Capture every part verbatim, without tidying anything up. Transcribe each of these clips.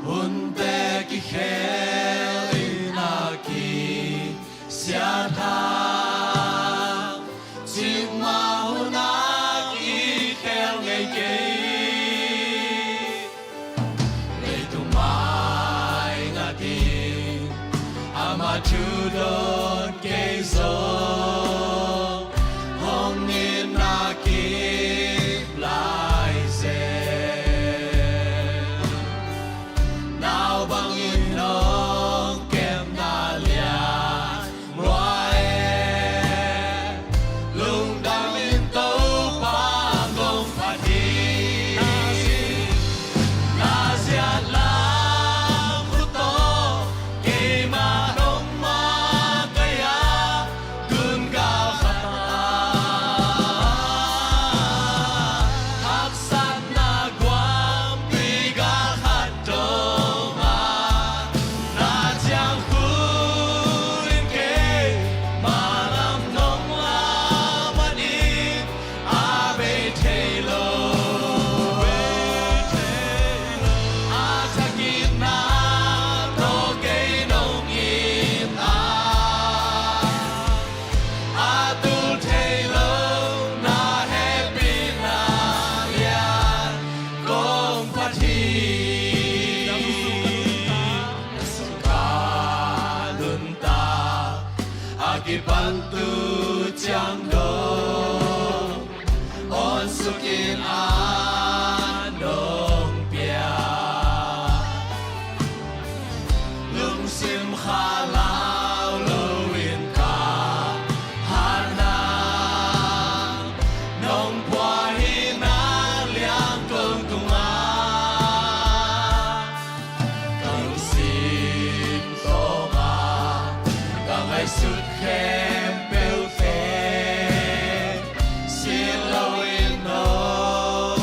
Hunte kikhel in a kisiat hang, cikmah hun a kikhel ngei kei. Leitung mai ngatin amah thu dawn kei zong, hong nitna kip lai zel. Nau bangin nong kepna lian lua e, lungdam in Topa kong phat hi. Na ziat lam khut tawh keimah nong makaih a, gun gal khat a haksatna guampi gal khat dong a, na ciang khut in keimah lam nong la manin, a bei thei lo, a thak itna tawh kei nong it a, a tul thei lo na hehpihna lian kong phat hi. Na sungah nuntak a kipan tu ciang dong, awn suk in a nong pia. Lungsim khalau lo in ka hat hang, nong pua hi na liang kong tungah. Ka lungsim tawh ka ngaihsut khempeuhte sin lo in nong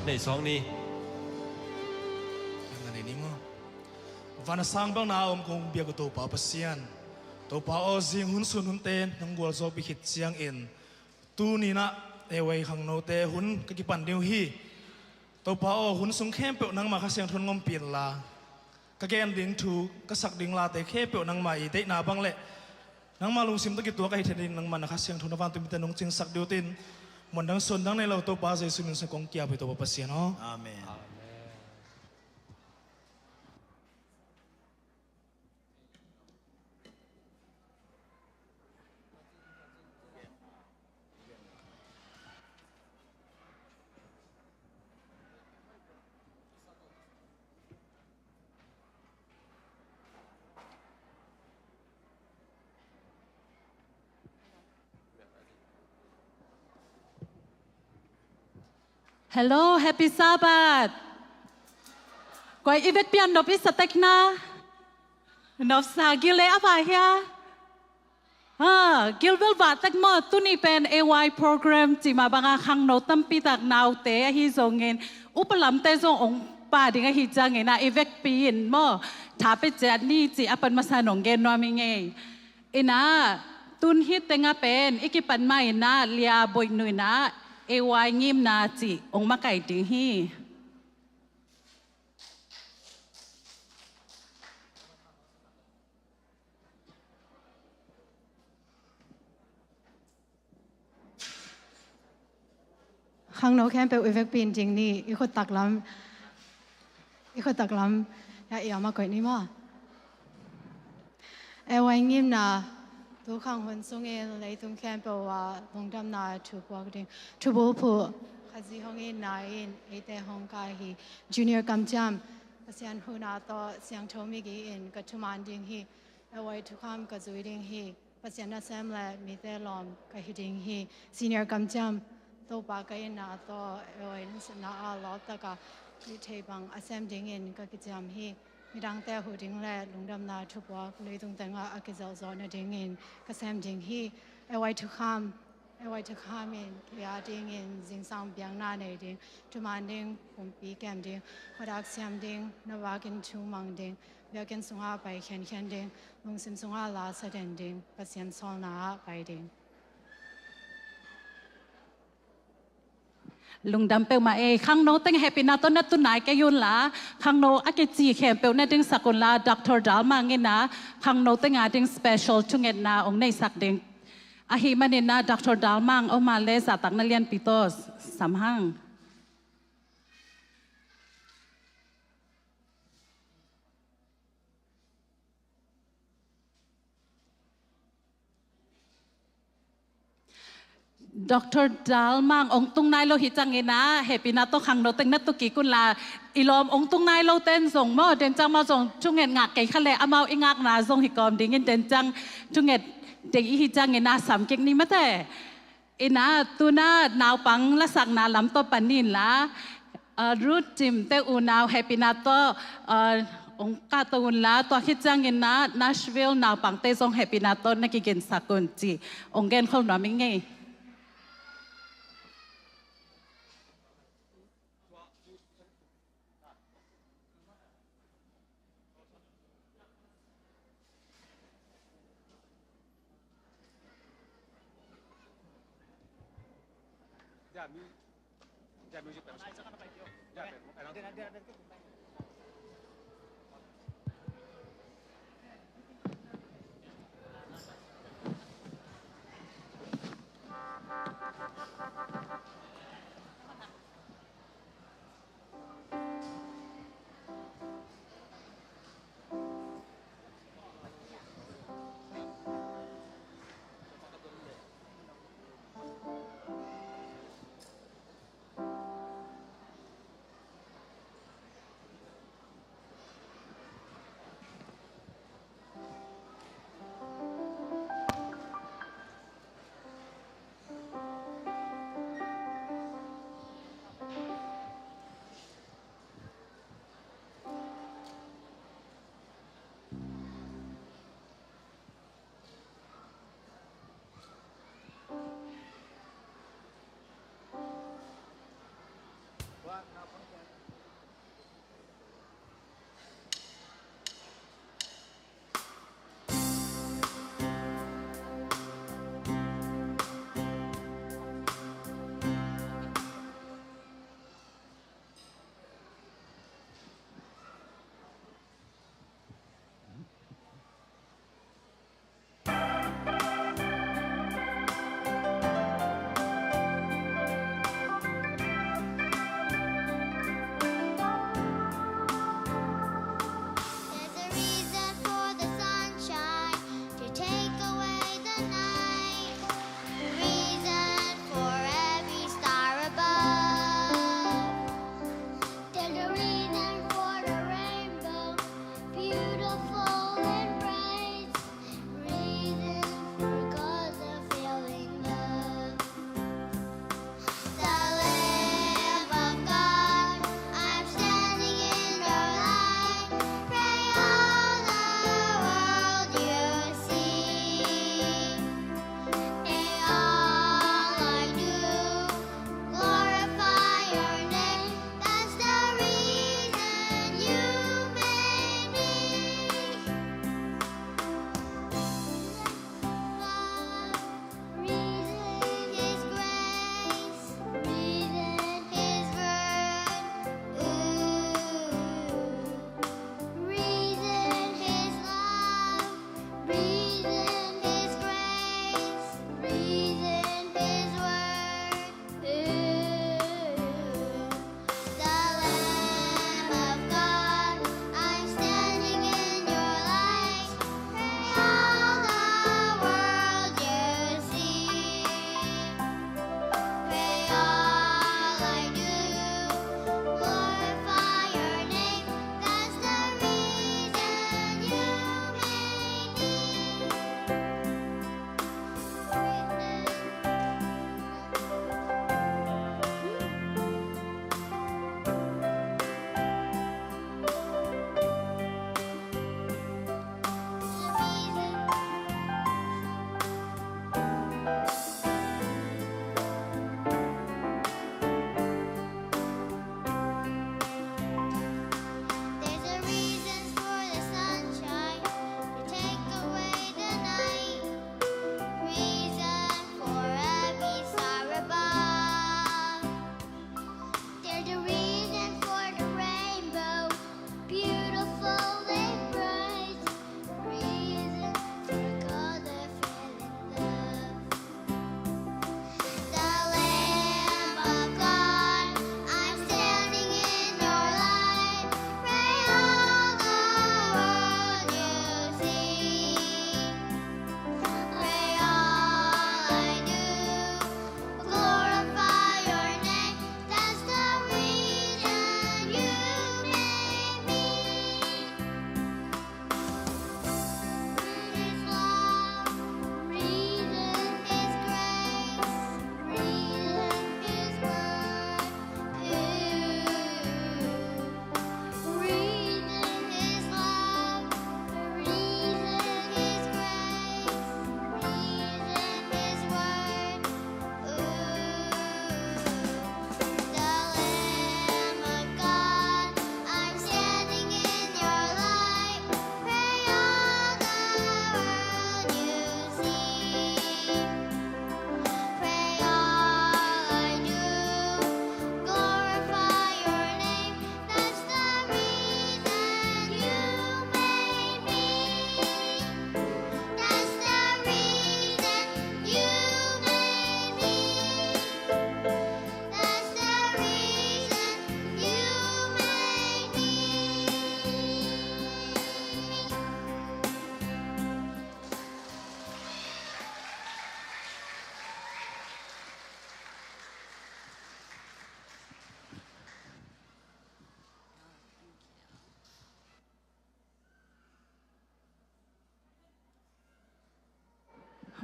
Ei, suak ni. Van a sang bangna a om kong biak uh Topa Pasian, Topa aw, zing hun sun hunte nong gualzawhpih khit ciangin, tuni-in ah A Y khangnote hun ka kipan ding uh hi. Topa aw, hun sung khempeuh nangmah Kha Siangtho in hong ompih inla, ka gen ding thu, ka sak ding late khempeuh nangmah i deihna bang le nangmah lungsim tawh kituak ahi theih nading, nangmah na Kha Siangtho na vantung mite nong cingsak ding uh hi. Muan dang suan dang nei lo, Topa Jesuh min suang kong ki-ap hi, Topa Pasian aw. Amen. Hello, Happy Sabbath. Koi i vekpi-in nop i sa tek na? Nopsa, gil le a va hia? Ha, gil bel va tek maw. Tuni pen A Y program cih mah banga khangno tampi tak, naute ahi zongin upa lamte zong hong pha ding ahi ciangin ah, i vekpi-in maw, tha pia ciat ni cih a pan masa-in hong gen nuam ing ei. Inah, tun hih tengah pen i kipan mah inah Lia Boih Nu inah A Y ngimna cih hong makaih ding hi. Khangno khempeuh i vekpi-in ding ni, i khut taklam, i khut taklam, ya, i ama koih ni maw. A Y ngimna, tu khang hun sungin leitung khempeuh ah lungdamna thu puak ding, thubulphuh Khazih hong itna in eite hong kai hi. Junior kamciam, Pasian huhna tawh siangtho migi-in ka thuman ding hi. A Y thukham ka zui ding hi. Pasian nasem le mite lawm ka hi ding hi. Senior kamciam, Topa ka itna tawh A Y lungsimna ah lawptaka hih thei bang a sem dingin ka kiciam hi. Midangte huh ding le lungdamna thupuak leitung tengah a kizelh zawh nadingin ka sem ding hi. A Y thukham, A Y thukham in kei a dingin zingsang biakna nei ding, thuman ding, pumpi kem ding, khuadak siam ding, na vakin thu mang ding, biakinn sungah pai khenkhen ding, lungsim sungah la sa den ding, Pasian sawlna ah pai ding. Lungdam peuhmah ei. Khangno teng hehpihna tawh na tu nai kei unla, khangno a kici khempeuh na dingsak unla, Doctor Dal Mang in ah khangno teng a ding special thungetna hong neisak ding ahih manin ah, Doctor Dal Mang, om a leh zahtakna lianpi tawh sam hang. Doctor Dal Mang, hong tung nai lo hi ciangin ah, hehpihna tawh khangno teng na tu kik unla, i lawm hong tung nai lote in zong maw, den ciang maw zong thunget ngah kei kha leh amau i ngakna zong hi kawm dingin, den ciang thunget deih i hi ciangin ah sam kik ni mate. In ah, tu-in ah naupang lasakna lam tawh pan inla, ah, Ruth Cim te unau hehpihna tawh, ah, hong kahto unla, tua khit ciangin ah Nashville naupangte zong hehpihna tawh na kiginsak un cih hong genkhol nuam ing ei.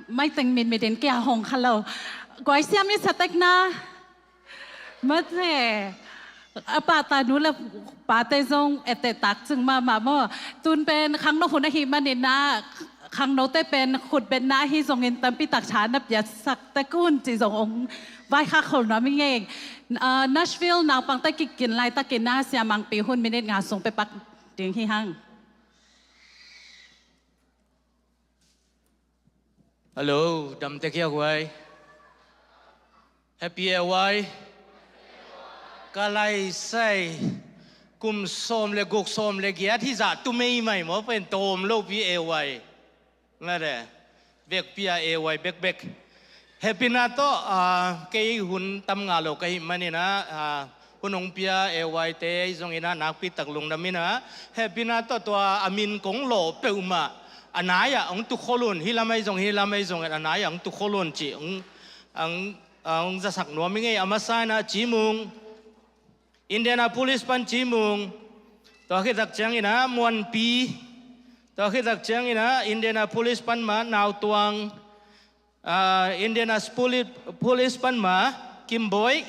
Maiteng mitmit in kia hong kha lo. Guai siam i satekna. Mate. A pata nu le pate zong ete tak cing mahmah maw. Tun pen khangno hun ahi manin ah, khangnote pen khutbetna ahi zongin tampi tak tha na piaksak tek un ci zong ong vaikhak khol nuam i ngei. Ah, Nashville naupangte kikin laitakin ah Sia Mangpi hun minit nga sung pia pak ding hi hang. Hello, damte kia guai. Happy A Y. Ka lai sai kum sawm le guk, sawm le giat hi zah tu meimai maw, pen tawm lopi A Y. Mare, vekpi a A Y bekbek. Happy na tawh, ah, kei hun tam nga lo ka hih manin ah, ah, hun hong pia A Y te ahi zongin ah nakpi tak lungdam in ah, happy na tawh tua a min kong lawh peuhmah a nai-ah hong tukhol un, hih lam ahi zong, hih lam ahi zong a nai-ah hong tukhol un cih hong, hong, hong zasak nuam i ngei. A masa in ah Cimung, Indianapolis pan Cimung, tua khit tak ciangin ah Muanpi, tua khit tak ciangin ah Indianapolis pan mah Nautuang, ah, Indianapolis pan mah Kimboih,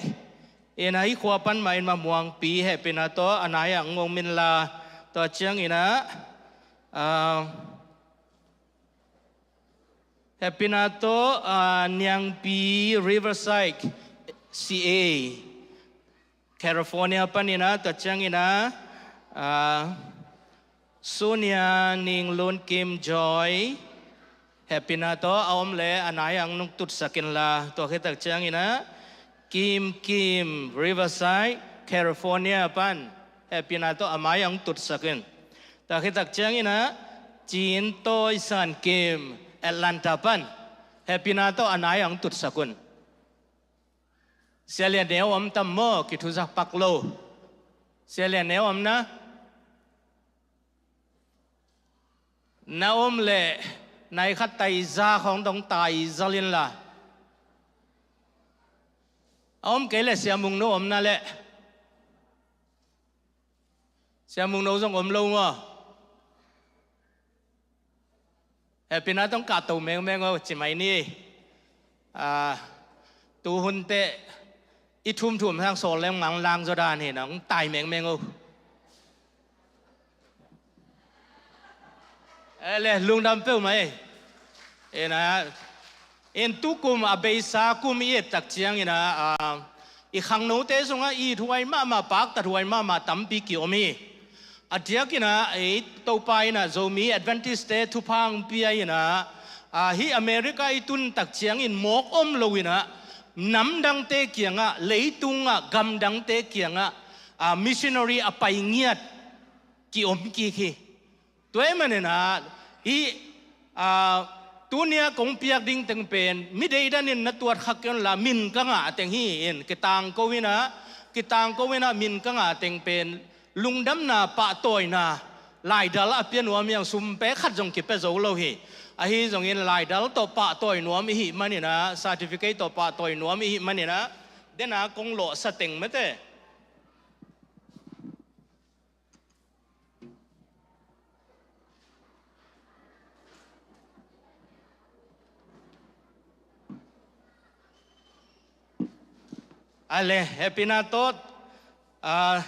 in ah hih khua pan mah in mah Muangpi, hehpihna tawh a nai-ah hong om inla, tua ciangin ah, ah, hehpihna tawh, ah, Niangpi, Riverside, C A, California panin ah, tua ciangin ah, ah, Sunia, Ning Lun Kim Joy, hehpihna tawh a om leh a nai-ah hong tutsak inla, tua khit tak ciangin ah Kim Kim, Riverside, California pan, hehpihna tawh a mai-ah hong tutsak in. Tua khit tak ciangin ah Cin Tawi San Kim, Atlanta pan, hehpihna tawh a nai-ah hong tutsak un. Sia Lian Neu om tam maw, kithuzak pak lo. Sia Lian Neu om na? Na om leh nai khat tai za khawng dong tai zal inla. A om kei leh Sia Mung No om na leh. Sia Mung No zong om lo maw? Hehpihna tawh hong kahto mengmeng o, ci mai ni. Ah, tu hun teh i thumthum sang sawl leng mang lang zaw dan hi na, hong tai mengmeng o. Eh, le, lungdam peuhmah e. Eh, na, in tukum a beisa kum i et tak ciangin ah, ah, i khangnote sungah it huai mahmah, paktat huai mahmah tampi ki-om hi. A diakin ah, ei, Topa in ah Zomi Adventist-te thupha hong pia in ah, ah, hih America i tun tak ciangin mawk om lo in ah, namdangte kiangah, leitungah, gamdangte kiangah, ah, missionary a pai ngiat ki-om kik hi. Tua ahih manin ah, hih, ah, tuni-a kong piak ding teng pen, mi deidan in na tuat kha kei un la, min ka ngah teng hi in, kitangko in ah, kitangko in ah, min ka ngah teng pen, lungdamna, pahtawina, laidal a pia nuam hi hang, sum pek khat zong kipia zo lo hi. Ahi zongin laidal tawh pahtawi nuam i hih manin ah, certificate tawh pahtawi nuam i hih manin ah, den a kong lawhsa teng mate. A le, hehpihna tawh, ah,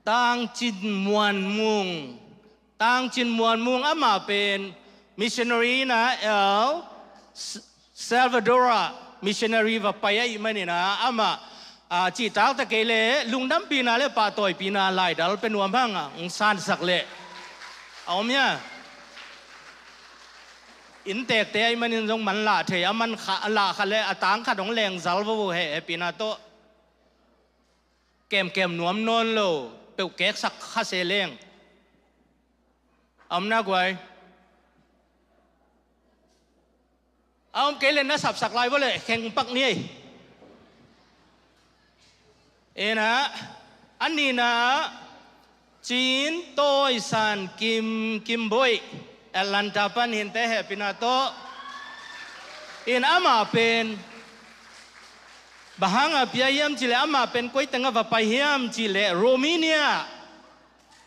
Tang Cin Muan Mung. Tang Cin Muan Mung amah pen missionary in ah El S-, Salvador ah missionary va pai ahih manin ah amah, ah, cihtaktak kei leh lungdampihna le pahtawipihna laidal pia nuam hang a, hong sansak leh a om hia? Inntekte ahih manin zong man lah thei, a man kha, a lah kha leh a tang khat hong lengzal vo vo he, hehpihna tawh. Kemkem nuam nawn lo, peuh keksak kha se leng. A om na guai. A om kei le na sapsak lai vo le, kheng pak ni ei. Ena, a nihna, Cin Tawi San Kim, Kimboih, Atlanta pan hinte, hehpihna tawh. In amah pen, bang hanga pia hiam cih leh, amah pen koi tengah va pai hiam cih leh, Romania.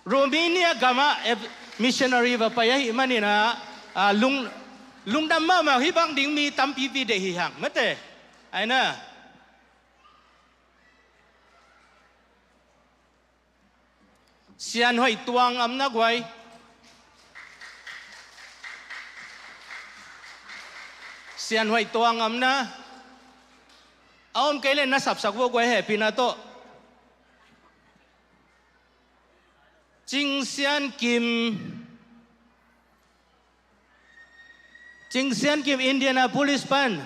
Romania gamah, eh, missionary va pai ahih manin ah, ah, lung, lungdam mahmah, hih bang ding mi tampipi deih hi hang, mate. Aina. Sian Hoih Tuang a om na guai. Sian Hoih Tuang a om na. A om kei leh na sapsak vua guai, hehpihna tawh. Cing Sian Kim. Cing Sian Kim, Indianapolis pan.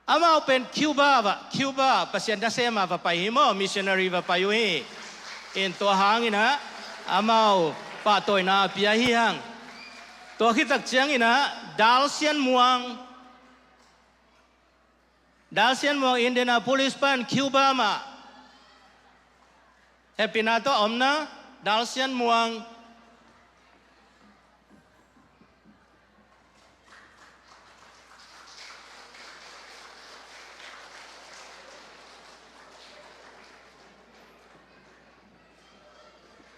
Amau pen Cuba ah, Cuba ah Pasian nasem a va pai hi maw, missionary va pai uh hi. In tua hangin ah amau pahtawina a pia hi hang. Tua khit tak ciangin ah Dal Sian Muang. Dal Sian Muang, Indianapolis pan, Cuba mah. Hehpihna tawh a om na, Dal Sian Muang.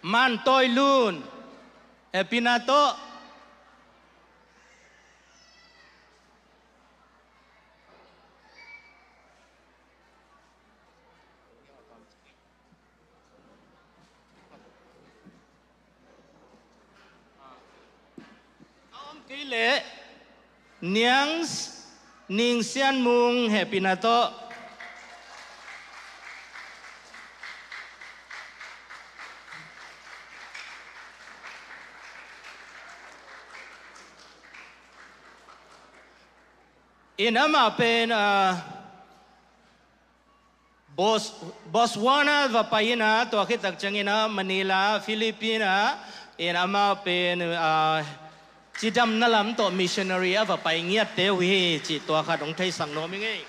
Man Toi Lun. Hehpihna tawh. A om kei leh Niang S-, Ning Sian Mung, hehpihna tawh. In amah pen, ah, Bos-, Botswana va pai in ah, tua khit tak ciangin ah Manila, Philippines ah, in amah pen, ah, cidamna lam tawh missionary a va pai ngiatte uh hi cih tua khat hong theisak nuam ing ei.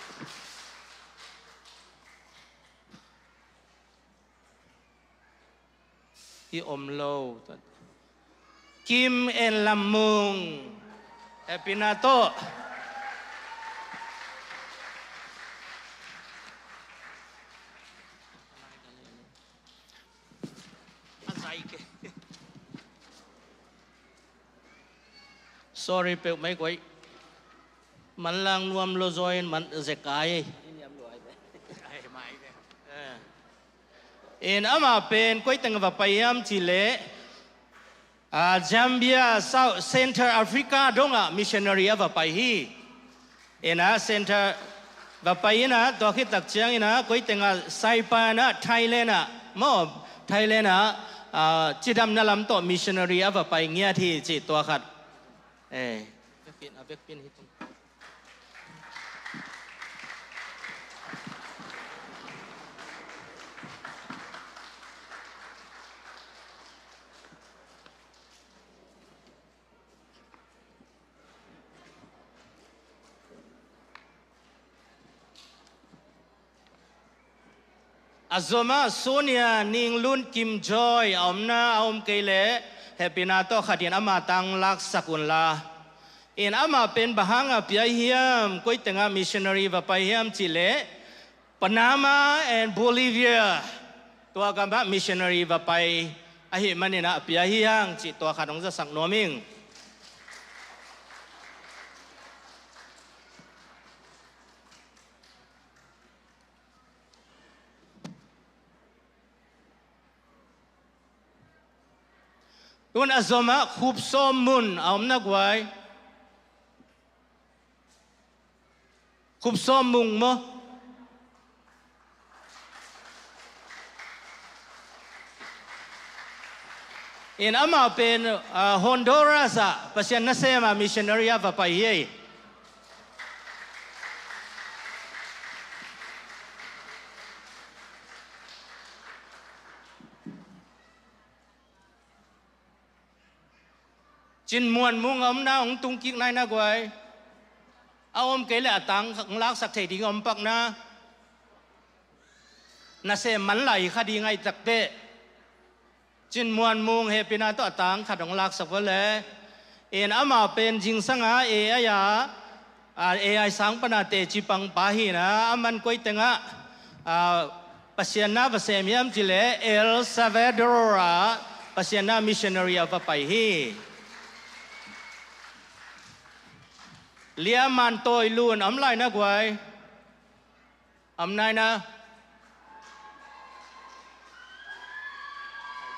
I om lo. Kim En Lam Mung. Hehpihna tawh. Sorry peuh mai koi. Manlang nuam lo zaw in man zekai. In amah pen koi teng a va pai hiam cih leh, ah, Zambia, South, Central Africa dongah missionary a va pai hi. In ah Central va pai in ah, tua khit tak ciangin ah koi tengah Saipan ah, Thailand ah maw, Thailand ah, ah, cidamna lam tawh missionary a va pai ngiat hi cih tua khat. Eh, vekpi in, a vekpi in hi tung. A zomah Sonia Ning Lun Kim Joy a om na, a om kei leh hehpihna tawh khat in amah tang laksak un la. In amah pen bang hang a piai hiam, koi tengah missionary va pai hiam cih leh Panama and Bolivia, tua gamah missionary va pai ahih manin ah a piai hi hang cih tua khat hong zasak nuam ing. Tun a zomah Khup Sawm Mun a om na guai. Khup Sawm Mung maw? In amah pen, ah, Honduras ah Pasian nasem a missionary a va pai hi. Cin Muan Mung a om na, hong tung kik nai na guai. A om kei leh a tang hong laksak thei ding a om pak na. Nasem man lai kha ding ahih tak teh. Cin Muan Mung hehpihna tawh a tang khat hong laksak vua le. In amah pen zingsang a A I a, a, A I sang pana teci pangpa hi na, aman koi tengah, a, Pasian na va sem hiam cih leh El Salvador ah Pasian na missionary a va pai hi. Lia Man Tawi Lun om lai na guai. Om nai na.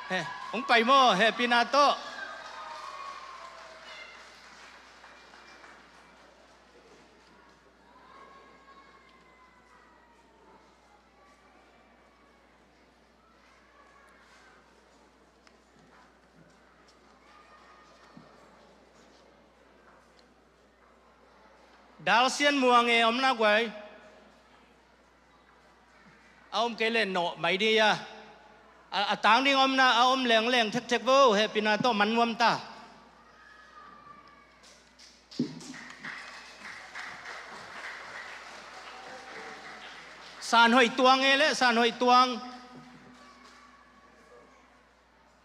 He, hong pai maw, hehpihna tawh. Dal Sian Muang e om na guai. A om kei leh nawh mai dih a. A, a tang ding om na, a om lengleng thekthek vo, hehpihna tawh man nuam ta. San Hoih Tuang e leh, San Hoih Tuang.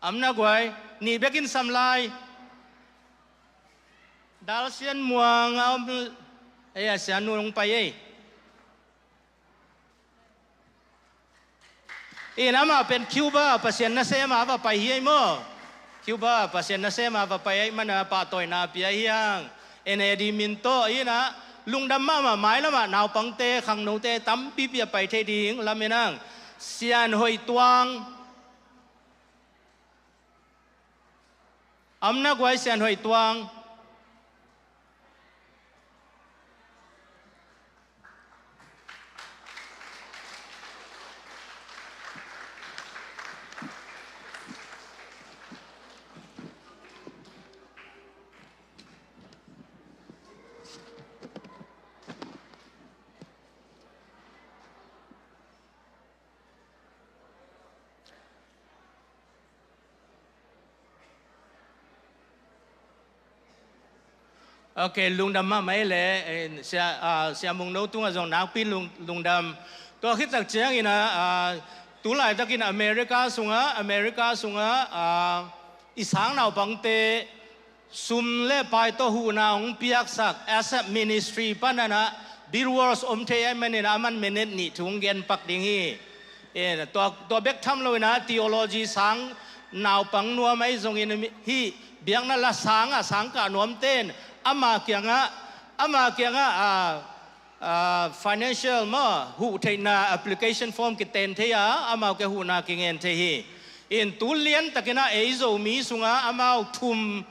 Om na guai, nih bekin sam lai. Dal Sian Muang a om, ei a, Sian Nu hong pai ei. In amah pen Cuba Pasian nasem a va pai hi ei maw. Cuba Pasian nasem a va pai ei, mana pahtawina pia hi hang. N A D min tawh in a, lungdam mahmah, mailamah naupangte, khangnote tampipi a pai thei ding lamen hang. Sian Hoih Tuang. Om na guai, Sian Hoih Tuang. Ok, lungdam mahmah ei leh, eh, Sia, ah, Sia Mung No tungah zong nakpi lung, lungdam. Tua khit tak ciangin ah, ah, tu laitakin America sungah, America sungah, ah, i sang naupangte sum le pai tawh huhna hong piaksak ASAP Ministry panin ah Bill Walsh om thei ahih manin ah aman minute nih thu hong gen pak ding hi. Eh, tua, tua bek tham loin ah theology sang naupang nuam ahi zongin hih biakna la sang ah sangkah nuamte in ama kiangah, ama kiangah, ah, ah, financial maw, huh theihna application form kiten thei a, amau kiang huhna kingen thei hi. In tu liantakin ah ei Zomi sungah amau thum,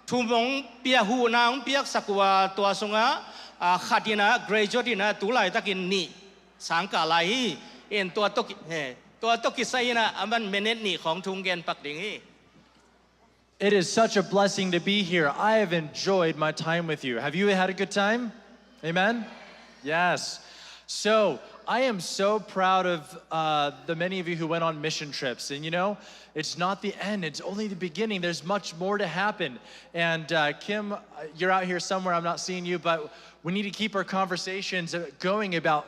thum hong pia, huhna hong piaksak uh a, tua sungah, ah, khat in ah graduate in ah tu laitakin nih sangkah lai hi. In tua tawh ki, he, tua tawh kisai in ah aman minute nih khawng thu hong gen pak ding hi. It is such a blessing to be here. I have enjoyed my time with you. Have you had a good time? Amen? Yes. So, I am so proud of, uh, the many of you who went on mission trips. And you know, it's not the end, it's only the beginning. There's much more to happen. And, uh, Kim, uh, you're out here somewhere, I'm not seeing you, but we need to keep our conversations, uh, going about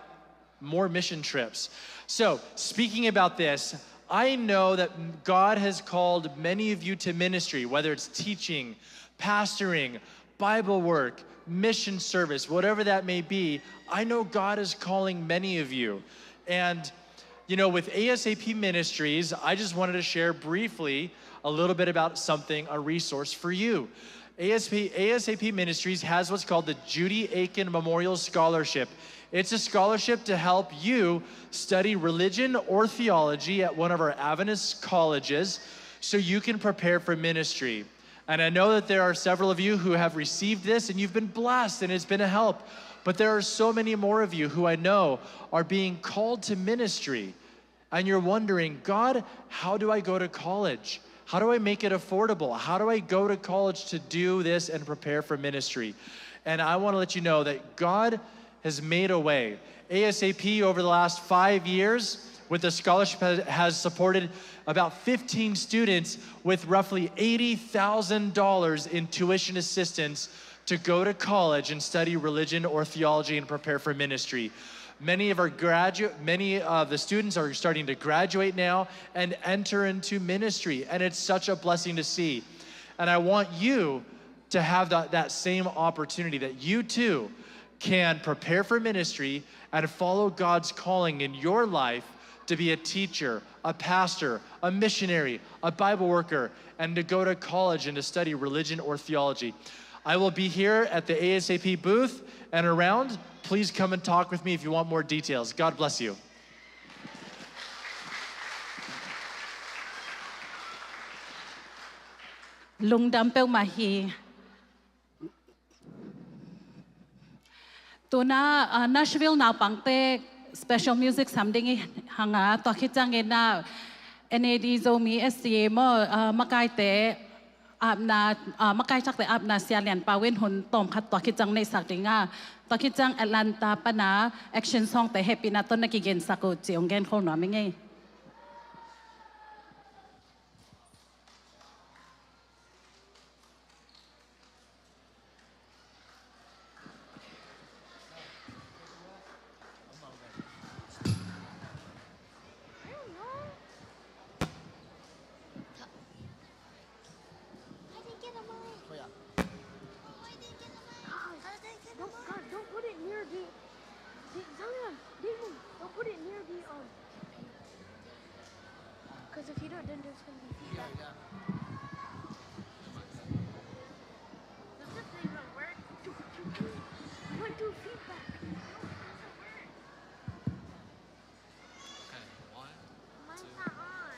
more mission trips. So, speaking about this, I know that God has called many of you to ministry, whether it's teaching, pastoring, Bible work, mission service, whatever that may be. I know God is calling many of you. And, you know, with A S A P Ministries, I just wanted to share briefly a little bit about something, a resource for you. A S P, A S A P Ministries has what's called the Judy Akin Memorial Scholarship. It's a scholarship to help you study religion or theology at one of our Adventist colleges so you can prepare for ministry. And I know that there are several of you who have received this and you've been blessed and it's been a help. But there are so many more of you who I know are being called to ministry. And you're wondering, "God, how do I go to college? How do I make it affordable? How do I go to college to do this and prepare for ministry?" And I want to let you know that God has made a way. A S A P over the last five years with the scholarship has, has supported about fifteen students with roughly eighty thousand dollars in tuition assistance to go to college and study religion or theology and prepare for ministry. Many of our gradu-, many of the students are starting to graduate now and enter into ministry, and it's such a blessing to see. And I want you to have that, that same opportunity, that you too can prepare for ministry and follow God's calling in your life to be a teacher, a pastor, a missionary, a Bible worker, and to go to college and to study religion or theology. I will be here at the A S A P booth and around. Please come and talk with me if you want more details. God bless you. Lungdam peuhmah hi. Tuna, ah, Nashville naupangte special music sam ding i hang a, tua khit ciangin ah N A D Zomi S D A maw, ah, makaite apna, ah, makai thakte apna Sia Lian Pau in hun tawm khat tua khit ciang neihsak ding a, tua khit ciang Atlanta pan a action songte hehpihna tawh na kigensak uh ci hong genkhol nuam ing ei. Don't, God, don't put it near the, the, Zion, Damon, don't put it near the, um, 'cause if you don't, then there's gonna be feedback. Does this even work? What do feedback? Okay, one, two. Mine's not on.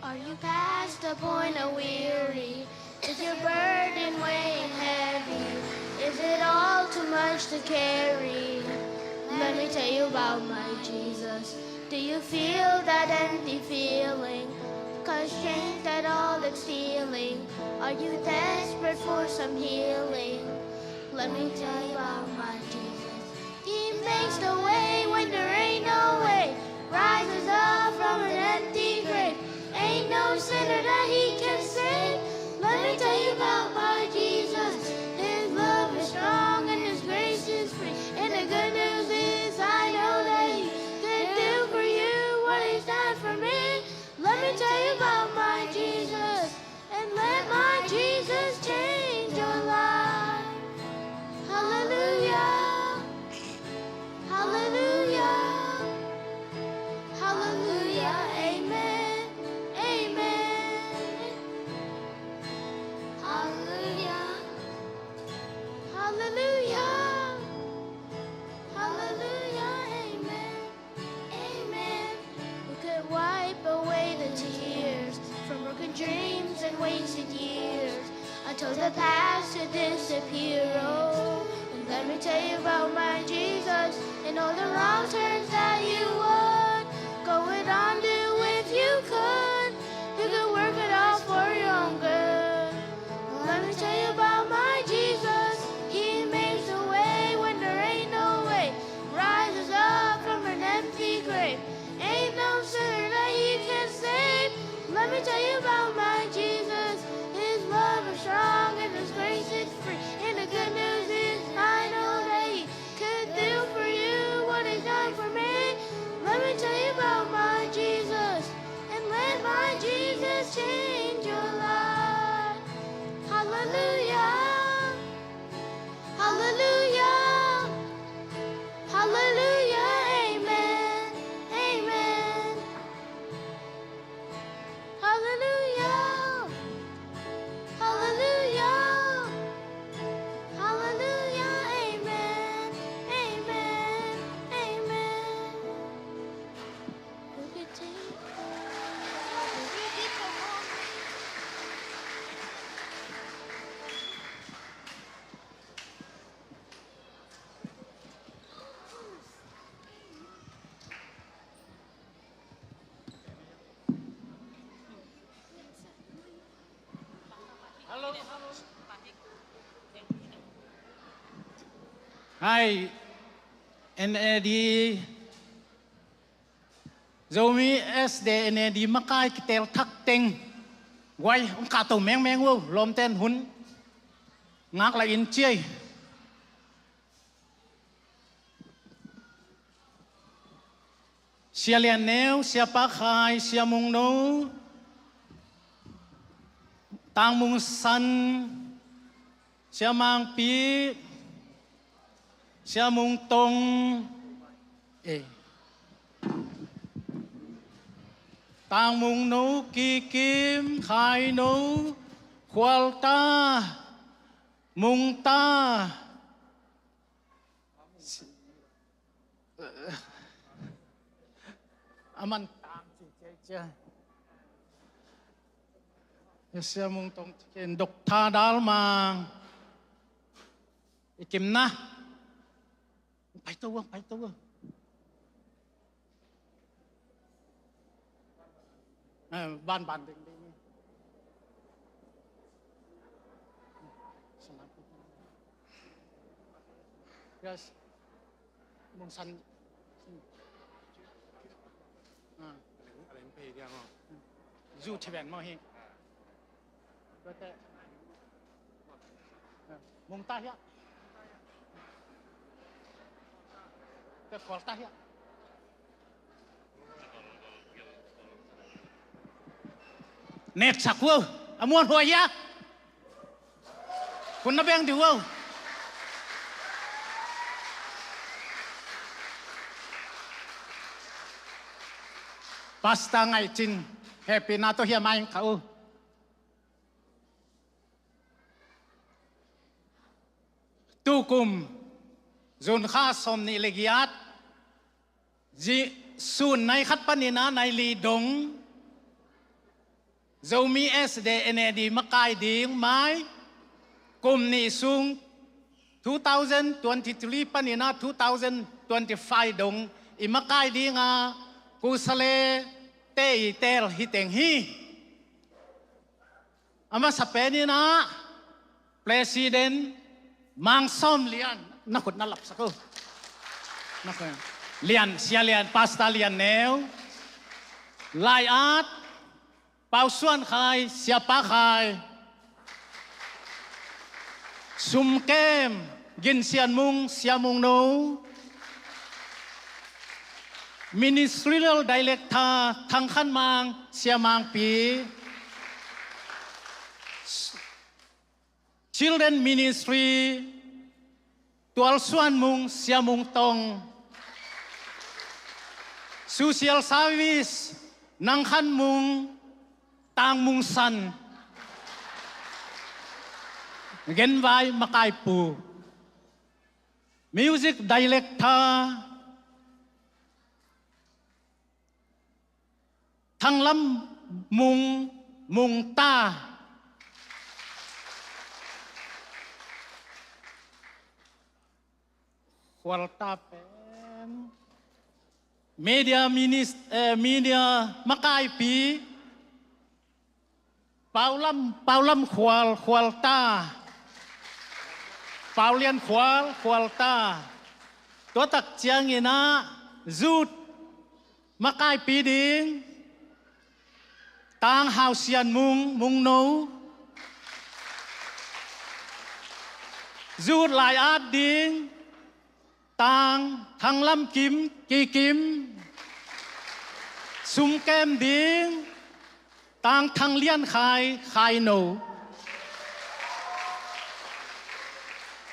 Are you past the point of weary? Is your burden weighing heavy? Is it all too much to carry? Let me tell you about my Jesus. Do you feel that empty feeling? 'Cause change that all it's stealing. Are you desperate for some healing? Let me tell you about my Jesus. He makes the way when there ain't no way. Rises up from an empty grave. Ain't no sinner that he can save. Let me tell you about my Jesus. His love is strong and his grace is free. And the good news is, I know that he can do for you what he's done for me. Let me tell you about my Jesus. And let my Jesus change your life. Hallelujah. Hallelujah. Hallelujah. Amen. Amen. Hallelujah. Hallelujah. Hallelujah. Amen. Amen. Who could wipe away the tears from broken dreams and wasted years? I told the past to disappear. Oh, and let me tell you about my Jesus and all the wrong turns that you would go and undo if you could. He could work it out for your own good. Let me tell you about my Jesus. He makes a way when there ain't no way. Rises up from an empty grave. Ain't no sinner that he can save. Let me tell you about my Jesus. His love is strong and his grace is free. And the good news is, I know that he could do for you what he's done for me. Let me tell you about my Jesus. And let my Jesus change your life. Hallelujah. Hallelujah. Hallelujah. Amen. Amen. Hallelujah. Hallelujah. Hallelujah. Amen. Amen. Amen. Hi, N A D, Zomi S D A N A D makai kitel thak teng. Guai, hong kahto mengmeng uh, lawmten hun. Ngaklah in ciai. Sia Lian Neu, Sia Pa Khai, Sia Mung No, Tang Mung San, Sia Mang Pi, Sia Mung Tong, eh, Tang Mung No, Ki Kim, Khai No, Khual Ta, Mung Ta, a man tang ci cia cia. Sia Mung Tong, Doctor Dal Mang. I kim na. Pai to, pai to. Eh, ban, ban ding ding. Yes. Mung San. Ah. Zu thiven mo hi. Mung Ta hiah. Te Khual Ta hiah. Neksak uh a, muanhuai hiah. Hun na beng dih uh. Pastor Ngaih Cin, hehpihna tawh hiah mai kha uh. Tukum June kha sawm nih le giat, zi sun nai khat panin a nai li dong, Zomi S D A N A D makai ding mai, kum nih sung two thousand twenty-three panin a two thousand twenty-five dong i makai ding a, kusale te i tel hi teng hi. A masa penin a President Mang Sawm Lian, na khut na lapsak uh. Na khut. Lian, Sia Lian, Pastor Lian Neu. Lai-at, Pau Suan Khai, Sia Pa Khai. Sumkem, Gin Sian Mung, Sia Mung No. Ministerial Director, Thang Khan Mang, Sia Mang Pi. Children Ministry, Tual Suan Mung, Sia Mung Tong. Social Service, Nang Khan Mung, Tang Mung San. Genvai Makai Pu. Music Director, Thang Lam Mung, Mung Ta. Khual Ta pen Media Minis-, eh, Media Makaipi. Pau Lam, Pau Lam Khual, Khual Ta. Pau Lian Khual, Khual Ta. Tua tak ciangin ah Youth Makaipi ding Tang Hau Sian Mung, Mung No. Youth Lai-at ding Tang Thang Lam Kim, Ki Kim. Sumkem ding Tang Thang Lian Khai, Khai No.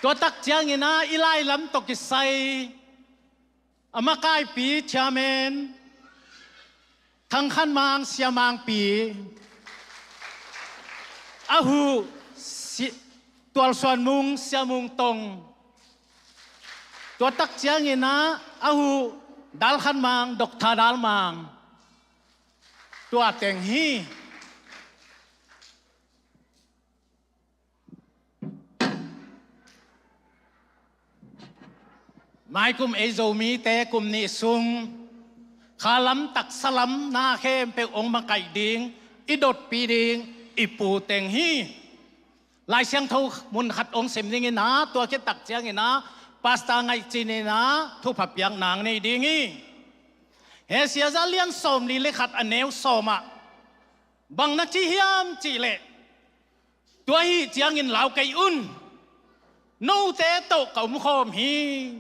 Tua tak ciangin ah i lai lam tawh kisai a makaipi chairman Thang Khan Mang, Sia Mang Pi. A huh, Si-, Tual Suan Mung, Sia Mung Tong. Tua tak ciangin ah a huh, Dal Khan Mang, Doctor Dal Mang. Tua teng hi. Maikum ei Zomite kum nih sung kha lam taksa lam na khempeuh hong makaih ding, i dotpi ding i pu teng hi. Lai Siangtho mun khat hong sim dingin ah, tua khit tak ciangin ah Pastor Ngaih Cin in ah thupha piak nang nei ding hi. He Siaza lian sawm li le khat a neu sawm ah bang na ci hiam cih leh, tua hi ciangin lau kei un. Note tawh ka omkhawm hi.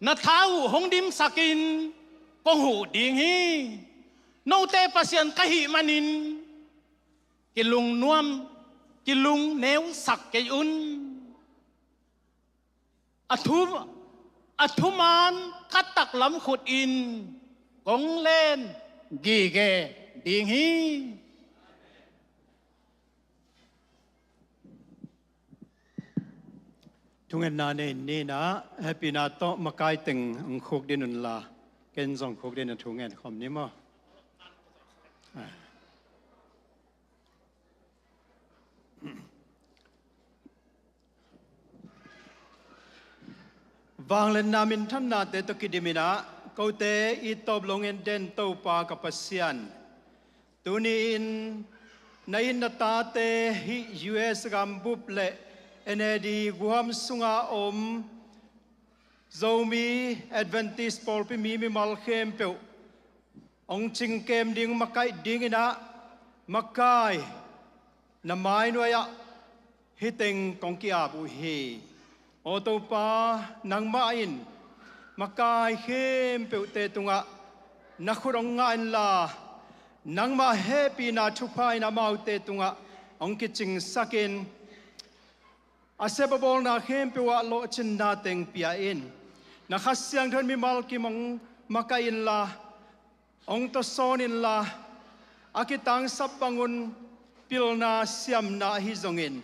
Na tha uh hong dimsakin kong huh ding hi. Note Pasian ka hih manin kilungnuam, kilungneusak kei un. A thu, a thuman ka taklam khutin kong len gige ding hi. Thungetna nei ni in ah, hehpihna tawh makai teng ang khuk din unla, ken zong khuk din a thungen khawm ni maw? Vangliatna minthannate tawh kidim in ah, kote i tawp lo ngen den Topa ka Pasian, tuni-in na it na tate hih U S gambup le N A D guam sunga om Zomi Adventist pawlpi mi mimal khempeuh hong cingkem ding, makaih ding in ah, makai na mainuai-ah hih teng kong ki-ap uh hi. Aw Topa, nangmah in makai khempeuhte tungah na khut hong ngah inla, nangmah hehpihna thupha in amaute tungah hong kicingsakin, a sep a bawlna khempeuh ah lawhcinna teng pia in. Na Kha Siangtho in mimal kim hong makaih inla, hong tawsawn inla, a kitangsap bangun pilna siamna ahi zongin,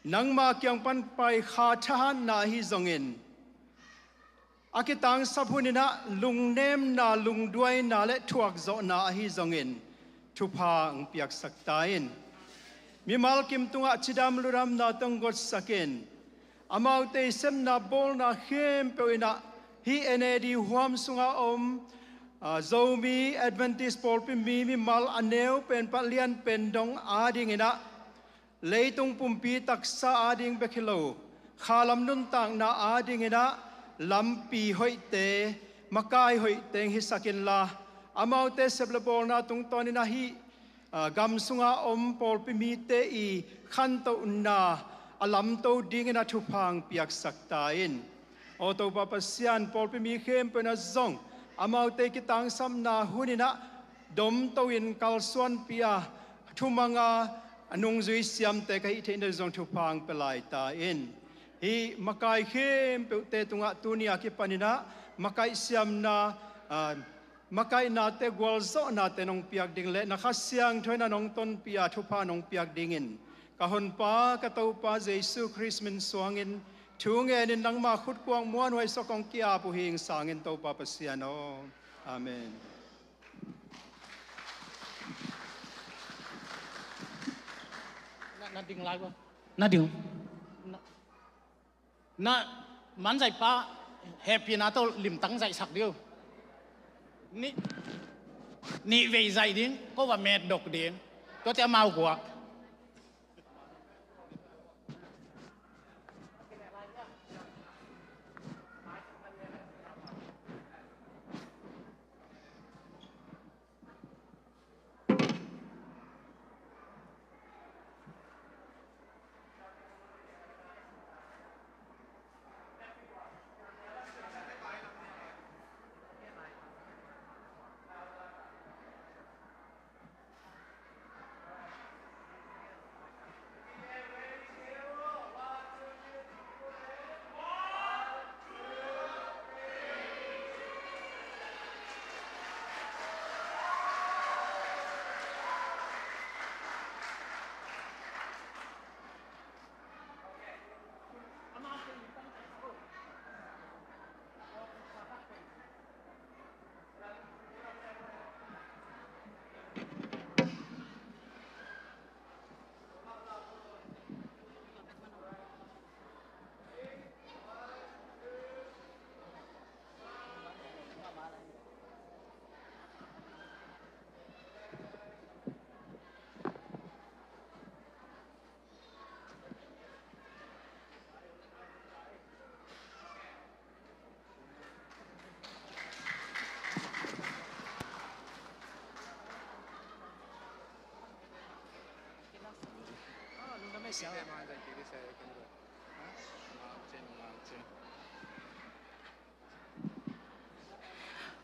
nangma kiang pan pai kha thahatna ahi zongin, a kitangsap hun in ah lungnemna, lungduaina le thuakzawhna ahi zongin thupha hong piaksak ta in. Mimal kim tungah cidam ludamna tawh hong gotsakin, amaute i sepna bawlna khempeuh in ah hih N A D huam sunga om, aa, Zomi Adventist pawlpi mi mimal a neu pen pan lian pen dong ading in ah, leitung pumpi taksa ading bek hi lo, khalam nuntakna ading in ah lampi hoihte, makai hoih teng hisak inla, amaute sep le bawlna tungtawn in ah hih, aa, gam sunga om pawlpi mite i khantohna a lamto ding in ah thupha hong piaksak ta in. Aw Topa Pasian, pawlpi mi khempeuh in ah zong amaute kitangsapna hun in ah domto in kalsuanpih a, thumang a, a nungzui siamte ka hih theihna zong thupha hong pia lai ta in. Hih makai khempeuhte tungah tuni a kipan in ah makaih siamna, aa, makaihnate, gualzawhnate nong piak ding le na Kha Siangtho in ah nong tonpih a, thupha nong piak dingin ka Honpa, ka Topa Jesu Khrist min suangin thu ngenin nangma khut kuang muanhuai sawk kong ki-ap uh hi ing, sangin Topa Pasian aw. Amen. Na, na ding lai bang. Na ding. Na, na manzaihpa hehpihna tawh limtang zaihsak dih uh. Nih, nih vei zaih ding, ko va met dok ding. Tuate amau guak.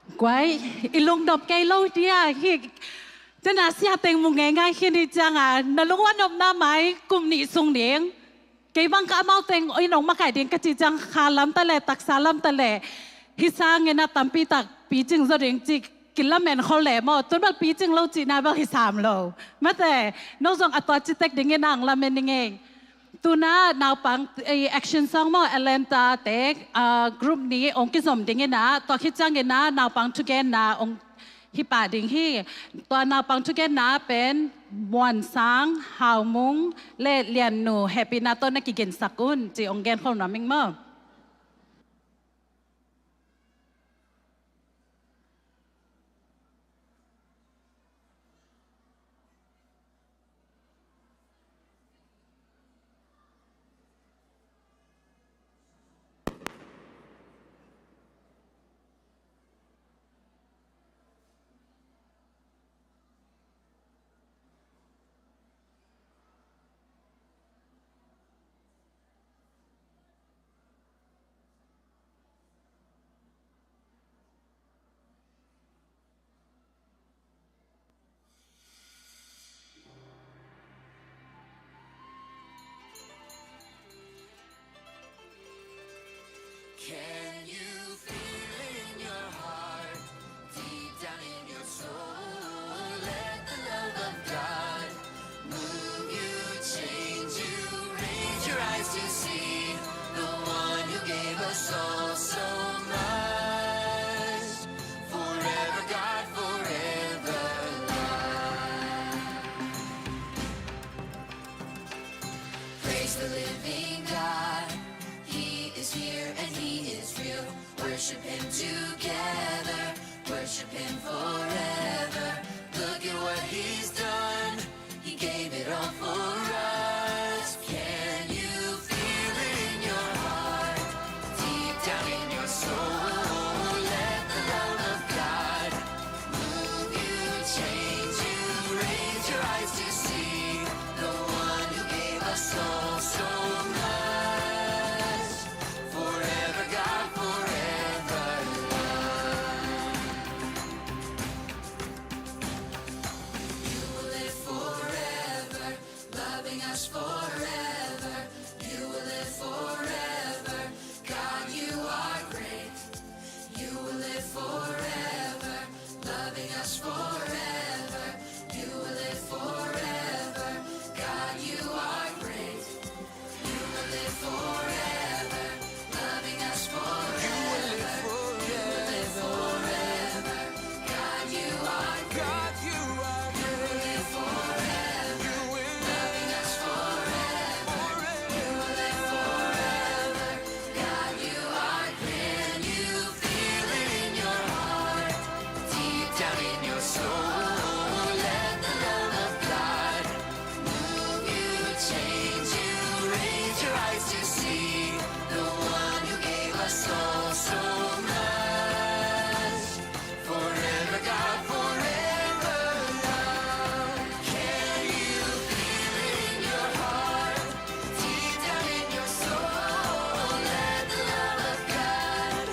Guai, i lungdam kei lo dia hi. Tena sia teng mu ngeingai hi ni cianga, na lungua nopna mai kum nih sung ning. Kei bang ka amau teng oi nong makai ding ka ci ciang kha lam ta le, taksa lam ta le. Hi sangin a tampi tak picing zaw ding ci kilamen khol le maw. Tun bel picing lo cihna bel hi sam lo. Mate, no zong a tua citek dingin ang lamen ni ngei. Tuna naupang, eh, action song maw, Atlanta te, ah, group ni ong kizom dingin a, tua khit ciangin a naupang thugenna ong hi pah ding hi. Tua naupang thugenna pen Muan Sang, Hau Mung le Lian Nu Happy na tawh na kiginsak un ci ong gen khol nuam ing maw. Can you feel in your heart, deep down in your soul, let the love of God move you, change you, raise your eyes to see the one who gave us all so much. Forever God, forever love. Praise the living God. He is here and he is real. Worship him together. Worship him forever. Look at what he's done. He gave it all for us. Can you feel it in your heart? Deep down in your soul, let the love of God move you, change you, raise your eyes to see the one who gave us all so much. Forever God, forever love. You will live forever, loving us forever. You will live forever. God, you are great. You will live forever, loving us forever. You will live forever. God, you are great. You will live forever, loving us forever. You will live forever. God, you are great. You will live forever, loving us forever. You will live forever. God, you are great. Can you feel it in your heart? Deep down in your soul, let the love of God move you, change you, raise your eyes to see the one who gave us all so much. Forever God, forever love. Can you feel it in your heart? Deep down in your soul, let the love of God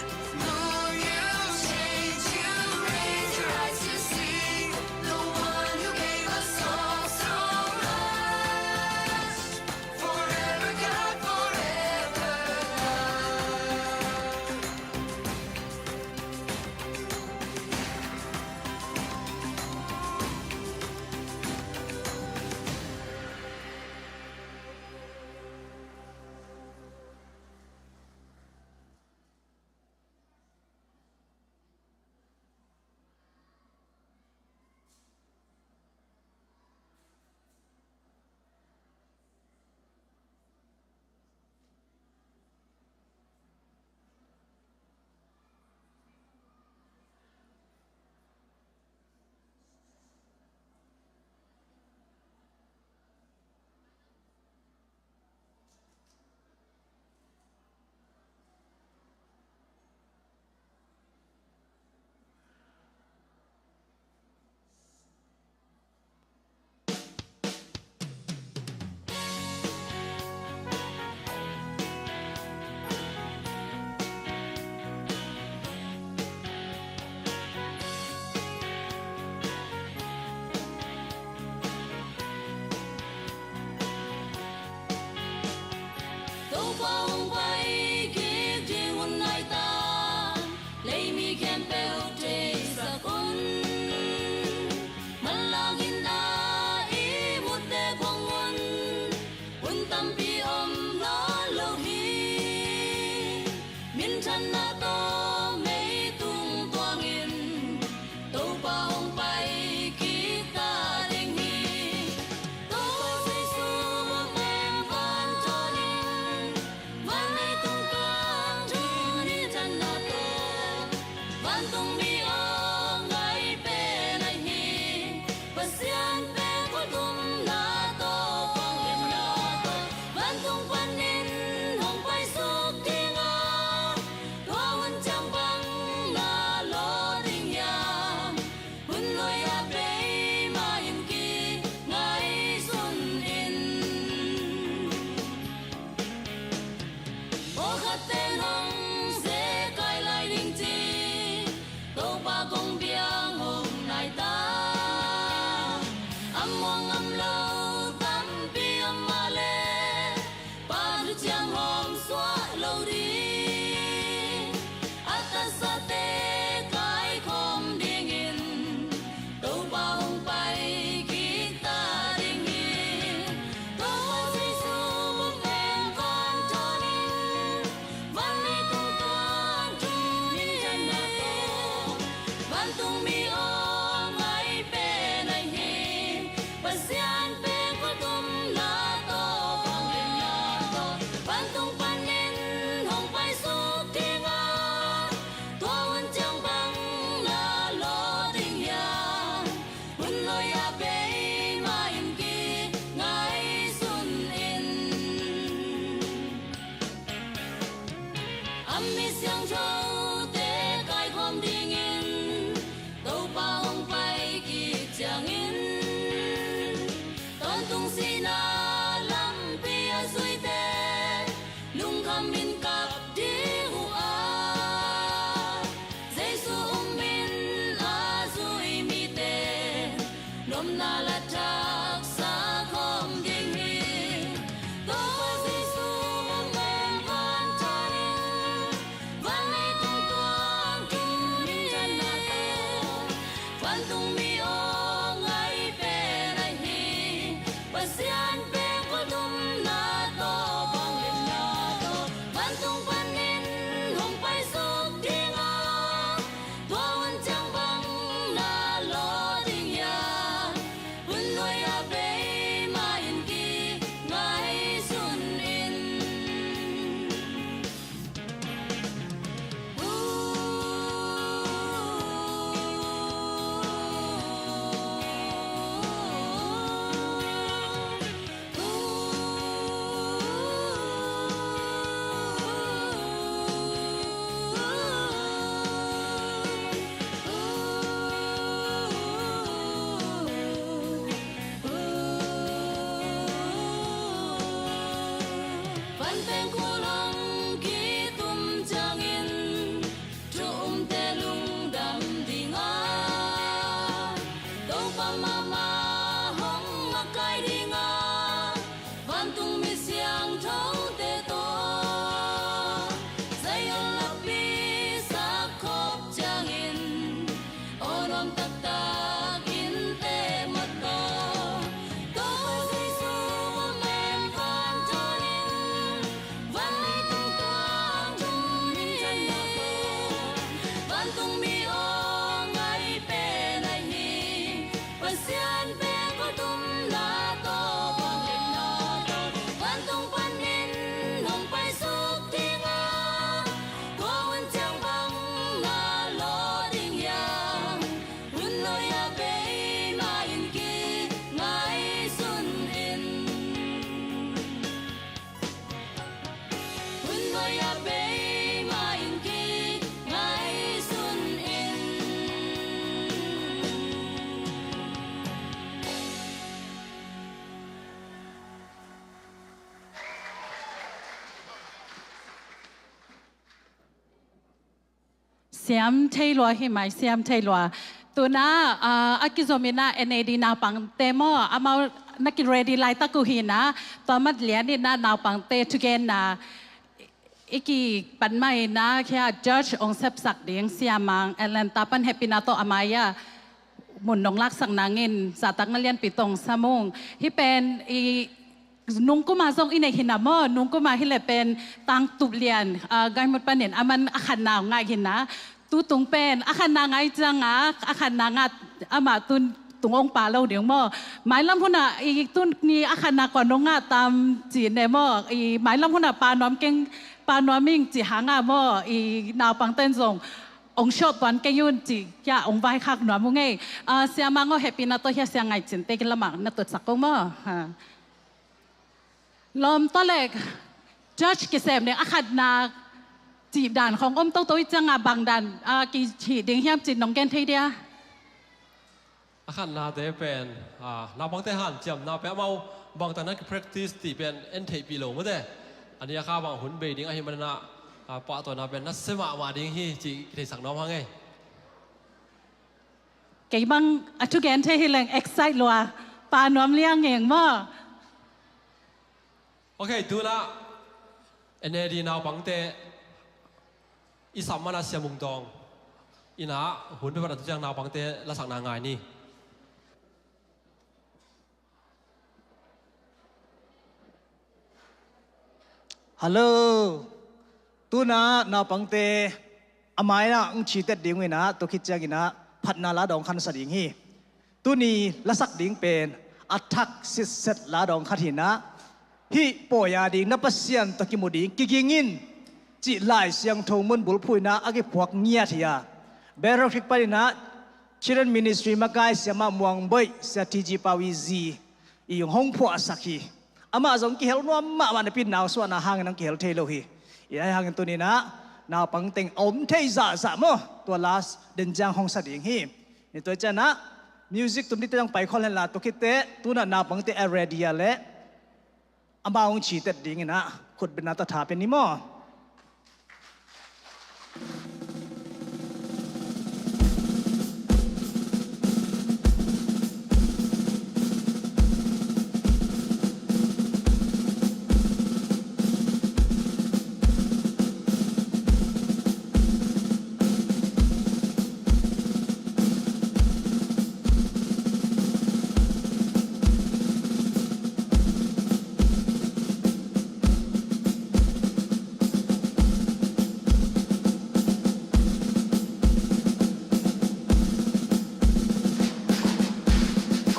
move you, change you, raise your eyes to see the one who gave us all so much. Forever God, forever love. Thanna tawh mei tung tuangin Topa hong pai kik ta ding hi. Topa Jesu hong pai van thawnin, van mei tung tuang tuni thanna tawh vantungmi aw ngai pen ahi hi. Pasian pen khualtumna tawh, vangliatna tawh vantung panin hong paisuk ding a, tua hun ciang bang na lawh ding hiam? Hun lui a bei mah in kingaihsun in. Pawlkhat teng hong zekai lai ding ci, Topa kong biang hong nai ta. A muang ngam lo tampi om mah leh, Pa thuciam hawm suak lo ding. A tatsate kaikhawm dingin Topa hong pai kik ta ding hi. Topa Jesu hong pai van thawnin, van mei tung tuang tuni thanna tawh vantungmi aw ngai pen ahi hi. Pasian pen khualtumna tawh, vangliatna tawh vantung panin hong paisuk ding a, tua hun ciang bang na lawh ding hiam? Hun lui a bei mah in kingaihsun in. A mi siangthote kaikhawm dingin Topa hong pai kik ciangin, tawntung sihna lampi a zuite lungkham in kap ding uh a, Jesu um in a zui mite nuamna la thaksa khawm ding hi. Topa Jesu hong pai van thawnin, van mei tung tuang tuni thanna tawh vantungmi aw ngai pen ahi hi. Pasian pen khualtumna tawh, vangliatna tawh vantung panin hong paisuk ding a, tua hun ciang bang na lawh ding hiam? Hun lui a bei mah in kingaihsun in. Van pengkul hong kitum ciangin thu umte lungdam ding a, Topa mahmah hong makaih ding a, vantung mi siangthote tawh Zion lampi sak khop ciangin, aw nuam taktak innte mah tawh Topa Jesu hong pai van thawnin, van mei tung tuang tuni thanna tawh vantungmi aw ngai pen ahi hi. Pasian pen khualtumna tawh, vangliatna tawh vantung panin hong paisuk ding a, tua hun ciang bang na lawh ding hiam? Hun lui a bei mah in kingaihsun in. Hun lui a bei mah in kingaihsun in. Siam thei lua hi mai, siam thei lua. Tu-in ah, ah, a kizom in ah N A D naupangte maw, amau na ki ready laitak uh hi in ah, tua mat lian in ah naupangte thugen in ah, i kipan mah in ah, khia George hong sepsak ding, Siamang Atlanta pan hehpihna tawh a mai-ah mun hong laksak nangin zahtakna lianpi tawh hong sam ung. Hih pen i Nungkuma zong i neih hi na maw, nungkuma hi leh pen Tang Tup Lian, ah, Gaimut panin aman a khatna ngaih hi na. Tutung pen a khatna ngaih cianga, a khatna ngah amah tun tung ong pa lo ding maw. Mailam huna i tuni a khatna kua nong ngah tam ci ne maw. I mailam huna pa nuam keng, pa nuam ing ci hanga maw. I naupangten zong ong shop tuan kei un ci kia ong vaikhak nuam ung ei. Ah, Sia Mang aw, hehpihna tawh hia Sia Ngaih Cin te kilamah na tutsak ung maw. Ha. Lawm tawh lek judge kisem ding a khatna cih dan khong om toto i cianga bang dan, ah, kihih ding hiam cih nong gen thei dia? A khatnate pen, ah, naupangte hanciamna pen amau bangtan na kipractice cih pen en theihpih lo mate. A nih a kha bang hun bei ding ahih manin ah, ah, pahtawina pen nasia mahmah ding hi cih kitheisak nuam hang ei. Kei bang a thugen thei hi leng excite lua, pa nuam liang eng maw. Ok, tuna N A D naupangte i sam mana Sia Mung Tawng ina hun peuh pan a tu ciang naupangte lasakna ngai ni. Hello. Tuna naupangte a mai-ah hong citet ding uh inah, tua khit cianginah phatna la dawng khat sa ding hi. Tuni lasak ding pen a thak sitset la dawng khat hinah, hih pawi a ding na Pasian tawh kimu ding kiging in cih Lai Siangtho mun bulphuh inah a kiphuak ngiat hi a. Berok hik paninah Children Ministry makai Siamah Muang Boih, Sia T G Pau i zi i hong phuahsak hi. Amah zong kihel nuam mahmah napi-in nausuahna hangin hong kihel thei lo hi. I ahi hangin tuninah naupang teng a om thei zahzah maw, tua last den ciang hong sa ding hi. Ni tua cianah music tum dite zong pai khol henla, tua khitte tunah naupangte a ready a leh amau hong citet dinginah khutbetna tawh tha pia ni maw.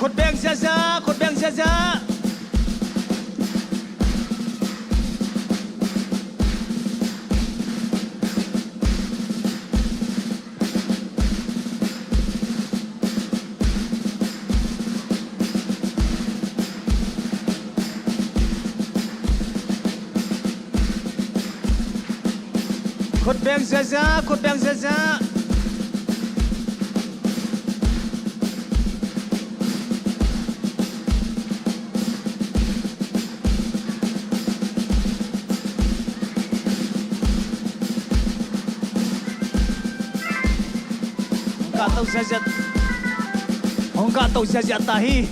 Khut beng ziazia, khut beng ziazia. Khut beng ziazia, khut beng ziazia. Hong kahto ziahziah, hong kahto ziahziah ta hi.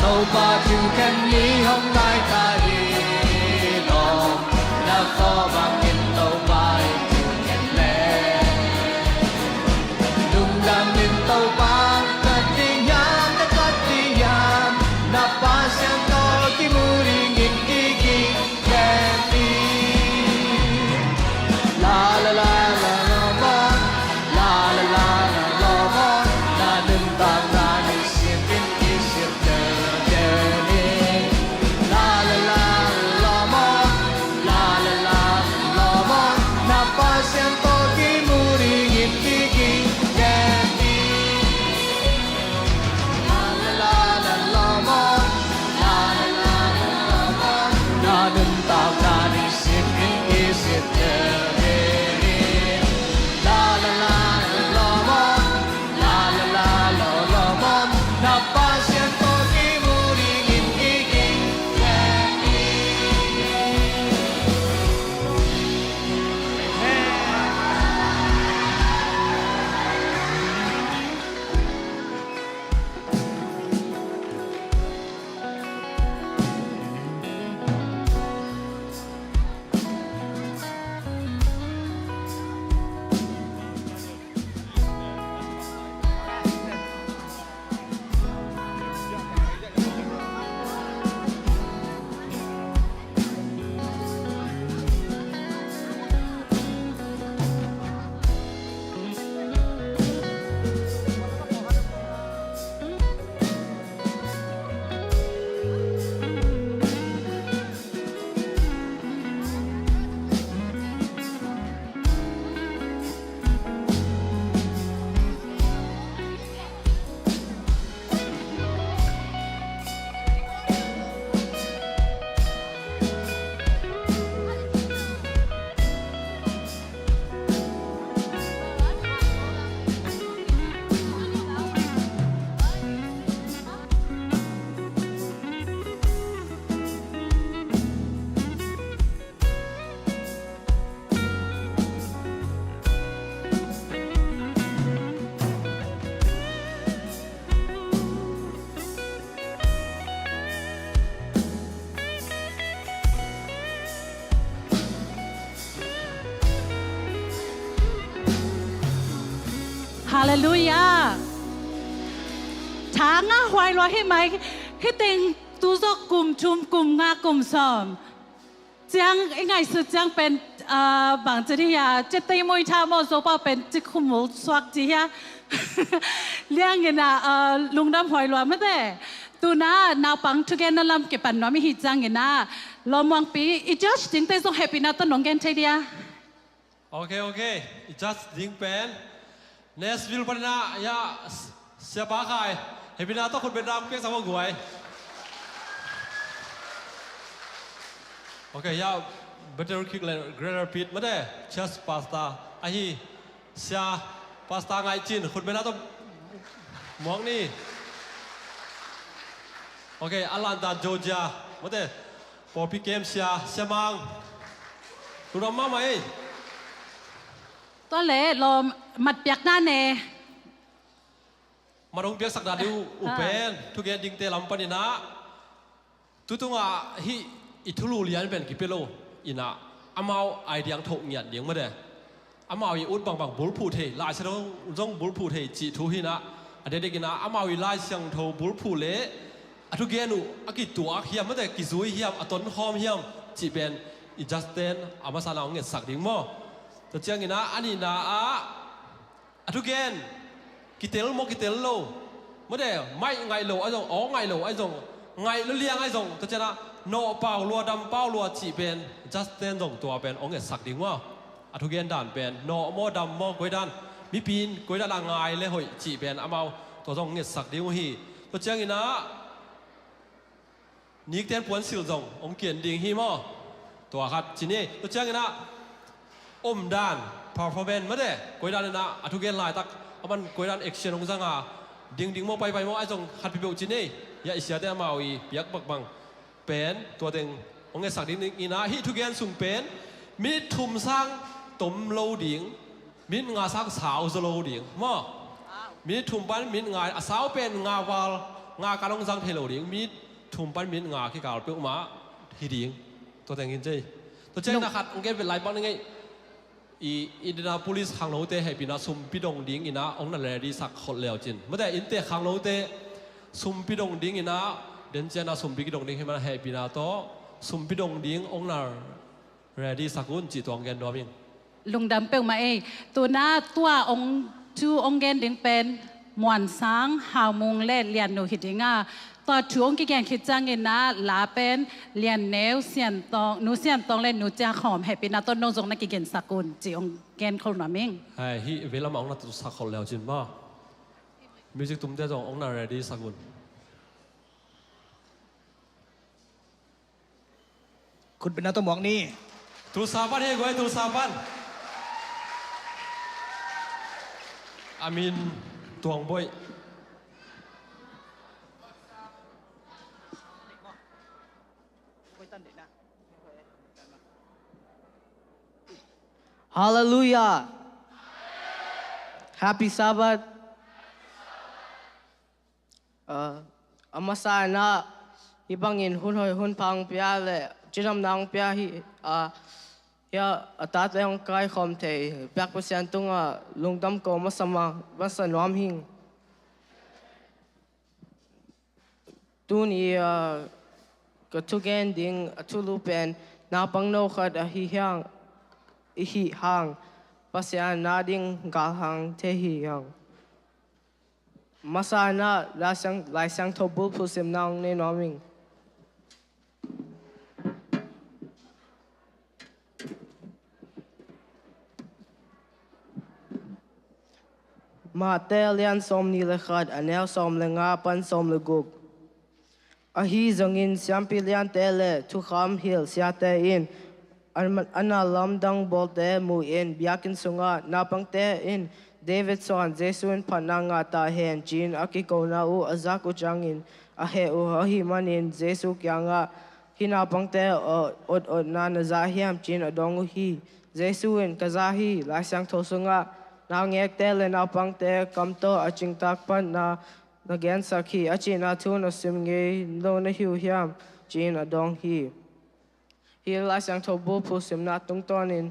Topa thugen mi hong ngai ta hi. Lawm na khaw bangin Topa in thugen le, lungdam in Topa ka ti hiam, na ka ti hiam, na Pasian tawh kimu dingin kiging. Halleluiah. Tha nga huai lua hi mai. Hi teng tu zawh kum thum, kum nga, kum sawm ciang i ngaihsut ciang pen, ah, bang ci dih hia, ci tei mui tha maw, Zopau pen ci khumul suak ci hia. Liangin ah, ah, lungdam huai lua mate. Tuna naupang thugenna lam kipan nuam i hih ciangin ah, lawmmuangpi i judge dingte zong hehpihna tawh nong gen thei dia. Ok, ok. I judge ding pen Nashville panin ah, ya, s-, Siapa Khai. Hehpihna tawh khut beng dang piaksak maw guai. Ok, ya, Battle Creek le Greater Pit mate, church pastor ahi Sia Pastor Ngaih Cin, khut beng dang tawh muak ni. Ok, Atlanta, Georgia mate, pawlpi kem sia, Sia Mang. Lungdam mahmah ei. Tua le lawm, mat piakna ne. Mat hong piaksak dan dih uh, uh pen thugen dingte lam panin ah, tu tungah hih i thulu lian pen kipia lo in ah, amau idea ang thoh ngiat ding mate. Amau i ut bangbang bulphuh thei, Lai Siangtho zong bulphuh thei cih thu hi in ah, a dekdek in ah amau i Lai Siangtho bulphuh le a thugen uh a kituak hiam mate, kizui hiam, a tonkhawm hiam cih pen i judge ten a masa in ah hong ngetsak ding maw. Tua ciangin ah a nihna ah, a thugen kitel maw kitel lo, mate, maih ngaih lo ahi zong, aw ngaih lo ahi zong, ngaih lo liang ahi zong, tua ciangin ah nawh pau lua, dam pau lua cih pen judge ten zong tua pen hong ngetsak ding uh a, a thugen dan pen nawh maw dam maw, koi dan, mipi in koi dan a ngai le hoih cih pen amau tua zong hong ngetsak ding uh hi. Tua ciangin ah nikten puansilh zong hong kian ding hi maw. Tua khat ci ni. Tua ciangin ah omdan, performance mate, koi dan in ah a thugen laitak a man koi dan action hong zang a, dingding maw, paipai maw, ahi zong khat peuhpeuh ci ni. Ya, i siate amau i piak bangbang pen tua teng hong ngetsak ding in ah, hih thugen sung pen minit thum sang tom lo ding, minit nga sang sau zaw lo ding maw. Minit thum pan minit nga, a sau pen nga val, nga kan hong zang thei lo ding, minit thum pan minit nga kikal peuhmah hi ding. Tua teng hi ci. Tua ciang na khat hong gen vet lai bang ni ngei. I Indianapolis khangnote hehpihna sumpi dong ding ina hong na ready sak khol leu cin. Mate innte khangnote sumpi dong ding ina, den ciana sumpi kidong ding hi mana hehpihna tawh sumpi dong ding hong na ready sak un cih tua hong gen nuam ing. Lungdam peuhmah ei. Tuna tua hong thu hong gen ding pen Muan Sang, Hau Mung le Lian Nu hi ding a, tua thu hong kigen khit ciangin ah la pen Lian Neu, Sian Tawng, Nu Sian Tawng le Nu Cia Khawm hehpihna tawh no zong na kigen sak un cih hong gen khol nuam ing. Hai, hih vei lamah hong na tu sak khol leu cin maw. Music tumte zong hong na ready sak un. Khutbetna tawh muak ni. Tulsa pan hi guai, Tulsa pan. Amin Tuang Boih. Hallelujah. Happy Sabbath. A, a masa in ah hih bangin hun hoih hun pha hong pia le cidamna hong pia hi. A, hia a tate hong kaikhawm thei biak Pasian tungah lungdam ko masa ma, masa nuam hing. Tuni a ka thugen ding a thulu pen naupang no khat ahi hiang, i hih hang Pasian na ding galhang thei hi hang. Masa in ah Lai Siang, Lai Siangtho bulphuh simna hong nei nuam ing. Mate a lian sawmnih le khat, a neu sawm le nga pan sawm le guk. Ahi zongin siampi liante le thukham hilh siate in a, a na lamdang bawlte mu-in biakinn sungah naupangte in David suan Jesu in phatna ngah ta hen ci-in a kikona uh a zak uh ciangin a heh uh ahih manin Jesu kiangah, hih naupangte a ot otna na za hiam ci-in a dong uh hi. Jesu in, ka za hi, Lai Siangtho sungah naungekte le naupangte kam tawh a cingtak phatna na gensak hi a cihna thu na sim ngei lo na hi uh hiam ci-in a dong hi. Hih Lai Siangtho bulphuh simna tungtawnin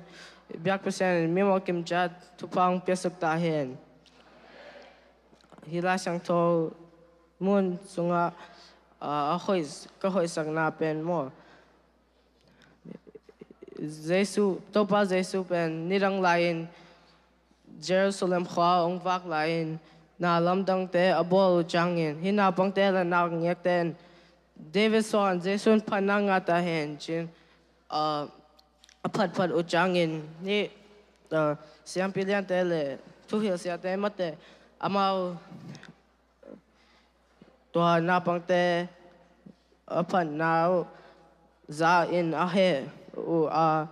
biak Pasian in mimal kim ciat thupha hong piasuk ta hen. Hih Lai Siangtho mun sungah a, a hoih, ka hoihsakna pen maw, Jesu, Topa Jesu pen nidang lai-in Jerusalem khua hong vak lai-in na lamdangte a bawl uh ciangin hih naupangte le naungekte in David suan Jesu in phatna ngah ta hen ci-in a, a phatphat uh ciangin hih a, siampi liante le thuhilh siate mate amau tua naupangte a phatna uh za in a heh uh a,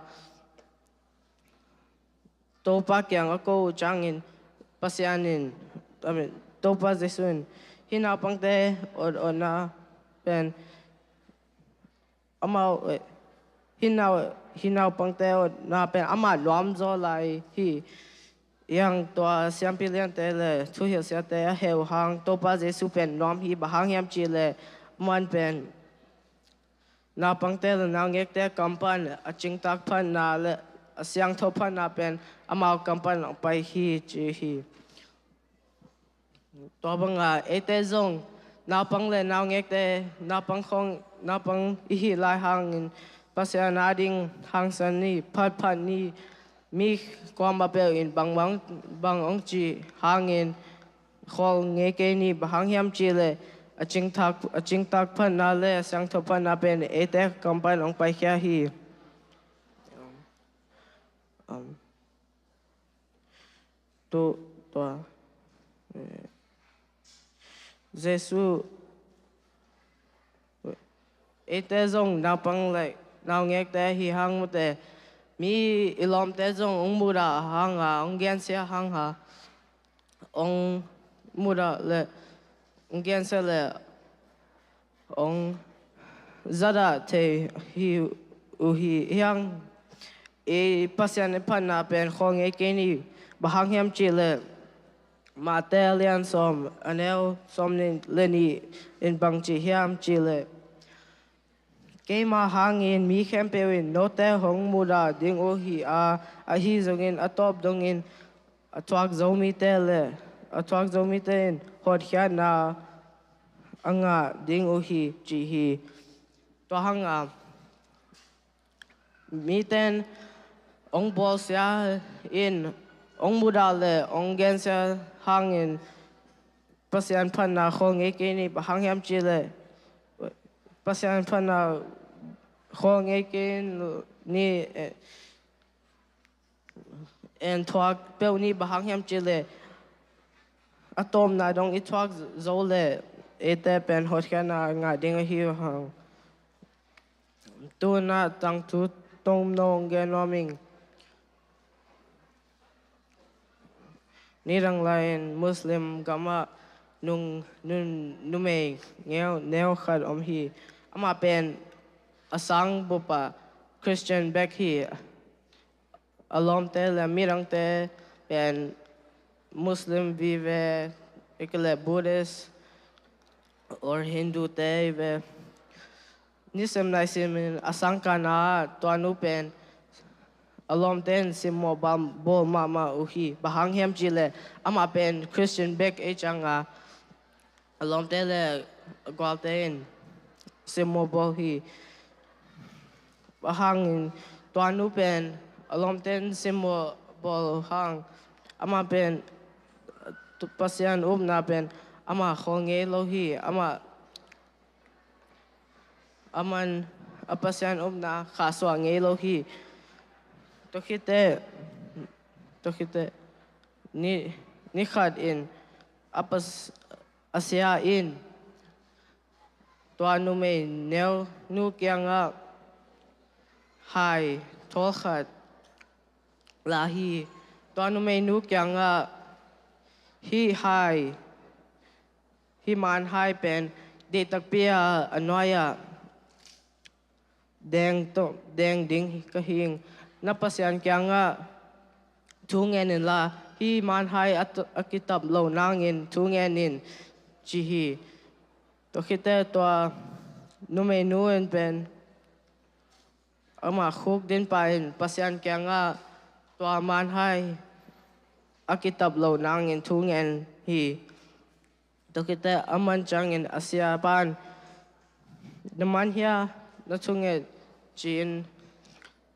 Topa kiang a ko uh ciangin Pasian in, I mean, Topa Jesu in hih naupangte ot otna pen amau, eh, hih nau, hih naupangte otna pen amah nuam zaw lai hi. Hiang tua siampi liante le thuhilh siate a heh uh hang Topa Jesu pen nuam hi, bang hang hiam cih leh aman pen naupangte le naungekte kam pan a cingtak phatna le a siangtho phatna pen amau kam pan hong pai hi ci hi. Tua banga eite zong naupang le naungekte, naupang khawng, naupang i hih lai hangin Pasian a ding hangsan ni, phatphat ni, mi kuamah peuh in bangbang bang hong cih hangin khawl ngei kei ni, bang hang hiam cih leh a cingtak, a cingtak phatna le a siangtho phatna pen eite kam pan hong paikhia hi. Um, Tu, tua, eh, Jesu, eite zong naupang le naungekte hi hang mate, mi i lawmte zong hong mudah hanga, hong gensia hanga, hong mudah le hong gensia le hong zadah thei hi uh hi. Hiang i Pasian i phatna pen khawl ngei kei ni. Bang hang hiam cih leh Matthai a lian sawm, a neu sawm le nih in bang ci hiam cih leh, keima hangin mi khempeuh in note hong mudah ding uh hi a, ahi zongin a tawp dongin a thuak zo mite le a thuak zo mite in hotkhiatna a ngah ding uh hi, ci hi. Tua hang a, mite in hong bawlsia in, hong mudah le hong gensia hangin Pasian phatna khawl ngei kei ni. Bang hang hiam cih leh Pasian phatna khawl ngei kei ni, eh, en thuak peuh ni. Bang hang hiam cih leh a tawpna dong i thuak zo leh eite pen hotkhiatna ngah ding ahi hang. Tu-in ah tangthu tomno gen nuam ing. Nidang lai-in Muslim gamah nung, nun, numei neu, neu khat om hi. Amah pen a sang bup ah Christian bek hi. A lawmte le midangte pen Muslim vive, eke le Buddhist or Hindu te vive. Nisem nai simin a sangkahna tua nu pen a lawmte in simmawh bawl mahmah uh hi. Bang hang hiam cih leh amah pen Christian bek ei ciang a, a lawmte le a gualte in simmawh bawl hi. Bang hangin tua nu pen a lawmte in simmawh bawl hang, amah pen Pasian upna pen amah khawl ngei lo hi. Amah, aman a Pasian upna khahsuah ngei lo hi. Tua khit teh, tua khit teh ni, ni khat in a pas, a sia in tua numei neu nu kiangah hai thawl khat la hi. Tua numei nu kiangah, hih hai, hih manhai pen deih takpi a a nuai ah deng to, deng ding ka hi ing. Na Pasian kiangah thu ngen inla, hih manhai a, a kitap loh nangin thu ngen in, ci hi. Tua khit teh tua numei nu in pen amah khukdin pah in Pasian kiangah tua manhai a kitap loh nangin thu ngen hi. Tua khit teh a man ciangin a siapa in, na man hia, na thunget, ci-in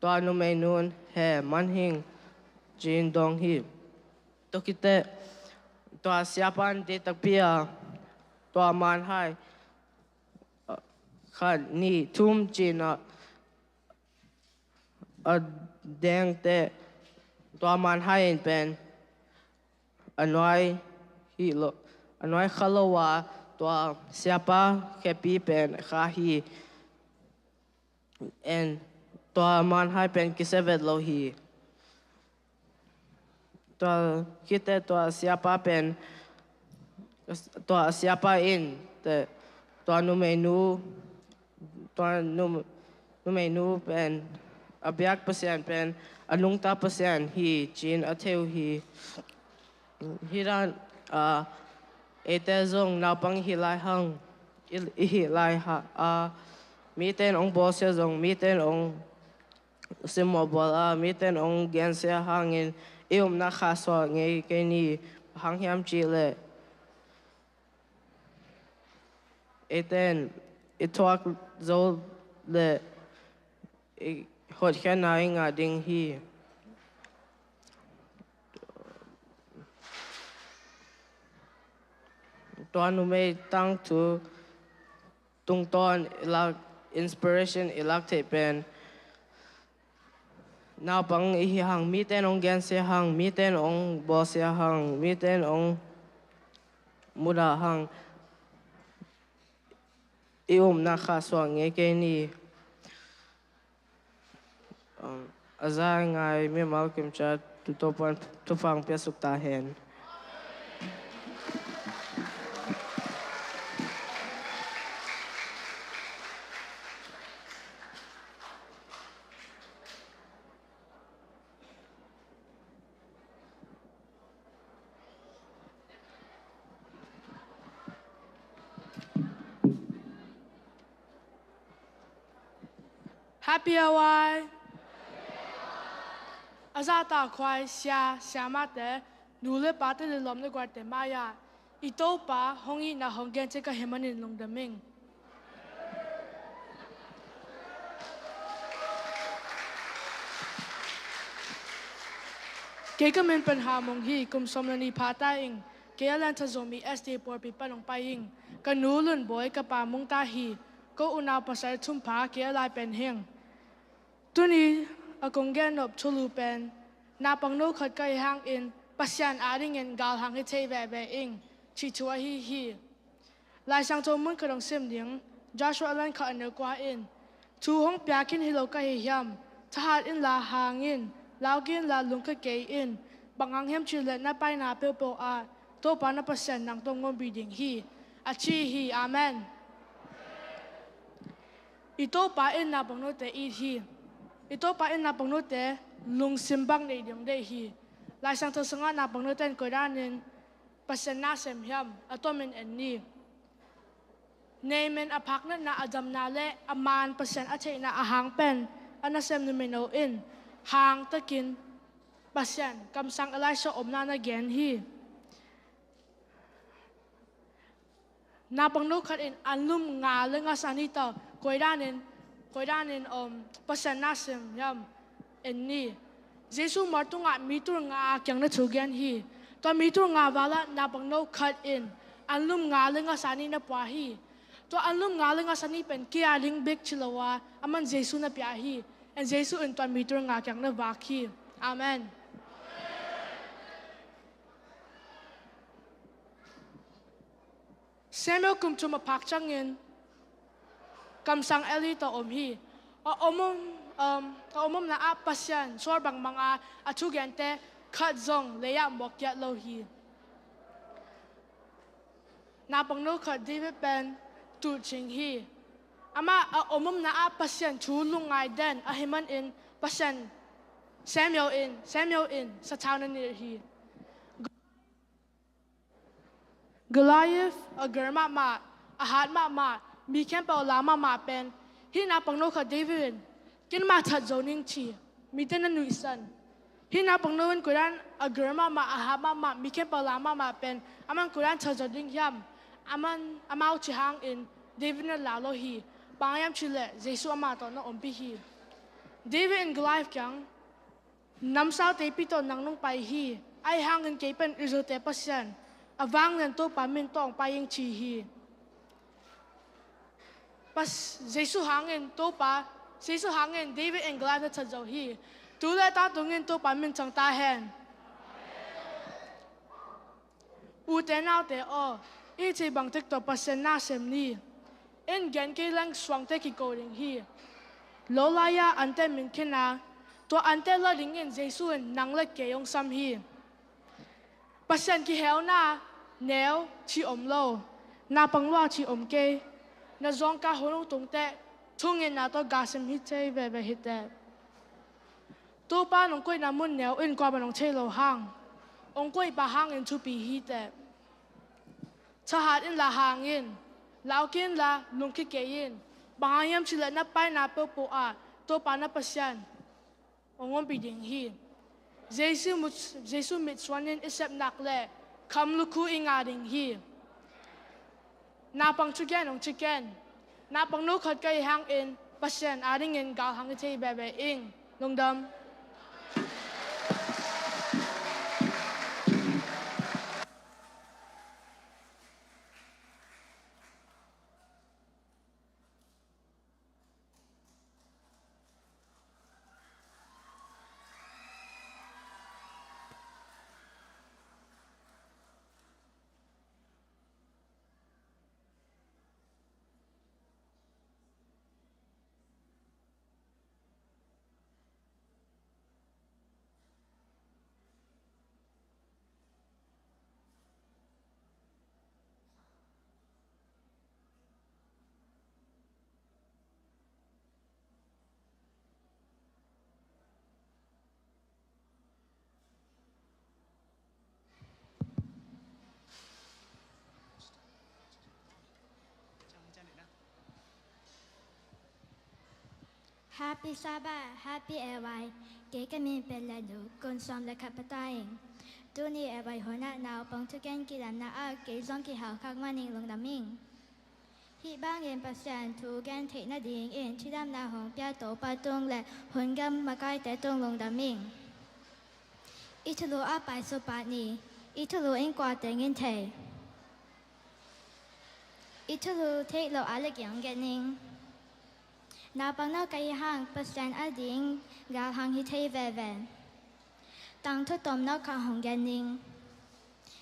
tua numei nu in, he, man hi ing, ci-in dawng hi. Tua khit teh tua siapa in deih takpi a tua manhai khat, nih, thum ci-in a a deng teh tua manhai in pen a nuai hi lo, a nuai kha lo a, tua siapa khepi pen kha hi. En, tua manhai pen kisia vet lo hi. Tua khit teh tua siapa pen, tua siapa in teh tua numei nu, tua nu, numei nu pen a biak Pasian pen a nungta Pasian hi, ci-in a thei uh hi. Hih dan a, eite zong naupang i hih lai hang, i, i hih lai ha a, mite in hong bawlsia zong, mite in hong simmawh bawl a, mite in hong gensia hangin i upna khahsuah ngei kei ni. Bang hang hiam cih leh eite in i thuak zo leh i hotkhiatna i ngah ding hi. Tua numei tangthu tungtawn i lak, inspiration i lak theih pen naupang i hih hang, mite in hong gensia hang, mite in hong bawlsia hang, mite in hong mudah hang, i upna khahsuah ngei kei ni. Um, a za ngai mimal kim ciat tu Topa'n thupha pia suk ta hen. Happy Awai! A zahtakhuai sia, siamahte, nu le pate le lawm le gualte mai-ah i Topa hong itna hong gen ciat ka hih manin lungdam ing. Kei ka min pen Ham Mung hi, kum sawm le nih pha ta ing. Kei a Lian Tha Zomi S D A pawlpi pan hong pai ing. Ka nu Lun Bawi, ka pa Mung Ta hi. Ko unau pasal thum pha, kei a lai pen hing. Tuni a kong gen nop thulu pen, naupangno khat ka hih hangin Pasian adingin galhang hi thei veve ing, cih thu ahi hi. Lai Siangtho mun khat hong sim ding, Joshua a lian khat a neu kua in, thu hong pia khin hi lo ka hi hiam? Thahat inla hang in, lau kei inla lungkia kei in, bang hang hiam cih leh na paina peuhpeuh ah Topa na Pasian nang tawh hong ompih ding hi, a ci hi. Amen. I Topa in naupangnote it hi. I Topa in naupangnote lungsim bang nei ding deih hi. Lai Siangtho sungah naupangnote in koi danin Pasian na sem hiam, a tomin en ni. Neimen a phaknatna, a damna le a maan Pasian a theihna a hang pen a nasem numeino in hangtakin Pasian kamsang Elisha omna na gen hi. Naupangno khat in anlum nga le ngasa ni ta, koi danin, koi danin, um, Pasian na sem hiam, en ni. Jesu mual tungah mi tul nga kiang na thu gen hi. Tua mi tul nga valah naupangno khat in anlum nga le ngasa ni na pua hi. Tua anlum nga le ngasa ni pen kei a ding bek ci lo a, aman Jesu na pia hi. And Jesu in tua mi tul nga kiang na vak hi. Amen. Samuel kum thum a phak ciangin kamsang Eli tawh om hi. A om om, um, a om omna ah Pasian sual bangmang a, a thugente khat zong lei-ah muak kiat lo hi. Naupangno khat David pen tutcing hi. Amah a om omna ah Pasian thu lungngai den ahih manin Pasian Samuel in, Samuel in sathau na nilh hi. Goliath a gel mahmah, a hat mahmah, mi khempeuh a lau mahmah pen hih naupangno khat David in, "Ken mah that zo ning," ci, mite na nuihsan. Hih naupangno in koidan a gel mahmah, a hat mahmah, mi khempeuh a lau mahmah pen aman koidan that zo ding hiam? Aman, amau cih hangin David na lau lo hi. Bang hiam cih leh Jesu amah tawh na ompih hi. David in Goliath kiang, "Namsau teipi tawh nang nong pai hi. Ahih hangin kei pen Israel-te Pasian, a vanglian Topa min tawh hong pai ing," ci hi. Pas-, Jesu hangin Topa, Jesu hangin David in Goliath na that zo hi. Tu le tangtungin Topa min thang ta hen. Ute naute aw, i theih bang tek tawh Pasian na sem ni. In gen kei leng suangte kiko ding hi. Lo lai-a ante min khen a, tua ante la dingin Jesu in nang le kei hong sam hi. Pasian kiheuna neu cih om lo, naupang lua cih om kei. Na zawngkal hun hong tung teh thungetna tawh gal sem hi thei veve hi teh. Topa in hong koihna mun neu in kuamah in hong thei lo hang, hong koihpa hangin thupi hi teh. Thahat inla hang in, lau kei inla lungkia kei in, bang hang hiam cih leh na paina peuhpeuh ah Topa na Pasian hong ompih ding hi. Jesu mit-, Jesu mitsuan in i sep nak leh kham lukhu i ngah ding hi. Naupang thugen hong ci ken. Naupangno khat ka hih hangin Pasian adingin galhang hi thei veve ing. Lungdam. Happy Sabbath, Happy L Y. Kei ka min pen Lenu, kum sawm le khat pha ta ing. Tuni L Y hun ah naupang thugen kilemna ah kei zong kihel khak man ing, lungdam ing. Hih bangin Pasian thu gen theih nadingin thudamna hong pia Topa tung le hun gam makaite tung lungdam ing. I thulu ah paisuk pah ni. I thulu in kua teng in thei? I thulu theih loh a leh kiang gen ning. Naupang no ka hih hang Pasian ading galhang hi thei veve. Tangthu tomno khat hong gen ning.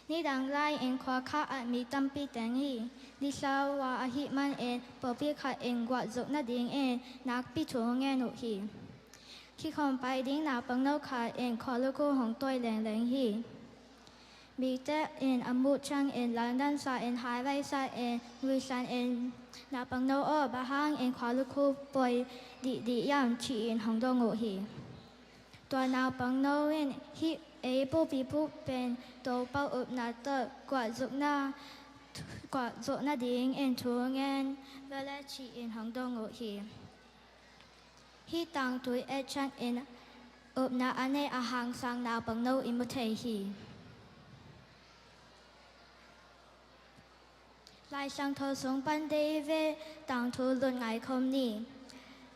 Nidang lai-in khua khat ah mi tampi teng hi. Nisa ua ahih manin pawlpi khat in guahzuk nadingin nakpi thu ngen uh hi. Kikhom pai ding naupang no khat in khua lukhu hong tuai lengleng hi. Mite in a muh ciangin lamdang sa-in, haivai sa-in, nuihsan in, "Naupang no aw, bang hangin khua lukhu puai dihdih hiam?" ci-in hong dong uh hi. Tua naupang no in, "Hih ei pawlpi phu pen Topa upna tawh guahzukna, guahzuk nadingin thu ngen vele," ci-in hong dong uh hi. Hih tangthu i et ciangin upna a nei a hangsang naupang no i mu thei hi. Lai Siangtho sung pan David tangthu lut ngai khawm ni.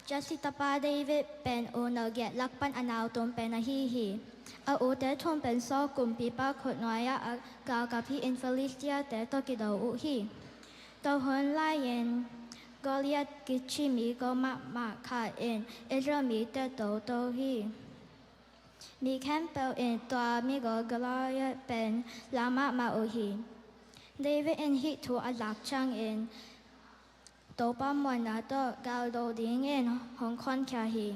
Jesse tapa David pen unau giat lak pan a nau tum pen ahi hi. A ute thum pen Saul kumpipa khutnuai-ah a galkap hi-in Filistia-te tawh kido uh hi. Tua hun lai-in Goliath kici mi gol mahmah khat in Israel mite toto hi. Mi khempeuh in tua mi gol Goliath pen la mahmah uh hi. David in hih thu a zak ciangin Topa muanna tawh galdo dingin hong khawnkhia hi.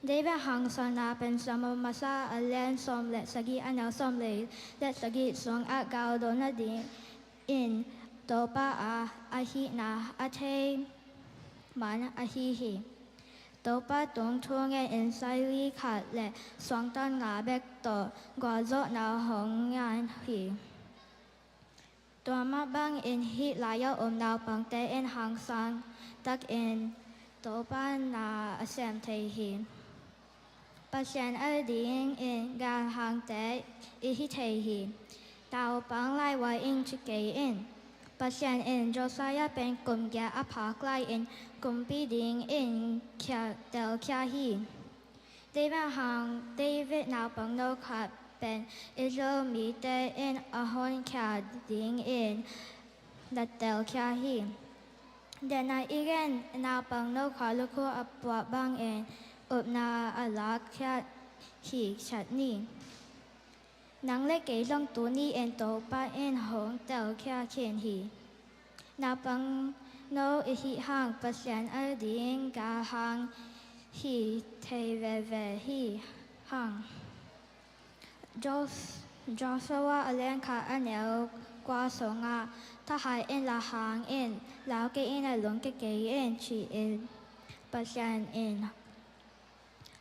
David hangsatna pen Samuel masa a lian sawm le sagih a neu sawm le sagih sungah galdo nadingin Topa a, a hihna a thei man ahi hi. Topa tung thu ngen in saili khat le suangtan nga bek tawh gualzawhna hong ngen hi. Tua mah bangin hih lai-ah om naupangte in hangsan takin Topa na a sem thei hi. Pasian adingin galhangte i hi thei hi. Naupang lai-ah ing ci kei in. Pasian in Josiah pen kum giat a phak lai-in kumpi dingin khia, telkhia hi. David hang, David naupang no khat pen Israel mite in a honkhia dingin na telkhia hi. Dena i gen naupang no khua lukhu a puah bangin upna a lakkhiat hi chat ni. Nang le kei zong tuni-in Topa in hong telkhia khin hi. Naupang no i hih hang Pasian ading galhang hi thei veve hi hang. Jos-, Joshua a lian khat a neu kua sungah, "Thahai in la hang in, lau kei in la lungkia kei in," ci-in Pasian in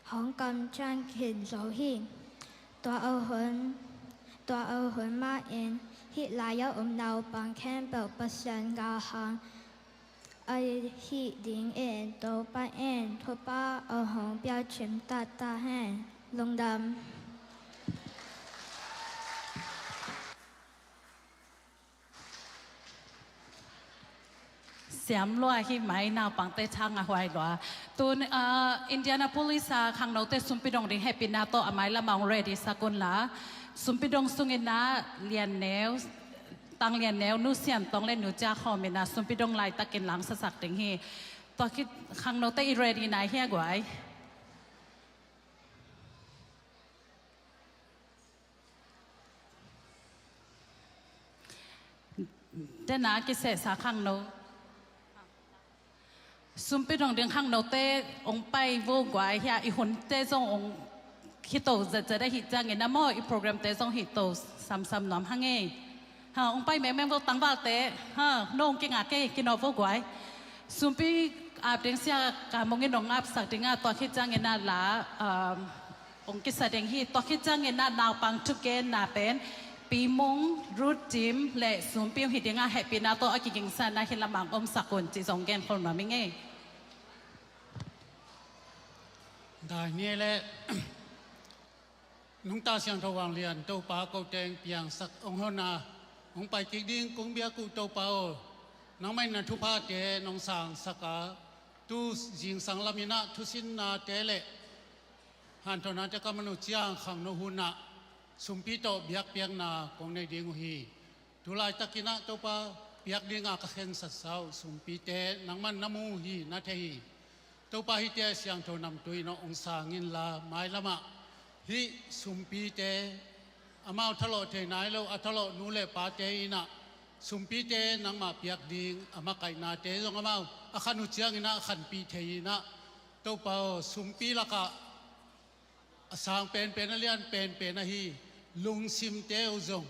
hong kamciam khin zo hi. Tua a hun, tua a hun mahin hih lai-ah om naupang khempeuh Pasian galhang a hih dingin Topa in thupha a hong pia cimtak ta hen. Lungdam. Siam lua hi mai, naupangte thang a huai lua. Tun, ah, Indianapolis a khangnote sumpi dong ding hehpihna tawh a mai lamah hong ready sak un la. Sumpi dong sungin ah Lian Neu, Tang Lian Neu, Nu Sian Tong le Nu Cia Khawm in ah sumpi dong laitakin langsasak ding hi. Tua khit khangnote i ready nai hia guai? Dena kisehsa khangno. Sumpi dong ding khangnote hong pai vo guai hia, i hunte zong hong hito zetzet ahih ciangin ah maw, i programte zong hito samsam nuam hang e. Ha, hong pai mengmeng vo, tangvalte. Ha, no hong kingak e, kinawh vo guai. Sumpi ap ding Sia Ka Mung in hong apsak ding a, tua khit ciangin ah la, um, hong kisa ding hi. Tua khit ciangin ah naupang thugenna pen Pi Mung, Ruth Tim le Sumpi hong hi ding a, hehpihna tawh a kigingsa-in ah hih lamah hong omsak un ci zong gen khol nuam ing e. Taihni le nungta siangtho vanglian Topa, ko teng piangsak hong hon a, hong pai kik ding kong biak uh Topa aw, nangmah in na thuphate nong sangsak a, tu zingsang lam in ah thusinnate le hanthawnate ka man uh ciang khangno hun ah sumpi tawh biakpiakna kong nei ding uh hi. Tu laitakin ah Topa, piak dingah ka khensatsa uh sumpite nangmah in na mu hi, na thei hi. Topa, hihte siangtho namtui in ah hong sang inla, mailamah hih sumpite, amau thalawh thei nai lo a thalawh nu le pate in ah sumpite nangmah piak ding a makaihnate zong amau a khan uh ciangin ah khanpih thei in ah, Topa aw, sumpi lakah a sang penpen, a lian penpen ahi lungsimte uh zong,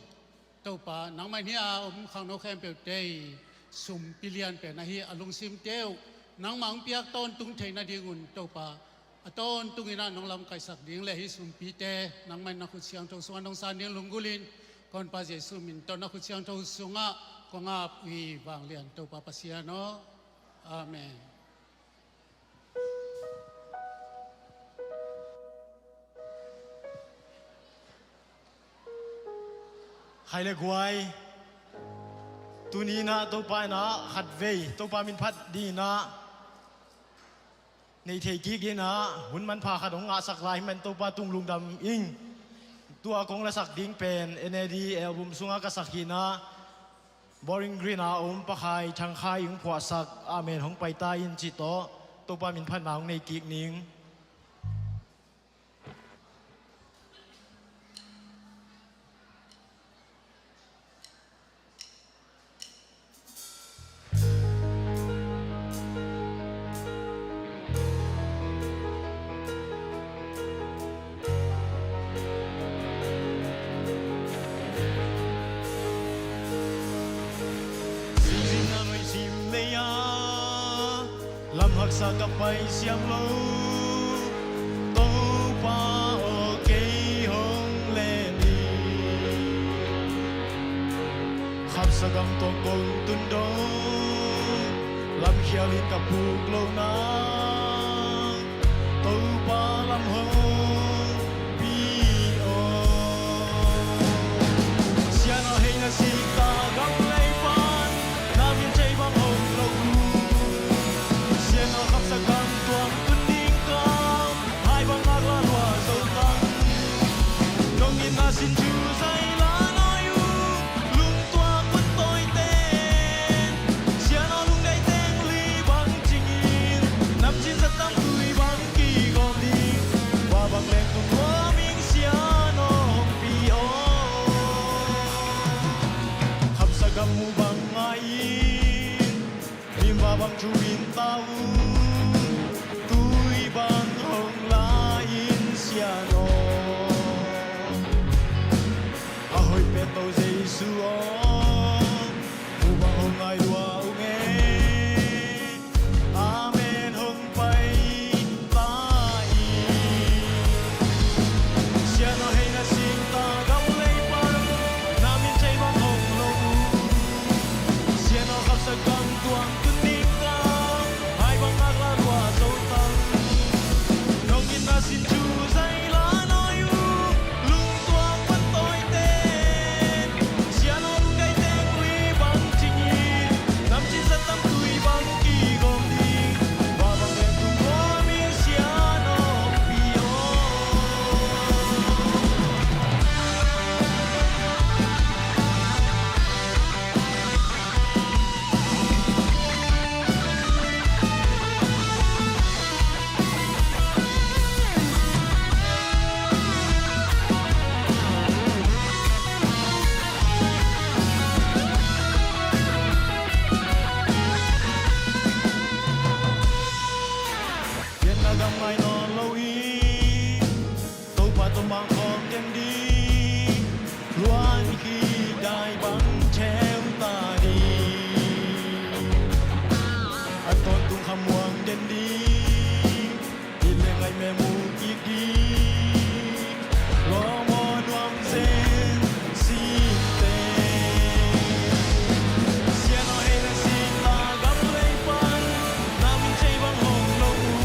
Topa, nangmah in hih a om khangno khempeuhte i sumpi lianpen ahi a lungsimte uh nangmah hong piak tawntung theih nadingun, Topa, a tawntung in ah nong lamkaihsak ding le hih sumpite nangmah in na khut siangtho sungah nong san ding lunggulhin, ka Honpa Jesuh min tawh na khut siangtho sungah kong ap uh hi, vanglian Topa Pasian aw. Amen. Khai le guai, tuni in ah Topa in ah khatvei Topa min phat dingin ah nei thei kik dingin ah hun manpha khat hong ngahsak lai hi man Topa tung lungdam ing. Tua kong lasak ding pen N A D album sungah ka sak hi in ah, Bowling Green a om Pa Khai Thang Khai in phuahsak, Amen, hong pai ta in cih tawh Topa min phatna hong nei kik ning. Zingzing a nuih zim lei a, lam haksa ka pai siam lo, Topa aw, kei hong len in. Khamsa gam tuang kong tun dong, lamkhial in ka puk lo nang, Topa lam hong pi aw. Sian aw, hei na sik ta gam lei pan, na min thei bang hong lo. Sian aw, khamsa gam tuang tun ding kam, hai bang ngak la lua zo tang. Nong itna sin thu zai la nai uh, lungtuak hun tawi ten. Sian aw, lungdai teng li bang cingin, namcin zat tang tui bang kigawm ding, va bang leng tung lua ming Sian aw hong pi aw. Khamsa gam mu bang ngai in, mimba bang thu in ta uh, tui bang hong la in Sian aw. A hoih pen To Jesu aw, mu bang hong ngai lua ung e. Amen hong pai ta in. Sian aw, hei na sik ta gam lei pan, na min thei bang hong lo. Sian aw, khamsa gam tuang tun ding kam, hai bang ngak la lua zo tang. Nong itna sin thu zai la nai uh, lungtuak hun tawi ten. Sian aw, lungdai teng li bang cingin, namcin zat tang tui bang kigawm ding, va bang leng tung lua ming Sian aw hong pi aw. Pianna gam ngai nawn lo in, Topa tawh mangkhawm den ding, luan khit dai bang theu ta ding. A tawntung khamuang den ding, it le ngaih mem uh kik ding, lawm aw nuam zen sinte. Sian aw, hei na sik ta gam lei pan, na min thei bang hong lo uh.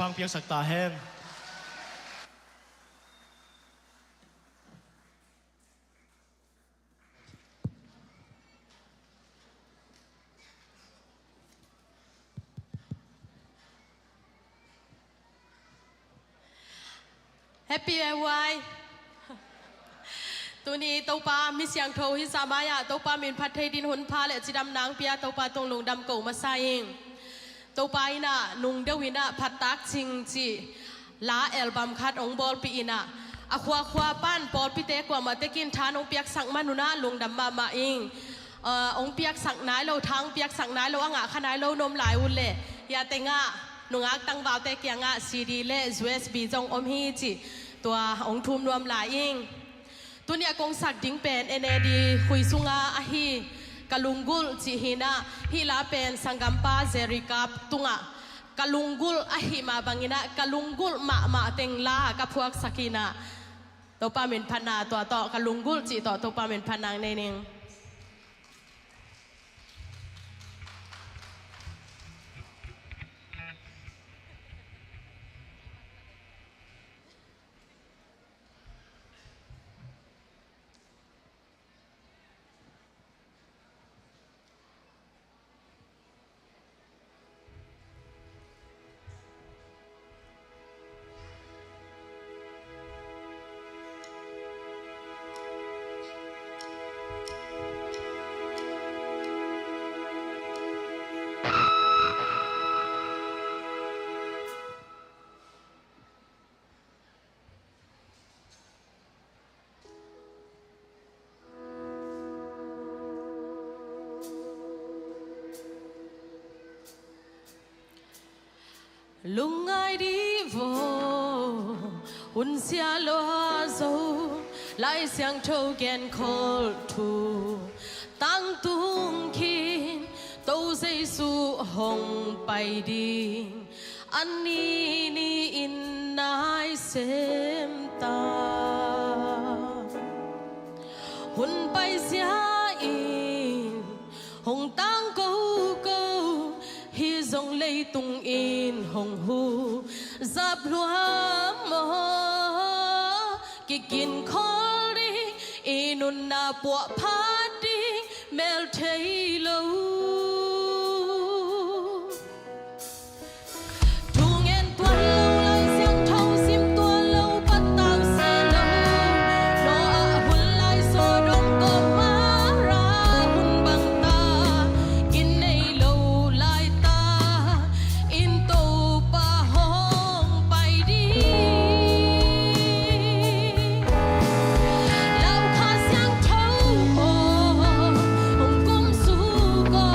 Topa'n piaksak ta hen. Happy A Y. Tuni Topa mi siangtho hih zah mai-ah Topa min phat thei dingin hun pha le cidamna hong pia Topa tung lungdam ko masa ing. Topa in ah nung deuh in ah Phattak Cing cih la album khat hong bawlpih in ah, a khuakhua pan pawlpite kuamah tekin tha hong piaksak man un ah lungdam mahmah ing. Ah, hong piaksak nai lo, tha hong piaksak nai lo, a ngah kha nai lo na om lai uh leh, hia tengah nungak tangvalte kiangah C D le U S B zong om hi cih tua hong thum nuam lai ing. Tuni a kong sak ding pen N A D khui sunga ahi Ka Lunggulh cih hi in ah, hih la pen sanggampa Jerry Kap tungah Ka Lunggulh ahih mah bangin ah ka lunggulh mahmah teng la ka phuaksak in ah, Topa min phatna tua tawh, Ka Lunggulh cih tawh Topa min phatna nei ning. Lungngai dih vaw, hun sia lua zo, Lai Siangtho genkholh thu tangtung khin, To Jesu hong pai ding a ni ni-in nai sem ta. Hun paizia in hong tang koko, hih zong leitung in hong huzap lua maw? Kikinkhol ding, i nunna puahphat ding mel thei lo. Thungen tuan lo, Lai Siangtho sim tuan lo, patau si lo. Noah hun lai Sodom Gomorrah hun bang ta, kin nei lo lai ta, in Topa hong pai ding. Lau Kha Siangtho aw, hong kum suk aw.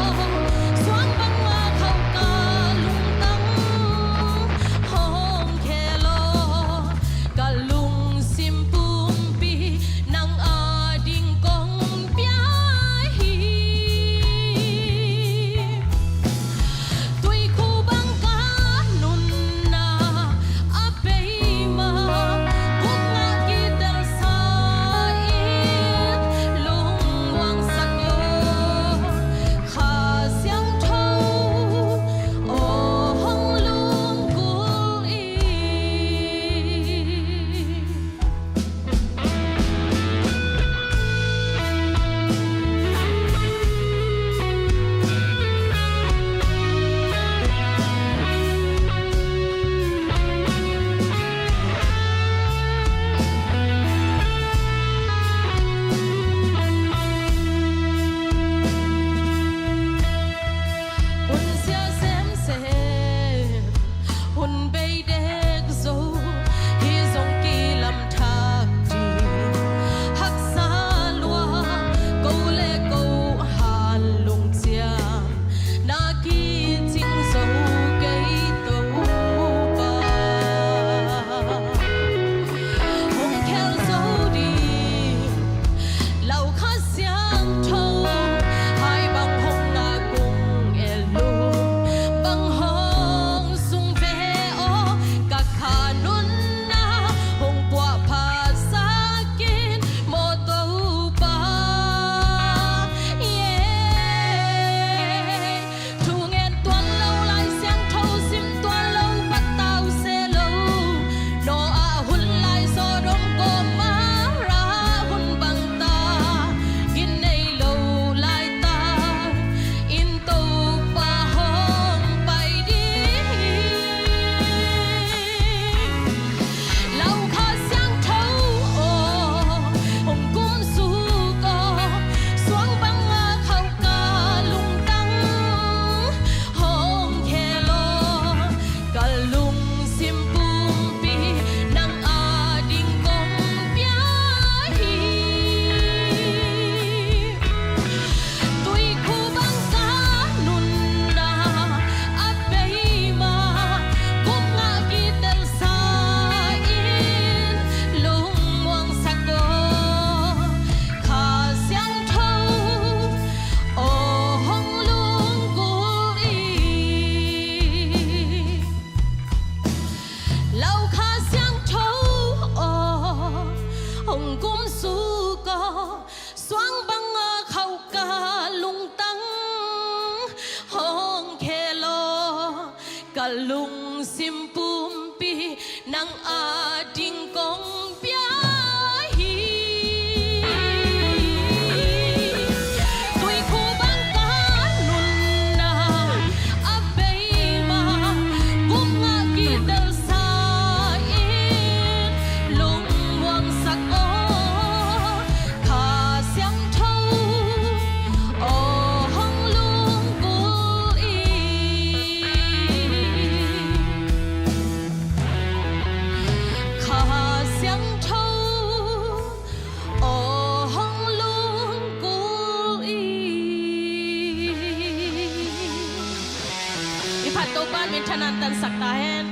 Sak ta hen.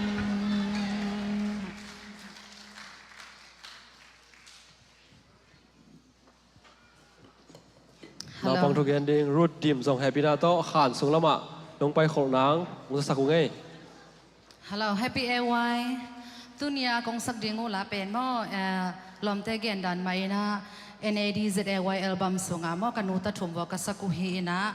Naupang thu gen ding Ruth Dim zong hehpihna tawh khan sung lamah nong pai kholh nang hong zasak uh ngei. Hello, happy A Y. Tuni a kong sak ding uh la pen maw, eh, lawmte gen dan mah in ah N A D Z A Y album sungah maw ka nu ta thum vaw ka sak uh hi in ah,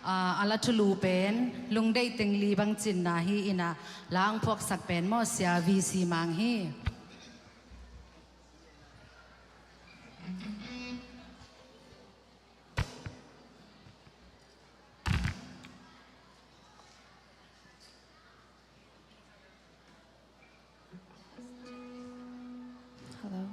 ah, a la thulu pen Lungdeih Teng Li Bang Cinna hi in ah, la hong phuaksak pen maw Sia V C Mang hi. Hello.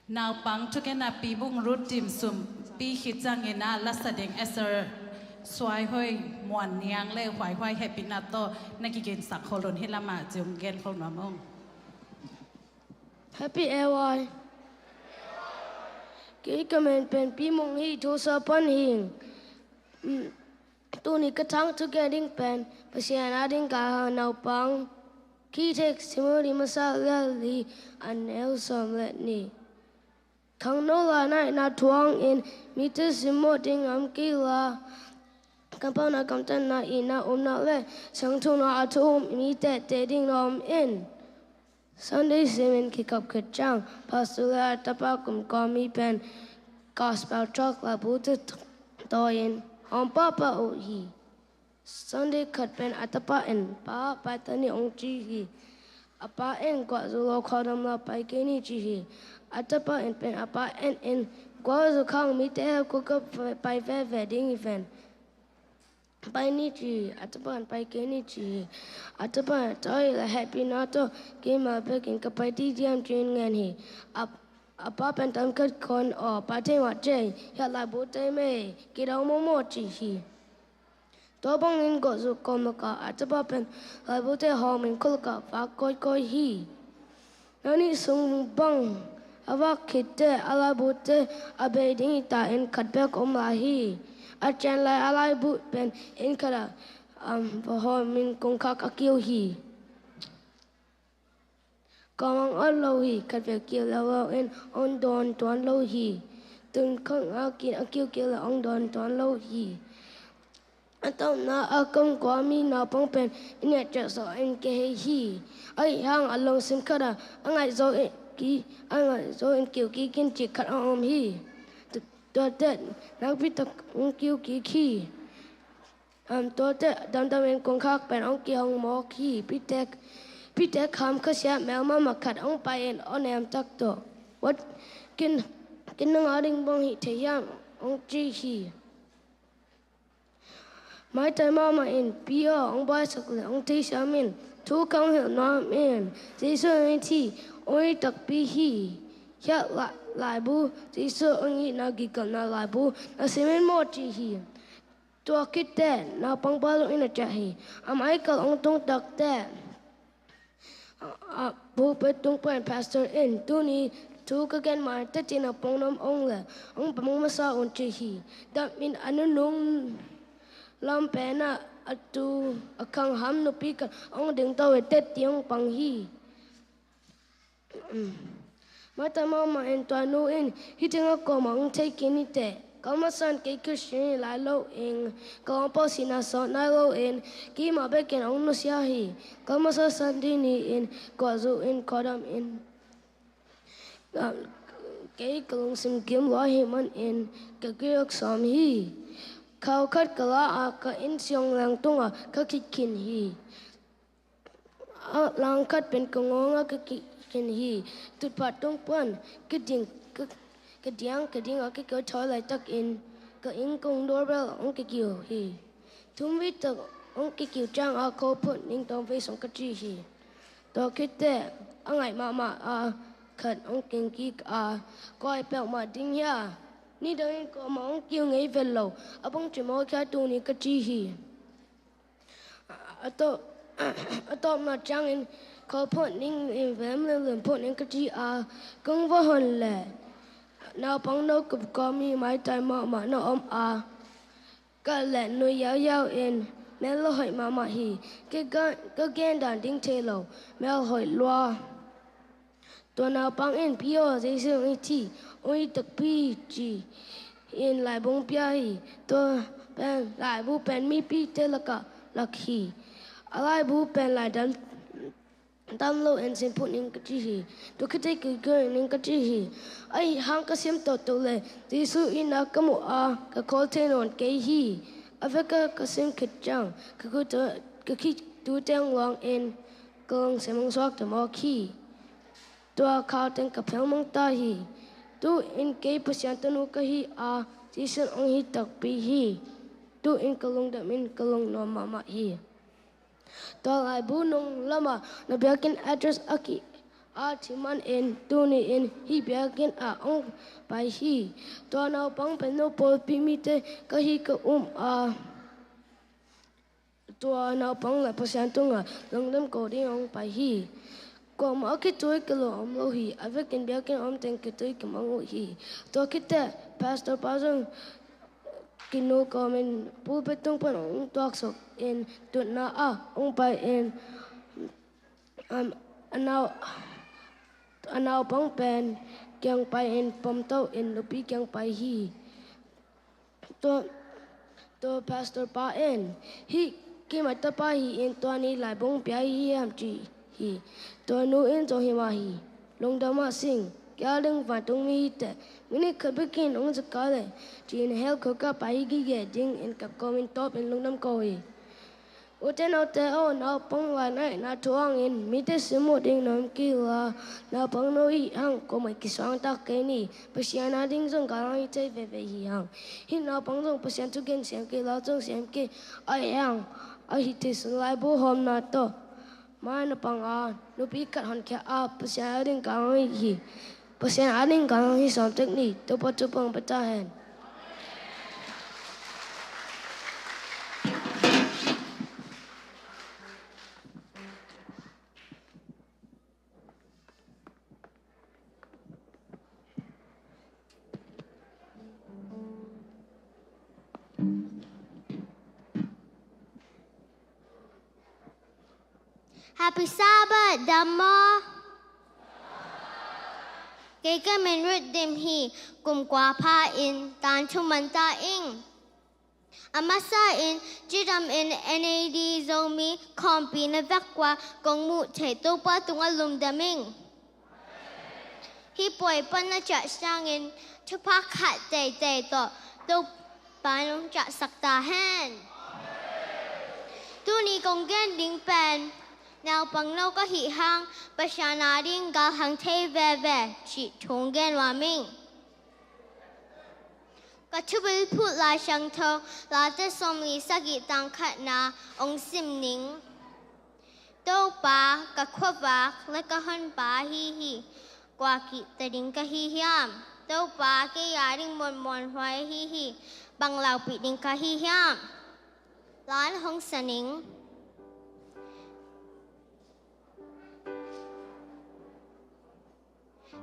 Naupang thugenna Pi Bung Ruth Tim Sum, Pi khit ciangin ah lasa ding Esther Suai Hoi, Muan Niang le Huai Huai hehpihna tawh na kiginsak khol un, hih lamah zong gen khol nuam ung. Happy A Y. Kei ka min pen Pi Mung hi, Tulsa pan hi ing. Mm, tuni ka thangthu gen ding pen Pasian a ding ka naupang, Key Text, Timothy masa lian li, a neu sawm le nih. Khangno la naihna thu hangin mite simmawh ding om kei la, kampau na, kamtanna, itna, upna le siangthona a thu um mi tehteh ding na om in. Sunday simin kikap khit ciang, pastor le a tapa kumkawm mi pen gospel tract laibu te tawi-in hawm pahpah uh hi. Sunday khat pen a tapa in, "Pa, pai ta ni," hong ci hi. A pa in, "Guah zu lo, khuadam la pai kei ni," ci hi. A tapa in pen a pa en in, "Guah zu khang mite heh kua ka pai veve ding hi ven. Pai ni," ci hi. A tapa in, "Pai kei ni," ci hi. A tapa in, "Tua hi leh hehpihna tawh keima bekin ka pai ding hiam?" ci-in ngen hi. A, a pa pen tam khat khawng, "Aw, pai thei mah ci ei, hiah laibu tei mei, kidawng mawhmawh," ci hi. Tua bangin guah zu kawm lakah a tapa pen laibu te hawmin khua lakah vak kawikawi hi. Nani sung bang a vak khit teh a laibu te a bei ding hi ta in khat bek om lai hi. A cian lai a laibu pen inn khatah, um, va hawmin kongkhak a kiu hi. Kawm hong ot lo hi, khat vei kiu lo lo in hong dawn tuan lo hi. Tun khang a kin a kiu kiu lo hong dawn tuan lo hi. A tawpna a kongkhak mi naupang pen inn ah ciah zawh in kihei hi. Ahi hang a lungsim khatah a ngaih zo in ki, a ngaih zo in kiu kik in cih khat a om hi. Tu-, tuate nakpi tak hong kiu kik hi. Um, tuate damdamin kongkhak pen hong kihong mawk hi. Pitek, pitek ham khasia mel mahmah khat hong pai in aw nem tak tawh, "What, ken, ken nang a ding bang hih thei hiam?" hong ci hi. Maitai mahmah in, "Pi aw, hong baisak le hong theisiam in, thu ka hong hilh nuam in, Jesu hong it hi, hong it takpi hi. Hiah la-, laibu, Jesu hong itna kikapna laibu na sim in maw," ci hi. Tua khit teh naupangpa lunginn ah ciah hi. A maikal hong tung tak teh, a, a, pulpit tung pan pastor in, "Tuni thu ka gen mah teh, tua naupang nuam hong le hong pamang masa un," ci hi. Dam in a nunung lam pen ah a tu a khang ham nupi khat hong ding to ve teh, ci hong pang hi. Maitai mahmah in tua nu in, "Hih tengah kuamah hong thei khin hi teh. Ka masa in kei Khristian hi lai lo in, ka lawmpa sihna sawt nai lo in, keimah bekin hong nusia hi. Ka masa Sunday ni-in guah zu in khuadam in, ah, kei ka lungsim kim lua ahih manin ka kiuk sawm hi. Khau khat ka la a, ka inn siang leng tungah ka khih khin hi. A langkhat pen ka ngawngah ka khih khin hi. Tutphah tung pan ka ding, ka, ka diang, ka dingah ka kiu thei laitakin ka inn kong doorbell hong kikiu hi. Thumvei tak hong kikiu ciangah khuaphut ning tawmvei sung ka ci hi. Tua khit teh a ngaih mahmah a khat hong kingkik a, 'Kua hi peuhmah ding hia? Nidangin kuamah hong kiu ngei vet lo, a bangci mawk hia tuni?' ka ci hi. A tawp, a tawpna ciangin, 'Khuaphut ning in vem limlim phut ning,' ka ci a, kong va hon leh naupang no kumkawm mi maitai mahmah na om a, ka let nui yauyau in, mel a hoih mahmah hi. Ka ga-, ka gen dan ding thei lo, mel hoih lua. Tua naupang in, 'Pi aw, Jesu hong it hi, hong it takpi hi,' ci-in laibu hong pia hi. Tua pen, laibu pen mipite lakah lak hi. A laibu pen lai dam, dam loin sim phut ning ka ci hi. Tua khit teh kiu kiu ning ka ci hi. Ahi hang ka sim toto leh Jesu itna ka muh a, ka khawl thei nawn kei hi. A vekah ka sim khit ciang ka khut, ka khitute hong luangin ka lungsim hong suakta mawk hi. Tua khau teng ka phelmang ta hi. Tu-in kei Pasian tanu ka hi a, Jesu in hong it takpi hi. Tu-in ka lungdamin ka lungnuam mahmah hi. Tua laibu nung lamah na biakinn address a ki, a thim manin tuni-in hih biakinn ah hong pai hi. Tua naupang pen no pawlpi mite ka hi ka um a, tua naupang le Pasian tungah lungdam ko ding hong pai hi. Kuamah khitui kilawm om lo hi. A vekin biakinn a om teng khitui kimang uh hi. Tua khit teh pastor pa zong kinu kawmin pulpit tung pan hong tuaksuk in tutna ah hong pai in, um, a nau, a naupang pen kiang pai in pomto in nupi kiang pai hi. Tua, tua pastor pa in, "Hih keima tapa hi in tua ni laibung pia hi hiam?" ci hi. Tua nu in zong hi mah hi. "Lungdam mah sing, kei a ding vantung mi hi teh, minit khat bekin hong zaka leh," ci-in hell khuk ah pai hi gige dingin kap kawmin tawpin lungdam ko hi. Ute naute aw, naupang lainatna thu hangin mite simmawh ding na om kei la, naupang no hih hang kuamah kisuangtak kei ni. Pasian a ding zong galhang hi thei veve hi hang. Hih naupang zong Pasian thugen siam kei la, zong siam kei, ahih hang a hih thei sun laibu hawmna tawh mai na pang a, nupi khat honkhia a, Pasian a ding galhang hi hi. Pasian a ding galhang hi sawm tek ni. Topa thupha hong pia ta hen. Happy Sabbath, dam maw? Kei ka min Ruth Dim hi. Kum kua pha in tan thu man ta ing. A masa in cidam in N A D Zomi khawmpi na vek kua kong muh theih Topa tungah lungdam ing. Hih puai pan na ciah sangin thupha khat teitei tawh Topa in hong ciahsak ta hen. Tuni kong gen ding pen, naupang no ka hih hang Pasian a ding galhang thei veve cih thu hong gen nuam ing. Ka thubilphuh Lai Siangtho Late sawmli sagih tang khatna hong sim ning. Topa, ka khuavak le ka honpa ahi hi. Kua kihta ding ka hi hiam? Topa, kei a ding muanmuanhuai ahi hi. Bang laupih ding ka hi hiam? La hong sa ning.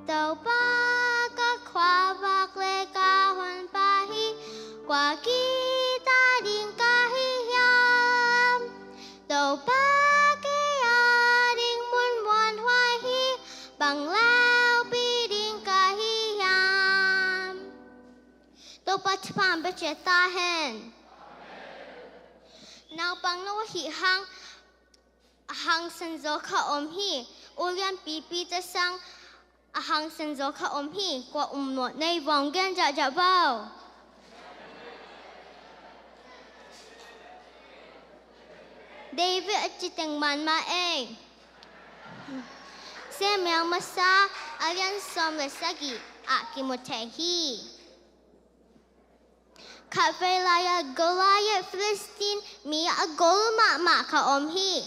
Topa, ka khuavak le ka honpa hi, kua kihta ding ka hi hiam? Topa, kei a ding muanmuanhuai hi, bang laupih ding ka hi hiam? Topa thupha hong pia ciat ta hen. Naupang no hih hang a hangsan zaw kha om hi. U lianpipi te sang a hangsan zaw kha om hi. Kua um mawh nei vawng gen zahzah vo. David a ci teng man mah ei. Samuel masa a lian sawm le sagih ah kimu thei hi. Khatvei lai-ah Goliath Philistine mi a gol mahmah kha om hi.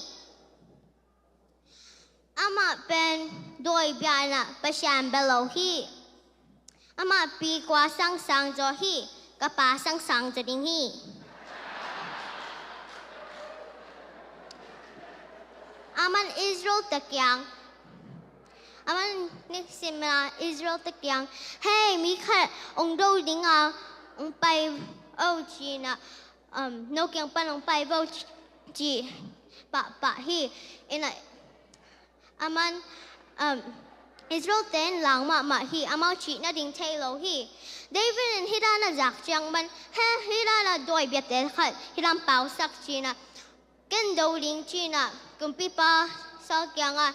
Amah pen dawi biakna pasian bia lo hi. Amah pi kua sangsang zaw hi. Ka pa sangsang zaw ding hi. Aman Israel te kiang Aman nisim a Israel te kiang, "Hei, mi khat ong do ding a ong pai o," ci-in a, um, "No kiang pan ong pai vo," ci, ci pahpah hi. Ina, aman, um, Israel te in lang mahmah hi, amau cih nading thei lo hi. David in hih dan a zak ciang man, "He, hih dan a dawi biate khat hih dan pausak," ci-in a, "Ken do ding," ci-in a kumpipa Saul kiangah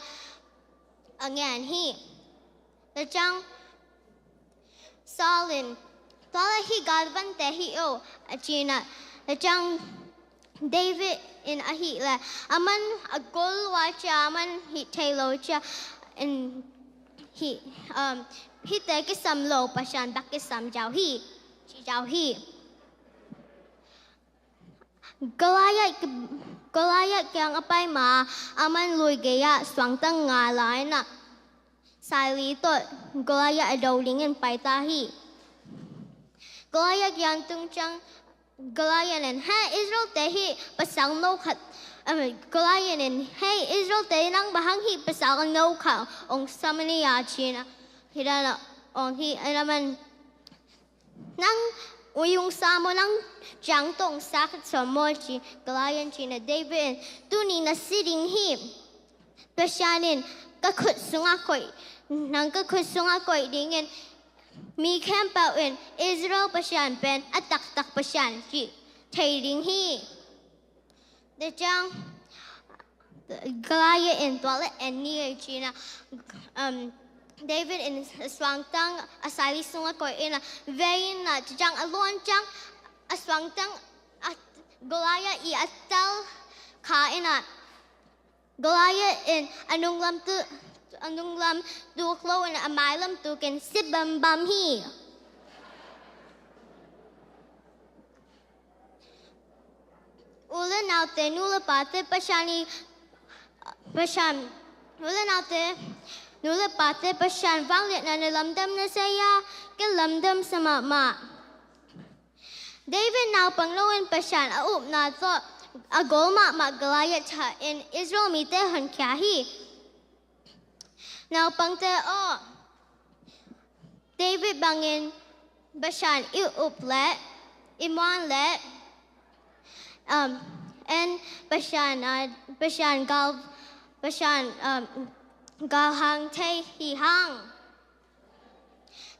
a ngen hi. Tua ciang Saul in, "Tua leh hih galvante hih o," a ci-in a, tua ciang David in ahih leh aman a gol lua cia, aman hih thei lo cia in hih, um, hihte kisam lo, Pasian bek kisam ziau hi, ci ziau hi. Goliath, Goliath kiang a pai ma, aman lui gei-ah suangtang nga la-in a, saili tawh Goliath a do dingin paita hi. Goliath kiang tung ciang Goliath in, "He Israel-te hi, pasal no khat," um, Goliath in, "He Israel-te, nang bang hang hi, pasal no khat ong sam ni a?" ci-in a, hi dan a ong hi, a laman, "Nang ui ung sa maw, nang ciang tawh ong sa khat sawm maw?" ci Goliath in ci-in a, David in, "Tuni na si ding hi. Pasian in ka khut sungah koih, nang ka khut sungah koih dingin mi khempeuh in Israel Pasian pen a taktak Pasian cih thei ding hi." Tua ciang Goliath in, "Tua leh en ni ei," ci-in a, um, David in a suangtang a saili sungah koih in a, vei in a, tua ciang a luan ciang a suangtang a Goliath i a tal kha in a, Goliath in a nunglam tu, a nunglam tuk lo in a mailam tukin si bambam hi. U le naute, nu le pate, Pasian i, Pasian, u le naute, nu le pate, Pasian vangliatna na lamdam na sei a, ka lamdam sa mahmah. David naupang lo in Pasian a upna tawh a gol mahmah Goliath thahin Israel mite honkhia hi. Naupangte aw, David bangin Pasian i up leh, i muan leh, um, en Pasian, uh, Pasian gal, Pasian, um, galhang thei hi hang.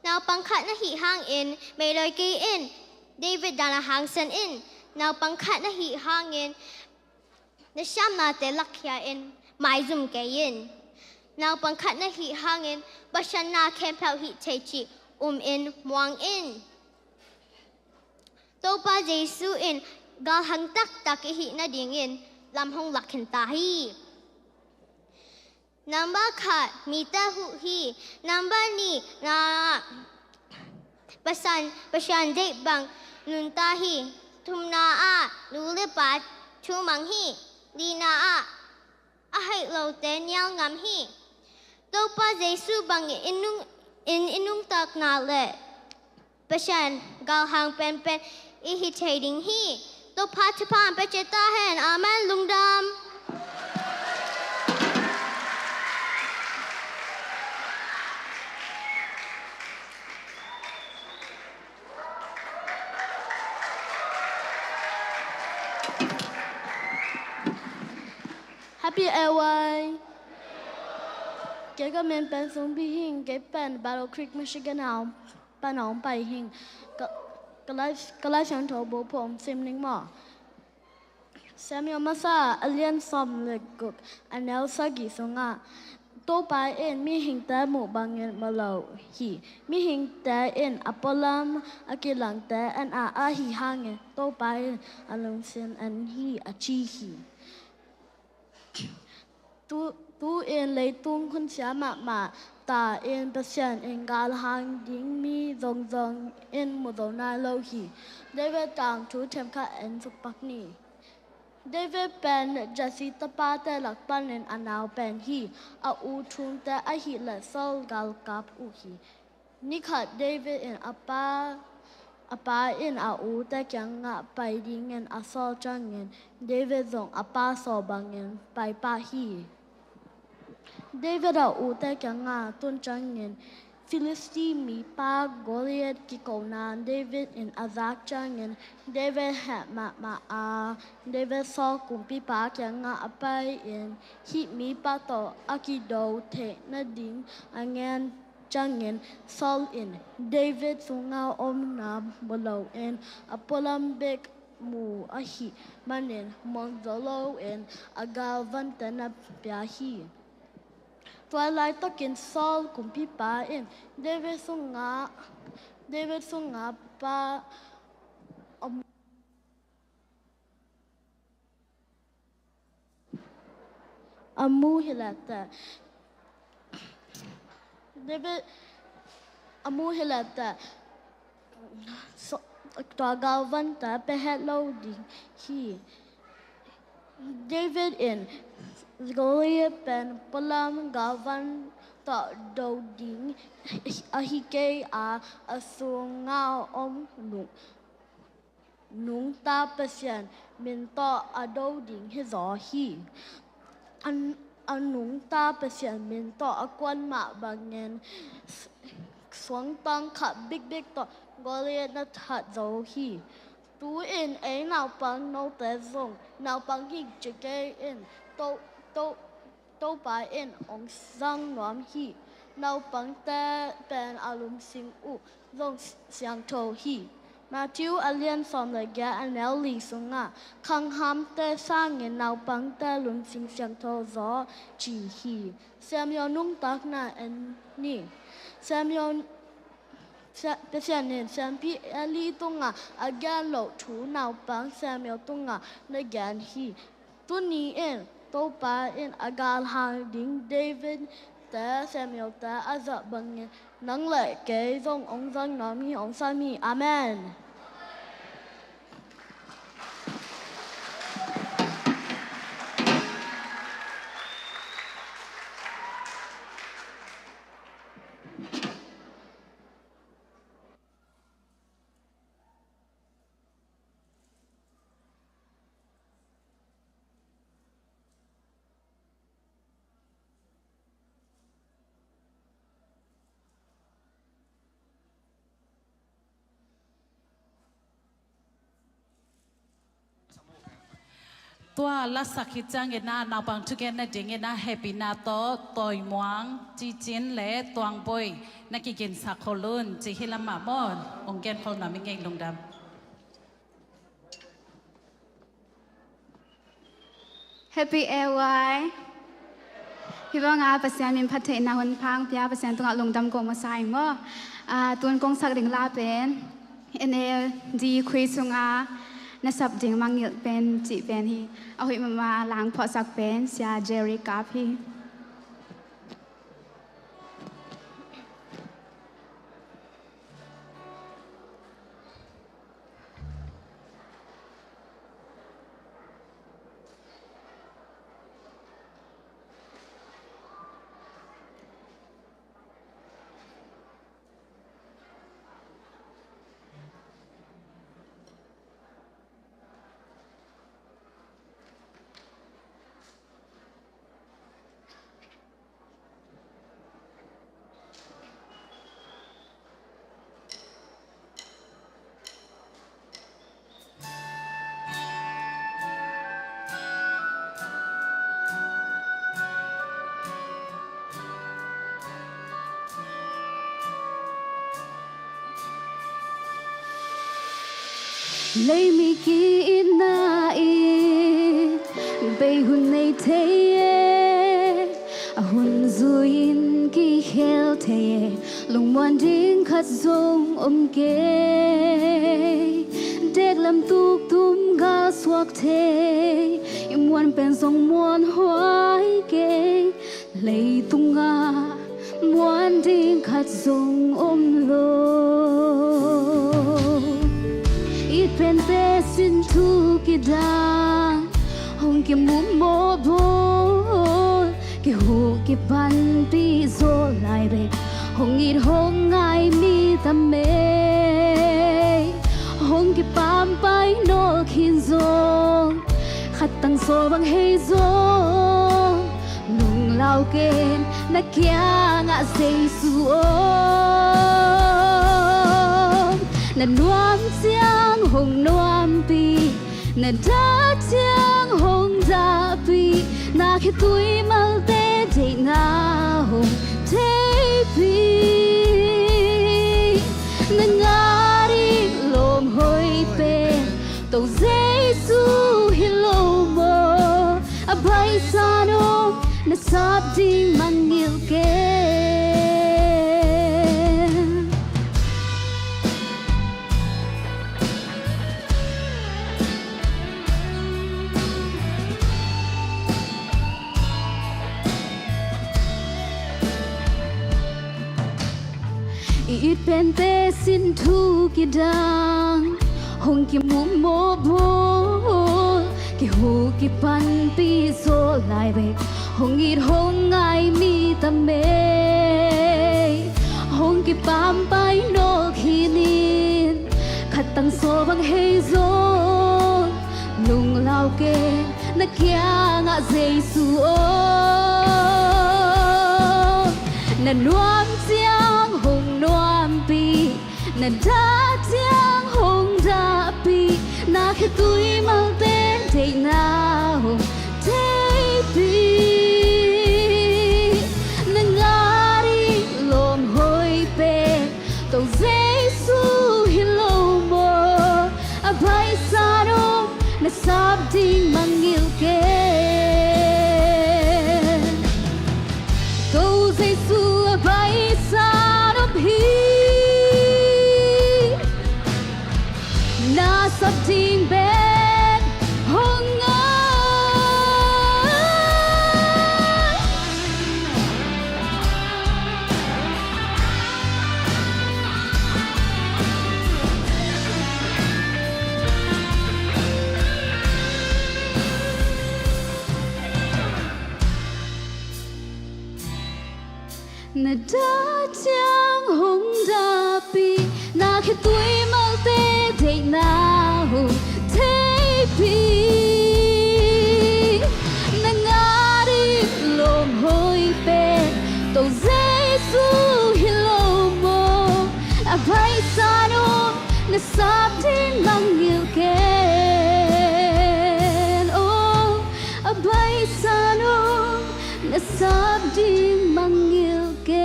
Naupang khat na hih hangin meidawi kei in, David dan a hangsan in. Naupang khat na hih hangin na siamnate lakkhia in, maizum kei in. Naupang khat na hih hangin Pasian na khempeuh hih thei cih um in, muang in. Topa Jesu in galhang taktak i hih nadingin lam hong lak khin ta hi. Number khat, mite huh hi. Number nih, na, Pasian, Pasian deih bang nunta hi. Thumna ah, nu le pa thu mang hi. Lina ah, a hoih lote nial ngam hi. Topa Jesu bangin i nung, in i nungtakna leh Pasian galhang penpen i hi thei ding hi. Topa thupha hong pia ciat ta hen. Amen. Lungdam. Happy Airway. Kei ka min pen Sung Pi Hing, kei pen Battle Creek, Michigan a om pan a hong pai hing. Ka, ka Lai, ka Lai Siangtho bu phuah hong sim ning maw. Samuel Masa a lian sawm le guk a neu sagih sungah, Topa in mihingte muh bangin mu lo hi. Mihingte in a pualam a kilangte en a, ahi hangin Topa in a lungsim en hi, a ci hi. Tu, tu-in leitung hun sia mahmah ta in Pasian in galhang ding mi zongzong in mu zo nai lo hi. David tangthu themkhat en suk pak ni. David pen Jesse tapate lak panin a nau pen hi. A u thumte ahih leh Saul galkap uh hi. Nikhat David in a pa, a pa in a ute kiangah pai dingin a sawl ciangin David zong a pa sawl bangin pai pah hi. David a ute kiangah tun ciangin Philistine mipa Goliath kikona David in a zak ciangin David heh mahmah a, David Saul kumpipa kiangah a pai-in hih mipa tawh a kido theih nading a ngen ciangin Saul in David sunga omna mu loin a pualam bek mu ahih manin muang zo loin a galvante na pia hi. Tua laitakin Saul kumpipa in David sunga, David sunga pa a a mu hi leh teh, David a mu hi leh teh, so, tua galvante pia het lo ding hi. David in Goliath pen pualam galvan tawh do ding ahi kei a, a sunga om nung, nungta Pasian min tawh a do ding hizaw hi. A, a nungta Pasian min tawh a kuan mah bangin suangtang khat bikbik tawh Goliath na that zo hi. Tu-in ei naupang note zong naupang hi ci kei in. To, to, Topa in hong zang nuam hi. Naupangte pen a lungsim uh zong siangtho hi. Matthew a lian sawm le giat a neu li sungah khanghamte sangin naupangte lungsim siangtho zaw ci hi. Samuel nuntakna en ni. Samuel Sia-, Pasian in siampi Eli tungah a gen loh thu naupang Samuel tungah na gen hi. Tuni in Topa in a galhang ding David te Samuel te a zat bangin nang le kei zong hong zang nuam hi, hong sam hi. Amen. Tua lasak hi ciangin ah naupang thugen nadingin ah hehpihna tawh Tawimuang, Cicin le Tuangboi na kiginsak khol un ci hi lam ah maw? Hong gen khol nuam ing ei, lungdam. Happy A Y. Hih banga Pasian min phattheihna hun pha hong pia Pasian tungah lungdam ko masa ing maw? Ah, tun kong sak ding la pen N L D khui sunga na sap ding mangngilh pen cih pen hi. A hoih mahmah lang phuahsak pen Sia Jerry Kap hi. Leimi ki-itna in bei hun nei thei e, a hun zui-in kikhel thei e, lungmuan ding khat zong om kei. Deklam tuktum gal suak thei, i muan pen zong muanhuai kei. Leitungah muan ding khat zong om lo. It pente sin thu kidang hong kimuh mawh bawl, kihuh kipanpih zaw lai bek hong it hong ngai mi tam e. Hong kipampai nawl khin zong khat tang sawl bang hei zong lunglau ken na kiangah Jesu om. Na nuam ciang hong nuampi, na dak ciang hong dahpi, na khitui malte deihna hong theipi. Na ngah ding lawm hoih pen Topa Jesu hi lo maw? A baihsan om na sap ding mangngilh ken. I it pente sin thu kidang hong kimuh mawh bawl, kihuh kipanpih zaw lai bek hong it hong ngai mi tam e. hong kipampai nawk hi ning. Khat tang sawm bang hei zaw, lunglau kei na kiangah Jesu aw. Na nuam ciang hong nuampih, na dah ciang hong dahpih, na khitui malte deihna hong theipih. Na ngat ding lawm hoih pen Topa Jesu hi lo maw? A baihsa nong na sap ding mangngilh kei. Topa Jesu a baihsa nong hi, na sap ding bek hong ngai. Na dah ciang hong dahpih, na khitui malte deihna hong theipih. Na ngat ding lawm hoih pen Topa Jesu hi lo maw? A baihsa nong na sap ding mangngilh kei. Oh, a baihsa nong na sap ding mangngilh kei.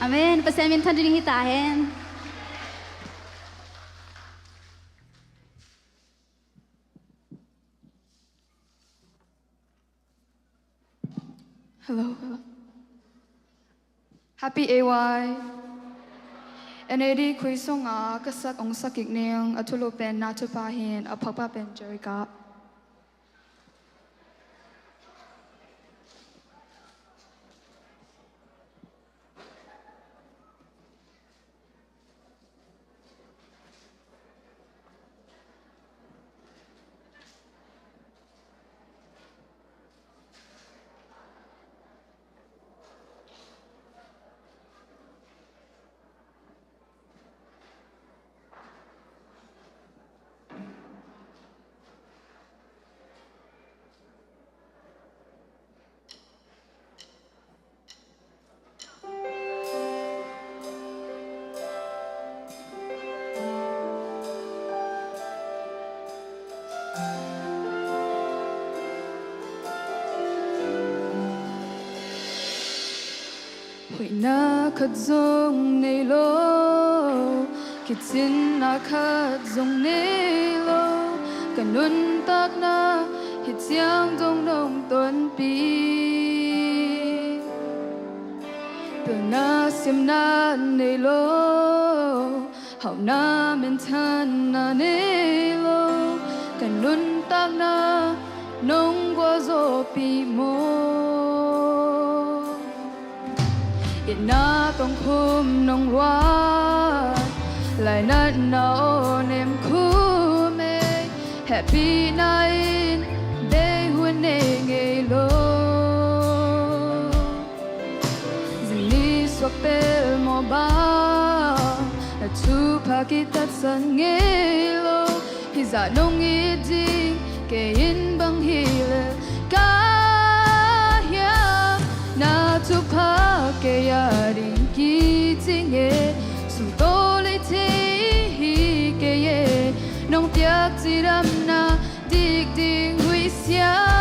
Amen. Pasian min thang ding hi ta hen. Hello, hello. Happy A Y. N A D khui sunga ka sak ong sak kik ning, a thulu pen Na Thupha hin, a phakpa pen Jerica. Hoihna khat zong nei lo, kicinna khat zong nei lo, ka nuntakna hih ciang dong nong tonpih. Pilna simna nei lo, hauhna minthanna nei lo, ka nuntakna nong gualzawhpih maw? Itna tongkhum nong luat, lainatna aw nem khum ei, hehpihna in bei hun nei ngei lo. Zingni suak pel maw bang, na thupha kitatsan ngei lo. Hih zah nong it ding kei in bang hi lel ka hiam? Na thupha kei a ding kici ngei, sumto lei thei hi kei e. Nong piak cidamna dik ding huih siangthote,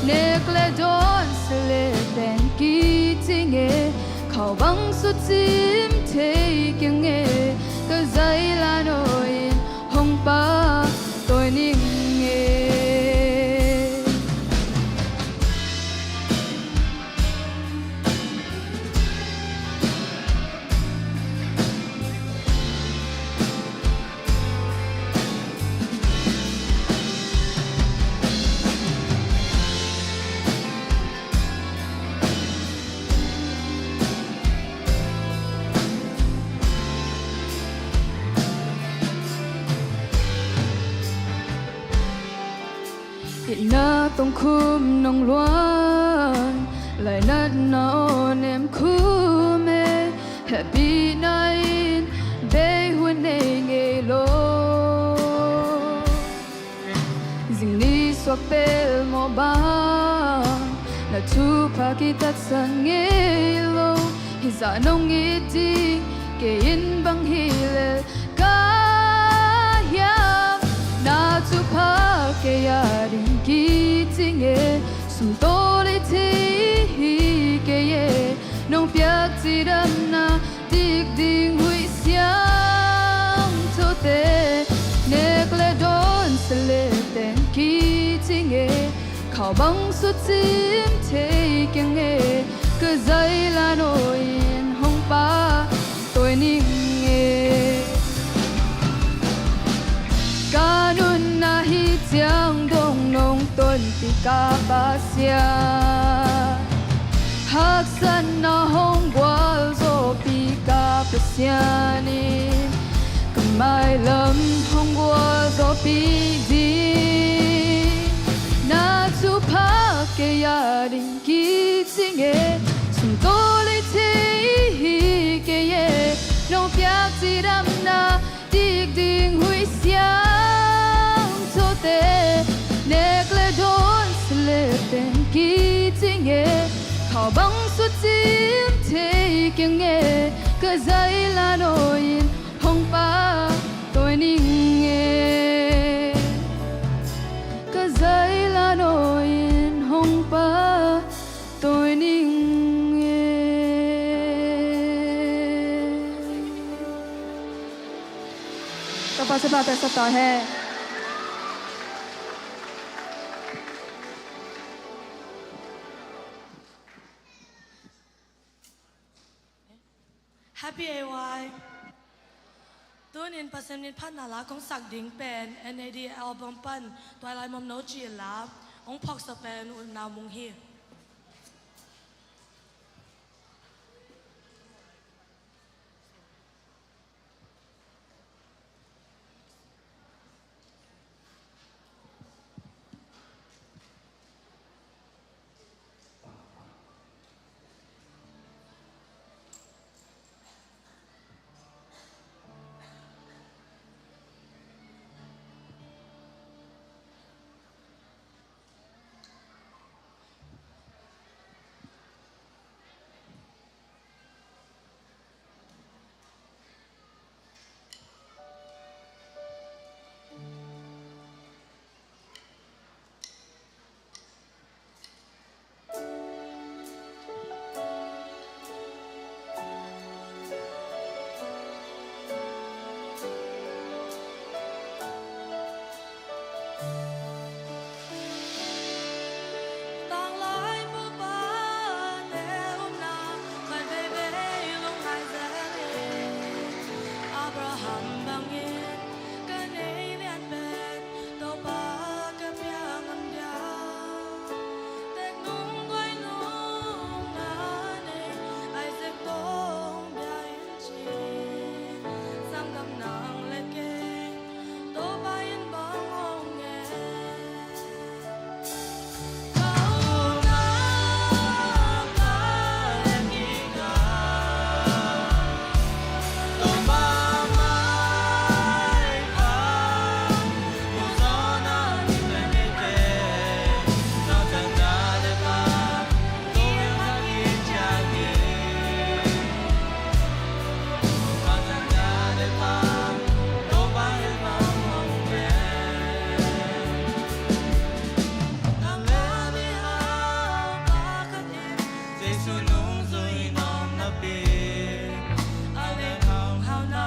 nek le dawn, sia le teng kici ngei, khau bang sut cim thei keng e. Ka zai la nawi in hong pahtawi ning e. Na tongkhum nong luan, lainatna aw nem khum e. Hehpihna in bei hun nei ngei lo. Zingni suak pelmawh bang, na thupha kitatsan ngei lo. Hih zah nong it ding kei in bang hi lel ka hiam? Na thupha kei a ding kici nge, sum tawh lei thei hi kei e. Nong piak cidamna dik ding huih siangthote, nek le dawn, sa le teng kici nge, khau bang sut cim thei keng e. Ka zai lan aw in hong pahtawi ning e. Ka nunna hi ciang dong nong tonpih ka Pasian, haksatna hong gualzawhpih ka Pasian in ka mailam hong gualzawhpih ding. Na thupha kei a ding kici nge, sum tawh lei thei hi kei e. Nong piak cidamna dik ding huih siangthote, nek le dawn, sa le teng kici nge, khau bang sut cim thei keng e. Ka zai lan aw in hong pahtawi ning e. Ka zai lan aw in hong pahtawi ning e. Topa siapa pia sa ta hen. Happy A Y. Tunin Pasian min phatna la kong sak ding pen N A D album pan Tuailai Mawmno ci la hong phawksa pen Unau Mung hi. Tanglai pupate upna khat veivei lungngai zel in, Abraham bangin ka nei lian pen Topa ka piak ngam dia. Tek nung guai nung na nei Isaac tawh bia in ci, sanggam nang le kei Topa in bang hong ngen. Jesu nungzui nuam napi, a leng hauhna,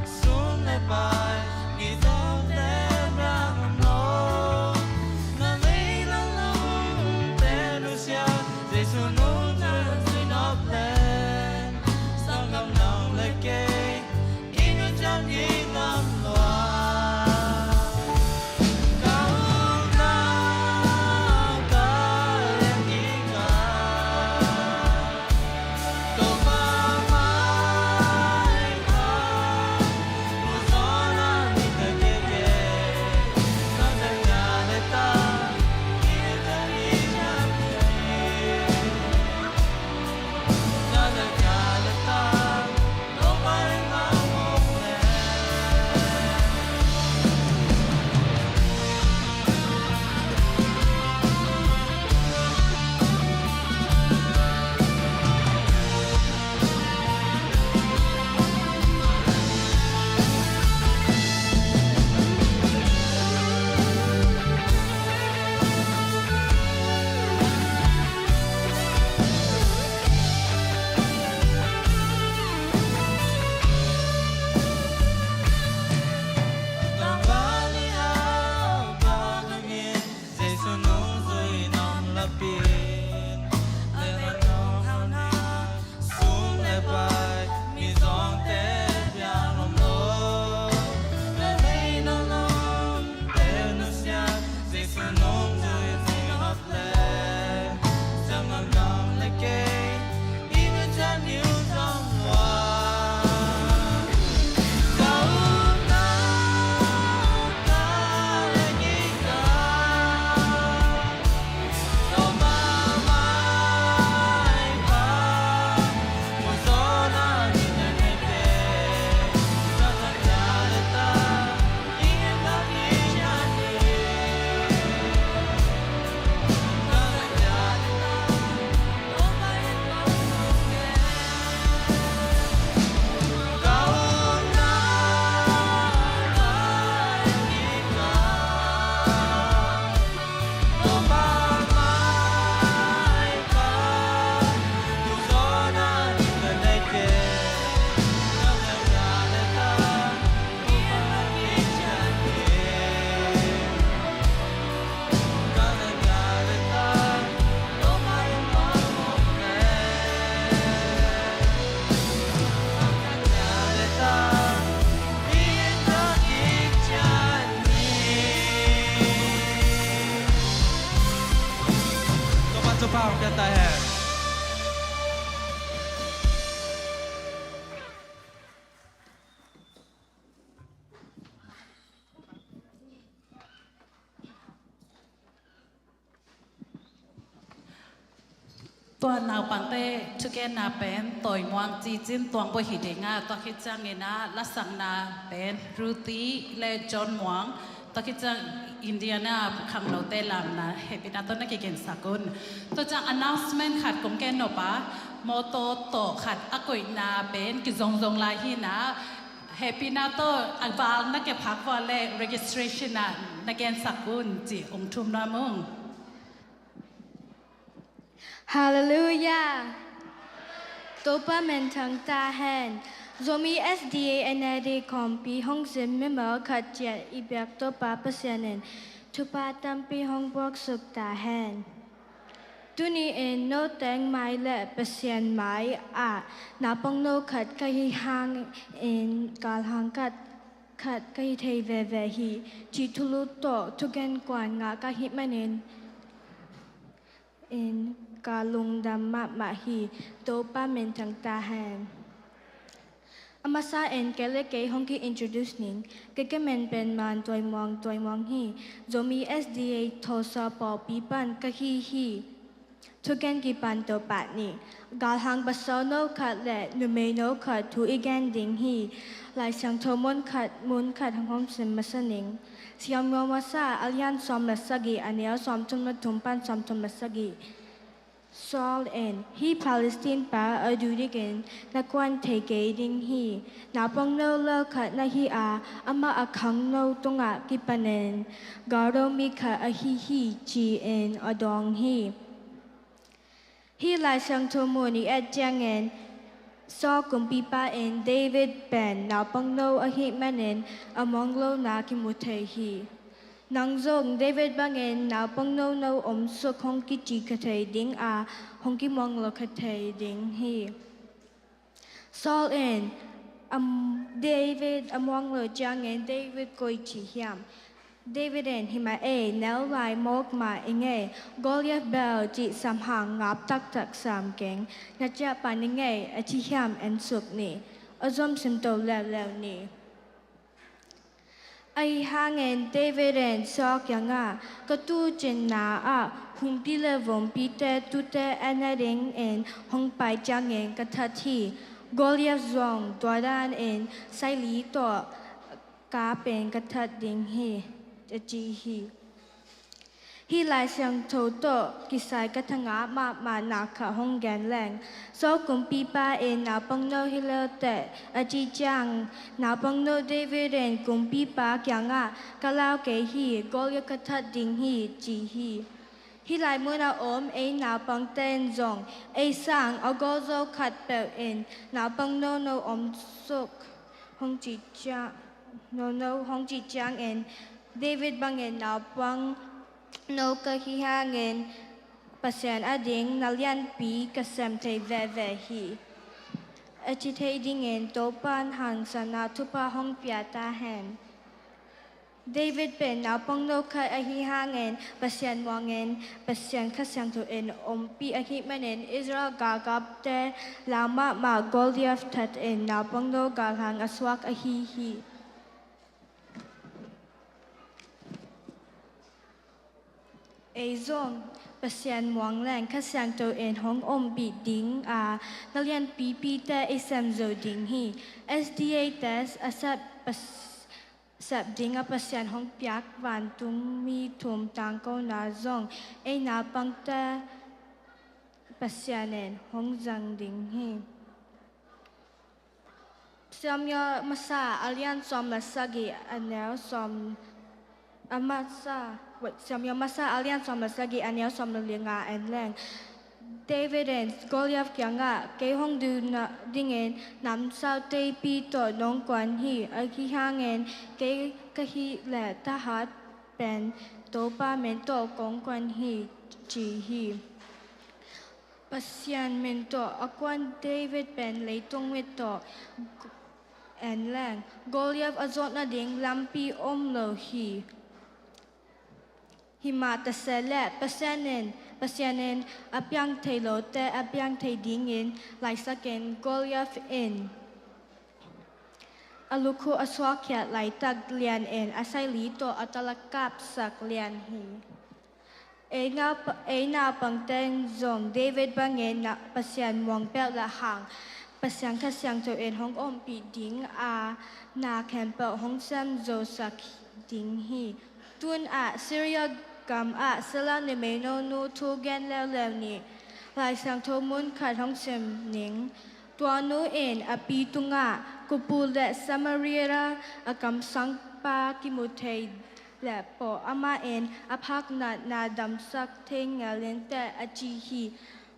sum le pai, mi zong tem bia ngam lo. Na lei lalung te nusia, Jesu nungzui nop le, sanggam nang le kei, i nusiat i ngam lua. Pau kya ta hai. Tua naupangte thugenna pen tawimuang cicin tuang buai hi ding a, tua khit ciangin ah lasakna pen Ruthie le John Muang, tua khit ciang Indiana khangnote lamna hehpihna tawh na kigensak un. Tua ciang announcement khat kong gen nop a, mawtaw tawh khat a koihna pen kizongzong lai hi na, hehpihna tawh a val na kep khak vua leh registration ah na gensak un cih hong thum nuam ung. Halleluiah. Topa min thang ta hen. Zomi S D A N A D khawmpi hong zin mimal khat ciat i biak Topa Pasian in thupha tampi hong buaksuk ta hen. Tuni in no teng mai le Pasian mai ah naupangno khat ka hi hangin galhang khat, khat ka hi thei veve hi, cih thulu tawh thugen kuan ngah ka hih manin in ka lungdam mahmah hi. Topa min thang ta hen. A masa in kei le kei hong ki-introduce ning. Kei ka min pen Man Tuai Muang, Tuai Muang hi. Zomi S D A Tulsa pawlpi pan ka hi hi. Thugen kipan to pah ni. Galhang pasal no khat le numei no khat thu i gen ding hi. Lai Siangtho mun khat, mun khat hong hong sim masa ning. Siam Yawm Masa a lian sawm le sagih, a neu sawm thum le thum pan sawm thum le sagih. Saul in, hih Palestine pa a du dikin na kuan thei kei ding hi. Naupangno lel khat na hi a, amah a khangno tungah kipanin galdo mi khat ahi hi, ci-in a dawng hi. Hih Lai Siangtho mun i et ciangin Saul kumpipa in David pen naupangno ahih manin a muanglona kimu thei hi. Nang zong David bangin naupangno no omsuk hong kici kha thei ding a, hong kimuanglo kha thei ding hi. Saul in, am, David a muanglo ciangin David koi ci hiam? David in, hi mah ei, neu lai mawk mah i ngei, Goliath bel cih sam hang ngap taktak sam keng, na ciah pan i ngei, a ci hiam, en suk ni. A zom sim to leuleu ni. Ahi hangin David in Saul kiangah, ka tuucinna ah humpi le vompite tute en nadingin hong pai ciangin ka that hi. Goliath zong tua danin saili tawh kap in ka that ding hi, a ci hi. Hih Lai Siangtho tawh kisai ka thangah mahmah na khat hong gen leng. Saul kumpipa in naupangno hi leuteh a cih ciang, naupangno David in kumpipa kiangah, ka lau kei hi, Goliath ka that ding hi, ci hi. Hih lai munah om ei naupangte in zong ei sang a gawlzo khat peuh in naupangno no omsuk hong cih ciang, no no hong cih ciangin, David bangin naupangno ka hi hangin Pasian ading na lianpi ka sem thei veve hi, a ci thei dingin Topa'n haksatna thupha hong pia ta hen. David pen naupangno khat ahi hangin Pasian muangin Pasian Kha Siangtho in ompih ahih manin Israel galkapte lau mahmah Goliath that in naupangno galhang a suak ahi hi. Ei zong Pasian muang leng Kha Siangtho in hong ompih ding a, na lianpipite ei sem zo ding hi. S D A te a sep pas-, sep ding a Pasian hong piak vantungmi thum tangkona zong ei naupangte Pasian in hong zang ding hi. Samuel masa a lian sawm le sagih a neu sawm, a masa, wait, Samuel masa a lian sawm le sagih a neu sawm le li nga en leng. David in Goliath kiangah, kei hong duh nadingin namsau teipi tawh nong kuan hi, ahi hangin kei ka hih leh thahat pen Topa min tawh kong kuan hi, ci hi. Pasian min tawh a kuan David pen leitung mit tawh en leng Goliath a zawt nading lampi om lo hi. Hi mah ta se leh Pasian in Pasian in a piang thei lote a piang thei dingin laisak in, Goliath in a lukhu a suakkhiat laitak lian in a saili tawh a tal a kapsak lian hi. Ei nau-, ei naupangten zong David bangin na, Pasian muang peuh le hang, Pasian Kha Siangtho in hong ompih ding a, na khempeuh hong sem zosak ding hi. Tun ah Syria gam ah Sila numei nonu thu gen leuleu ni. Lai Siangtho mun khat hong sim ning. Tua nu in a pi tungah, kupu le Samaria a kamsangpa kimu thei le pawh amah in a phak natna damsak thei ngel inteh, a ci hi.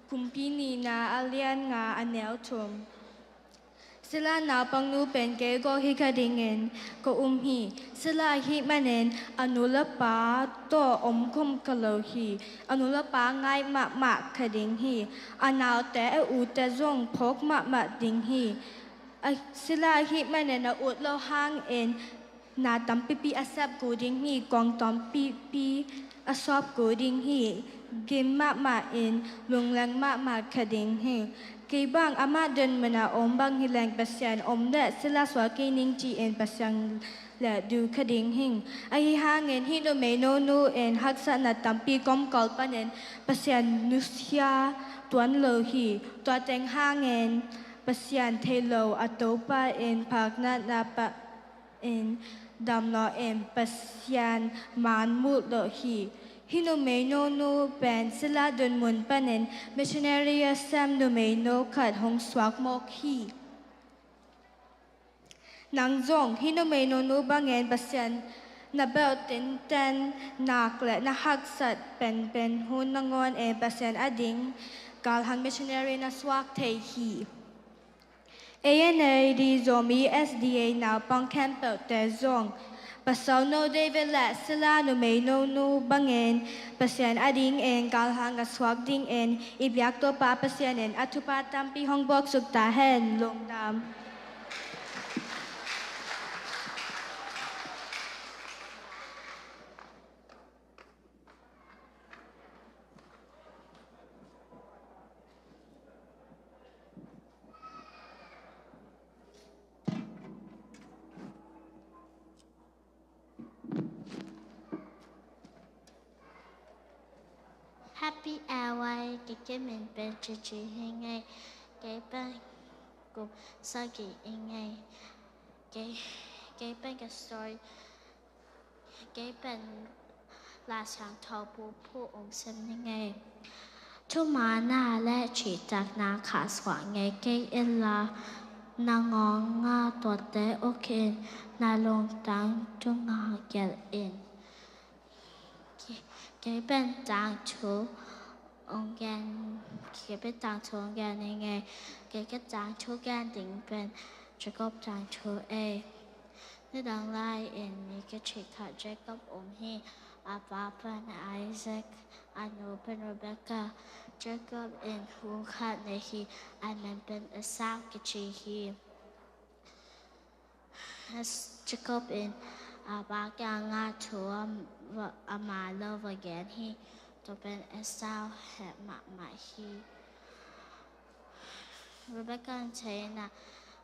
Kumpi nihna, a lian nga, a neu thum. Sila naupangnu pen kei gawh hi kha dingin ka um hi. Sila ahih manin a nu le pa tawh om khawm kha lo hi. A nu le pa ngai mahmah kha ding hi. A naute, a ute zong phawk mahmah ding hi. A, Sila ahih manin a ut loh hangin na tampipi a sep kul ding hi, kong tampipi a sawp kul ding hi, gim mahmah in lungleng mahmah kha ding hi. Kei bang amah dunmun a om bang hi leng Pasian om le Sila suak kei ning ci-in Pasian le du kha ding hi. Ahi hangin hih numei nonu in haksatna tampi komkawl panin Pasian nusia tuan lo hi. Tua teng hangin Pasian thei lo a Topa in phak natna pa in damlawh in Pasian man muh lawh hi. Hih numei nonu pen Sila dunmun panin missionary a sem numei no khat hong suak mawk hi. Nang zong hih numei nonu bangin Pasian na belh tinten nak le na haksat penpen hun nangawn in Pasian ading galhang missionary na suak thei hi. A N A D Zomi S D A naupang khempeuhte zong Pasal No David le Sila numei nonu bangin Pasian adingin galhang a suak dingin i biak Topa Pasian in a thupha tampi hong buaksuk ta hen. Lungdam. Happy hour, kei ka min pen Cici hi ing ei. Kei pen kum sagih hi ing ei. Kei, kei pen ka story, kei pen Lai Siangtho puphu ong sem hi ing ei. Thumanna le cihtakna khahsuah ngei kei inla, na ngawnga tuate uk in, na lungtang tungah gelh in. Kei, kei pen tangthu ong gen, kei pen tangthu ong gen hi ing ei. Kei ka tangthu gen ding pen Jacob tangthu ei. Nidang lai-in mi kicih khat Jacob om hi. A pa pen Isaac, a nu pen Rebecca. Jacob in hu khat nei hi, a min pen Esau kici hi. Es-, Jacob in a pa kiangah thu a, a man lo va gen hi. Tua pen Esau heh mahmah hi. Rebecca in thei in ah,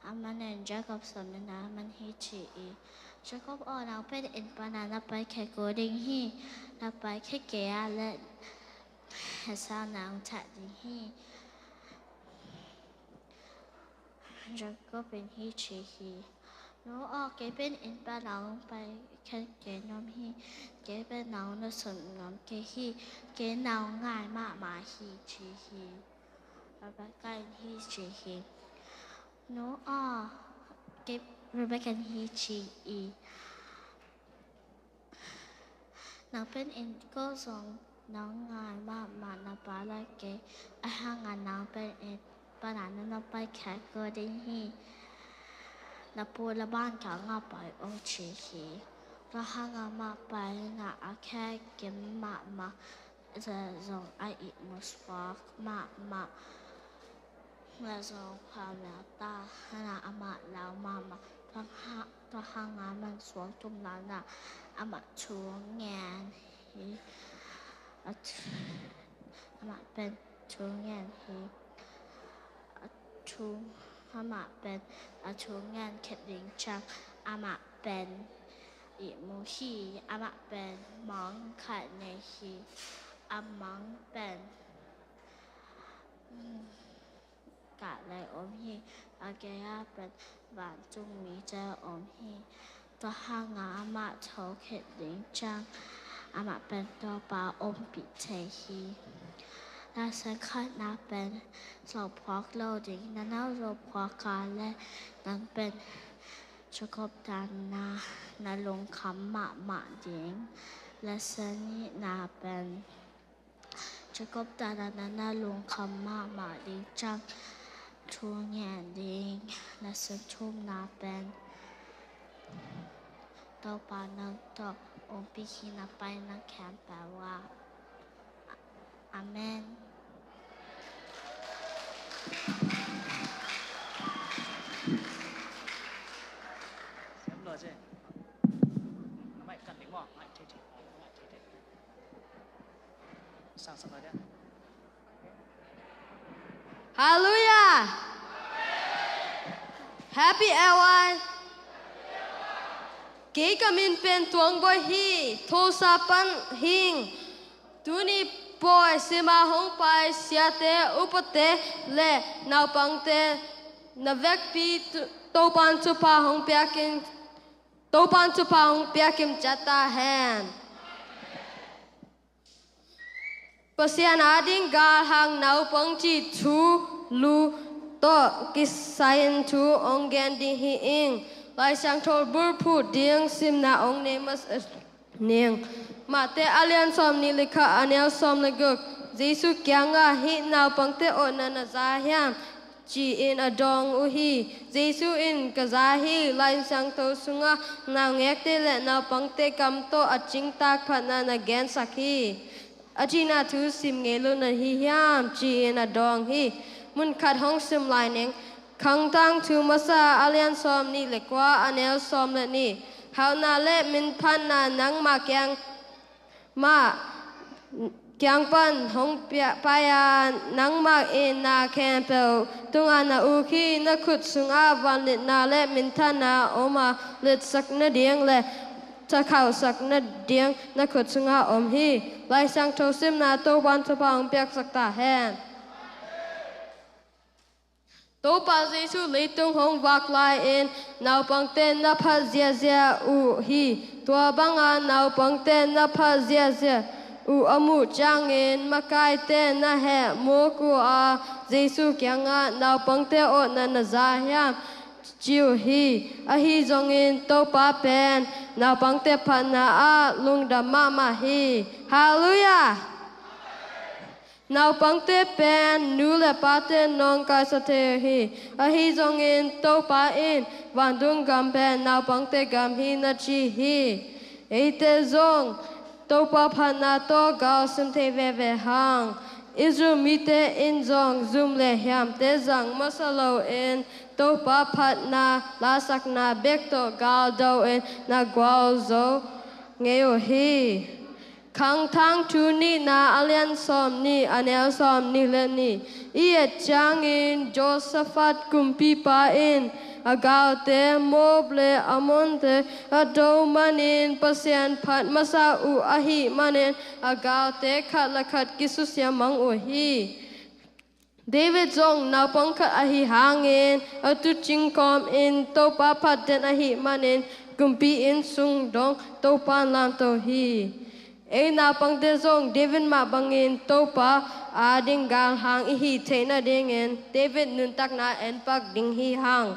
aman in Jacob sam in ah aman hih ci hi. Jacob aw, nang pen inn pan ah na pai khe kul ding hi. Na pai khe kei ah leh Esau na ong that ding hi. Jacob in hih ci hi. Nu aw, kei pen inn pan ah ong pai khe kei nuam hi. Kei pen na ong nuamsa nuam kei hi. Kei na ong ngai mahmah hi, ci hi. Rebecca in hih ci hi. Nu aw, kei, Rebecca in hih ci hi. Nang pen inn ko zong na ong ngai mahmah na pa le kei, ahih hangin nang pen inn pan ah na na pai khe kul ding hi. Na pu le ban kiangah pai o, ci hi. Tua hangin amah pai in ah a khe kim mahmah, zong a ihmu suak mahmah, le zong khuamial ta in ah amah lau mahmah. Tua hang, tua hangin aman suang tum lai in ah amah thu ong gen hi. A thu, Amah pen thu ngen hi. A thu, amah pen a thu ngen khit ding ciang amah pen ihmu hi. Amah pen mang khat nei hi. A mang pen, mm, kah lei om hi. A gei-ah pen vancung mite om hi. Tua hangah amah tho khit ding ciang amah pen Topa ompih thei hi. Lesson khatna pen, zawhphuak lo ding. Na nau zawhphuak a leh nang pen Jacob danin na lungkham mahmah ding. Lesson nihna pen, Jacob danin na lungkham mahmah ding ciang thu ngen ding. Lesson thumna pen, Topa nang tawh ompih hi, na pai na khempeuh ah. Amen. Hallelujah! Happy L Y. Kei ka min pen Tuang Bawi hi, Tulsa pan hing. Tuni pawi sima hong pai siate, upate le naupangte na vekpi tu-, Topan thupha hong piakin, Topan thupha hong piakin ciat ta hen. Pasian ading galhang naupang cih thu lu tawh kisai-in thu hong gen ding hi ing. Lai Siangtho bulphuh ding simna hong nei masa ning. Mate a lian sawmnih le khat, a neu sawm le guk. Jesu kiangah, "Hih naupangte awhna na za hiam?" ci-in a dawng uh hi. Jesu in, "Ka za hi." Lai Siangtho sungah naungekte le naupangte kam tawh a cingtak phatna na gensak hi. A cihna thu sim ngei lo na hi hiam? ci-in a dawng hi. Mun khat hong sim lai ning. Khangthang Thu Masa a lian sawmnih le kua, a neu sawm le nih. Hauhna le minthanna nangmah kiang mah kiang pan hong pia-, pai a, nangmah in na khempeuh tungah na uk hi. Na khut sungah vangliatna le minthanna om a, liatsak nading le thakhauhsak nading na khut sungah om hi. Lai Siangtho simna, Topan thupha hong piaksak ta hen. Topa Jesu leitung hong vak lai-in naupangte na phat ziahziah uh hi. Tua banga naupangte na phat ziahziah uh a muh ciangin makaite na hehmawk uh a, Jesu kiangah, "Naupangte awhna na za hiam?" ci uh hi. Ahi zongin Topa pen naupangte phatna ah lungdam mahmah hi. Hallelujah! Naupangte pen nu le pate nawngkaisa thei uh hi. Ahi zongin Topa in, "Vantung gam pen naupangte gam hi," na ci hi. Eite zong Topa phatna tawh gal sim thei veve hang. Israel mite in zong zum le hiamte zang masa loin Topa phatna lasakna bek tawh gal do-in na gualzo ngei uh hi. Khangthang Thu nihna a lian sawmnih, a neu sawmnih le nih. I et ciangin Jehoshaphat kumpipa in a galte, Moab le Ammonte a do manin Pasian phat masa uh ahih manin a galte khat le khat kisusia mang uh hi. David zong naupang khat ahi hangin a tuucing kawmin Topa phat den ahih manin kumpi inn sung dong Topa lamto hi. Ei naupangte zong David mah bangin Topa ading galhang i hih theih nadingin David nuntakna en pak ding hi hang.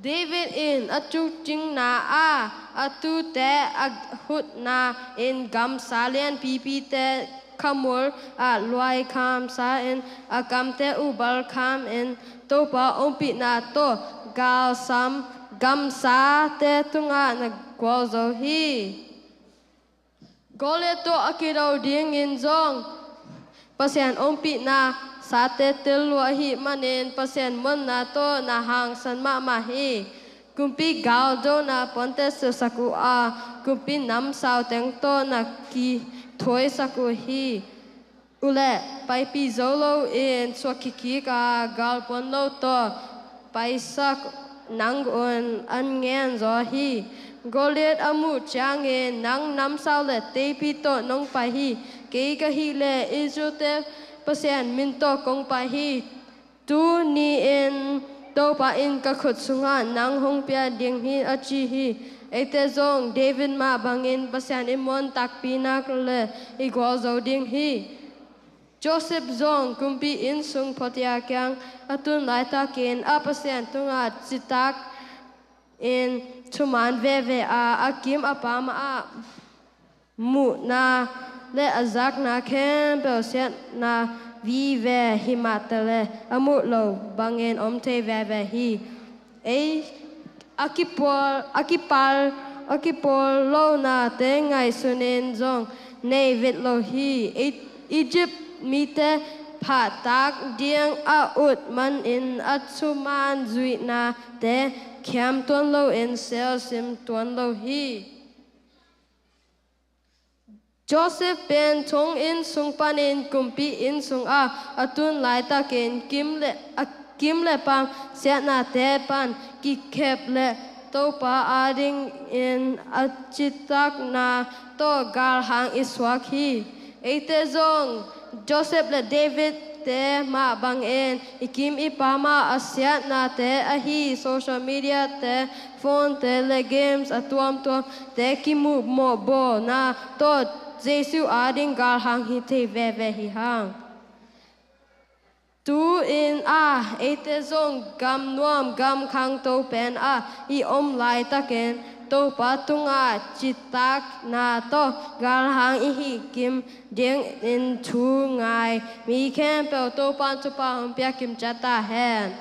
David in a tuucingna ah a tuute a hutna in gamsa lianpipite khamul ah luaikhamsa in a kamte uh balkhamin Topa ompihna tawh galsam gamsate tungah na gualzo hi. Goliath tawh a kido dingin zong Pasian ompihna sate tel lua ahih manin Pasian muanna tawh na hangsan mahmah hi. Kumpi galdona puante silhsak uh a, kumpi namsau teng tawh na kithuaisak uh hi. Ule, paipih zo loin suak kikik a, galpuan lo tawh paisak nang un an ngen zaw hi. Goliat a muh ciangin, nang namsau le teipi tawh nong pai hi. Kei ka hih leh Israelte Pasian min tawh kong pai hi. Tu ni-in Topa in ka khut sungah nang hong pia ding hi, a ci hi. Eite zong David mah bangin Pasian i muan takpi nak le i gualzo ding hi. Joseph zong kumpi inn sung phuatia kiang a tun laitakin a Pasian tungah citak in thuman veve a, a kim a pam ah muhna le a zakna khempeuh siatna vive, himah tale a muh lo bangin om thei veve hi. Ei a kipawl, a kipawl, a kipawl lonate ngaihsunin zong nei vet lo hi. Ei, Egypt mite phahtak ding a ut manin a thuman zuihnate khiam tuan loin selsim tuan lo hi. Joseph pen thong inn sung panin kumpi inn sungah a tun laitakin kim le, a kim le pam siatnate pan kikhep le Topa adingin a citakna tawh galhang i suak hi. Eite zong Joseph le David te mah bangin i kim i pam ah a siatnate ahi social media te, phone te le games a tuamtuamte kimuh mawhbawlna tawh Jesu ading galhang hi thei veve hi hang. Tu-in ah eite zong gamnuam gamkhang to pen ah i om laitakin Topa tungah citakna tawh galhang i hih kim dingin thu ngai mi khempeuh Topa in thupha hong pia kim ciat ta hen.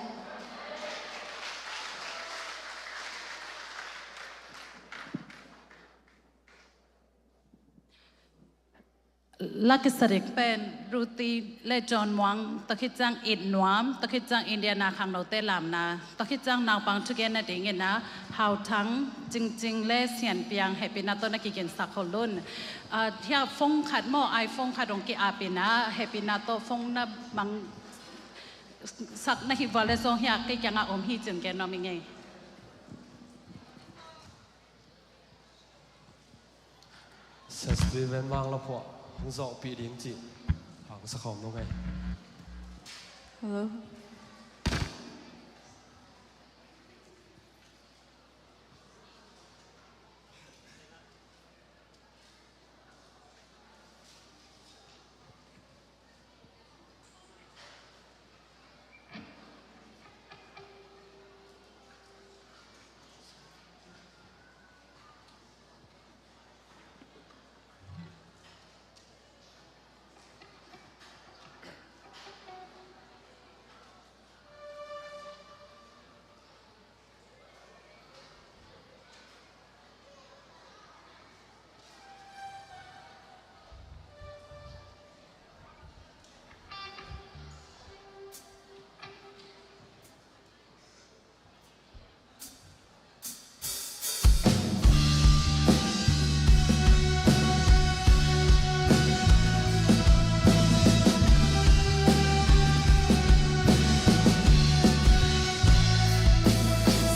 Laki sadik pen Ruti le John Muang, tua khit ciang It Nuam, tua khit ciang Indiana khangnote lamna, tua khit ciang naupang thugen nadingin ah Hau Thang, Cingcing le Sian Piang hehpihna tawh na kiginsak kholun. Ah, hiah phone khat maw, iPhone khat hong ki-ap in ah, hehpihna tawh phone na mangsak na hih vua leh zong hiah kei kiangah om hi cih gen nuam ing ei. Sespi ven vang la phuah hong zawhpih ding cih hong sa khawm nung ei. Hello.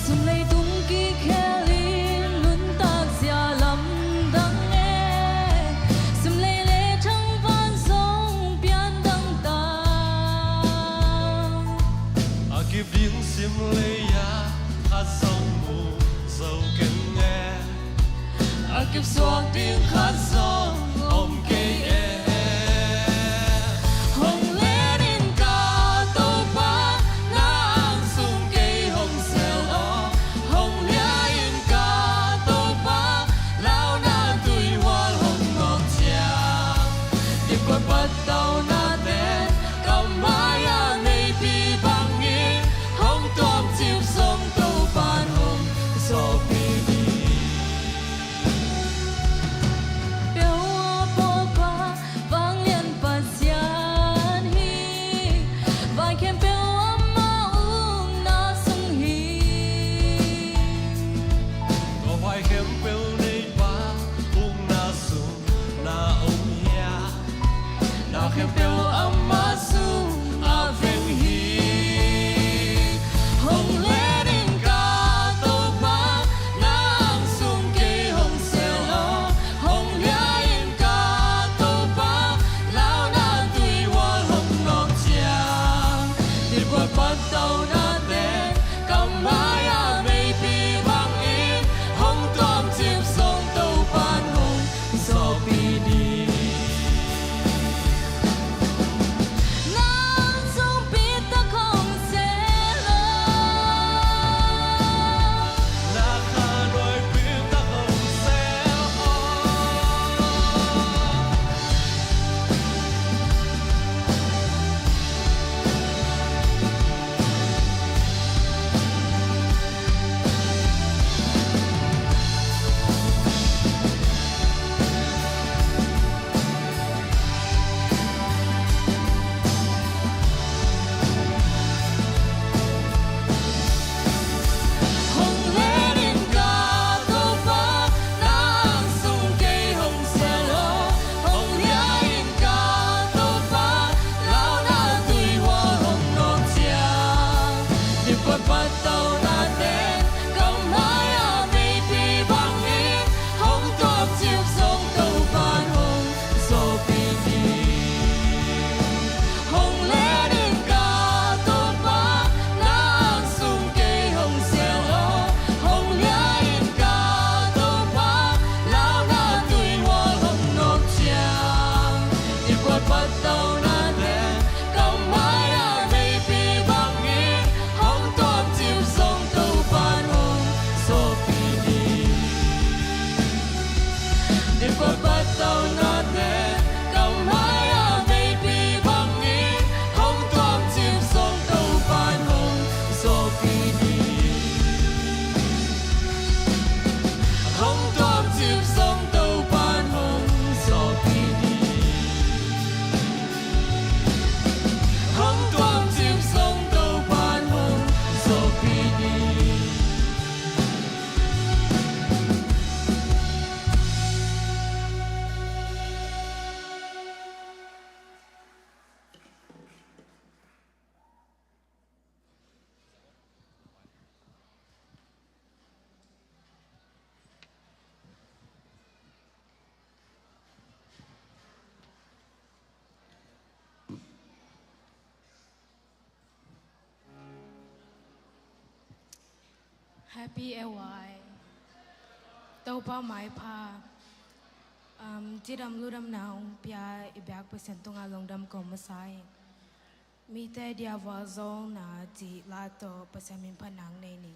Sum leitung kikhelin nuntak zia lamdang e, sum lei le thangvan zong pian dang ta. A kip ding sim lei-ah khat zong mu zo keng e, a kip suak ding khat zong om kei e. Hong len in ka Topa, na ang sung kei hong sel aw. Hong lia in ka Topa, launa tuihual hong ngawk ciang, dipkot pattaunate ka mai-ah neipi bangin, hong tuamcip zong Topa'n hong zawhpih ding. Peuh Happy A Y. Topa maipha. Um, cidam ludamna hong pia i biak Pasian tungah lungdam ko masa ing. Mite dia vualzawlna cih la tawh Pasian min phatna hong nei ni.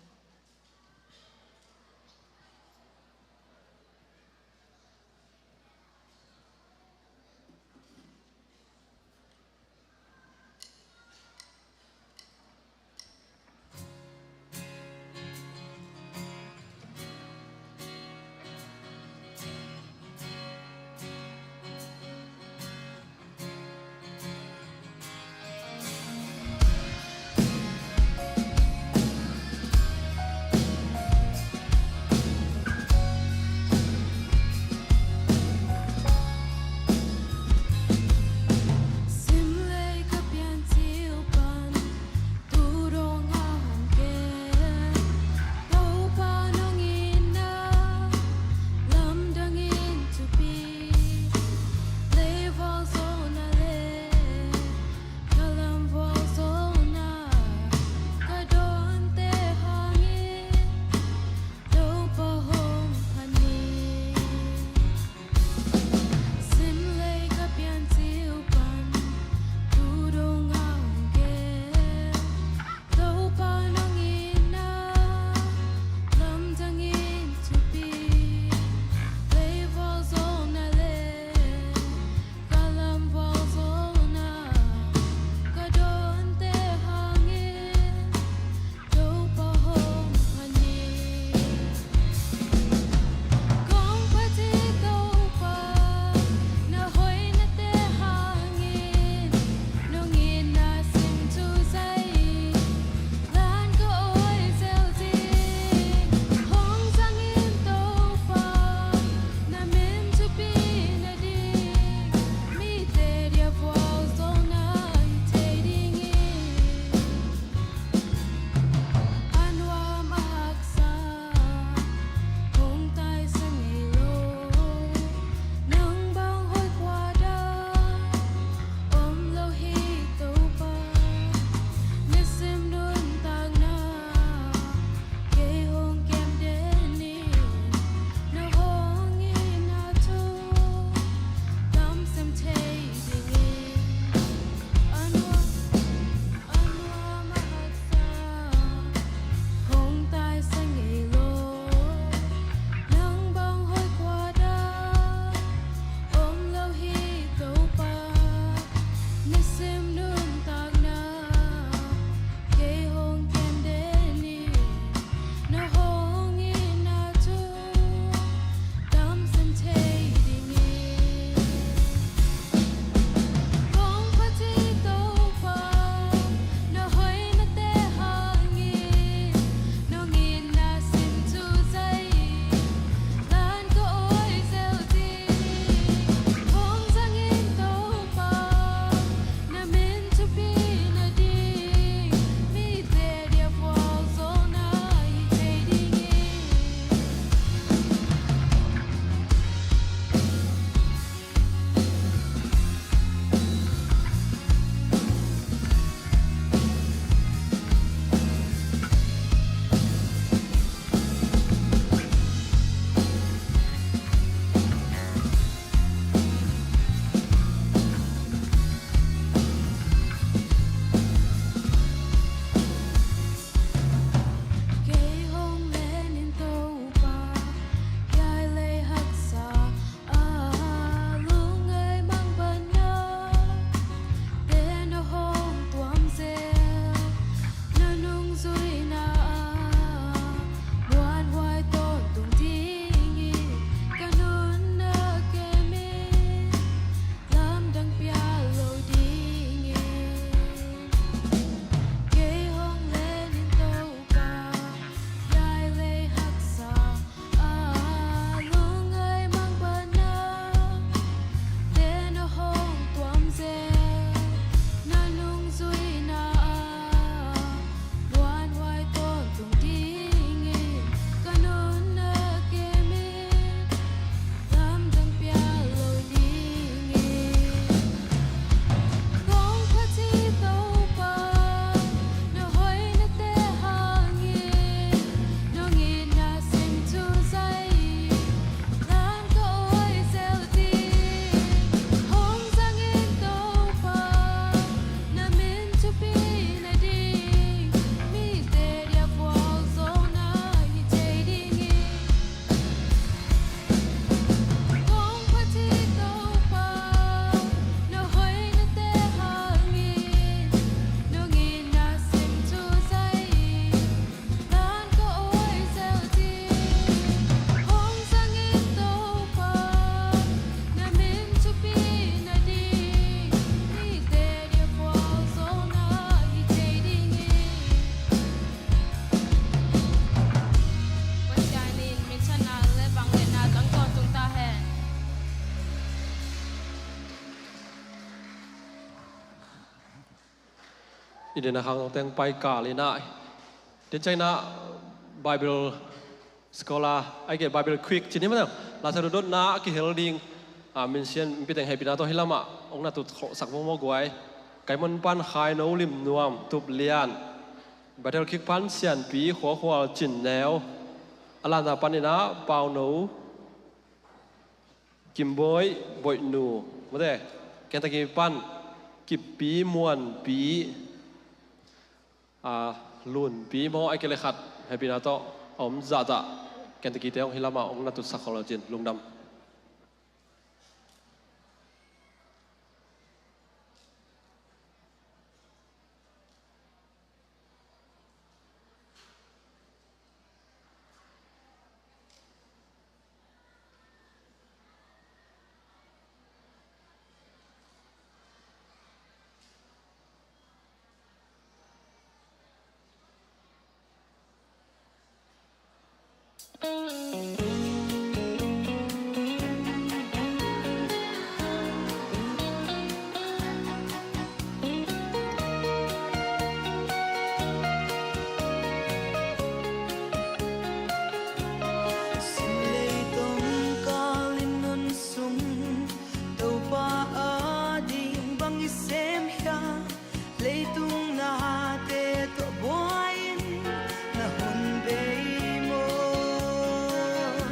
Nidena khang teng pai kal inah, tin China Bible scholar ai ke Bible quick cini mana lasa dudut na kihel ding, a, minsian mipiteng hehpihna tawh hih lamah ong na tut khosak mawkmawk guai. Kaimon pan Khaino Lim Nuam, Tup Lian, Bethel Khik pan Sianpi Khuakhual Cin Neu, a lana pan inah Pauno Kimbawi Boihnu, mate, Kentucky pan Kippi Muanpi, a, Lunpi maw, ai ke le khat hehpihna tawh a om zahzah Kentucky te hong hih lamah hong na tutsak khol lo cin, lungdam. Sin leitong kal in nun sung Topa ading bang i sem hia? Leitung nate tawh buai in na hun bei maw?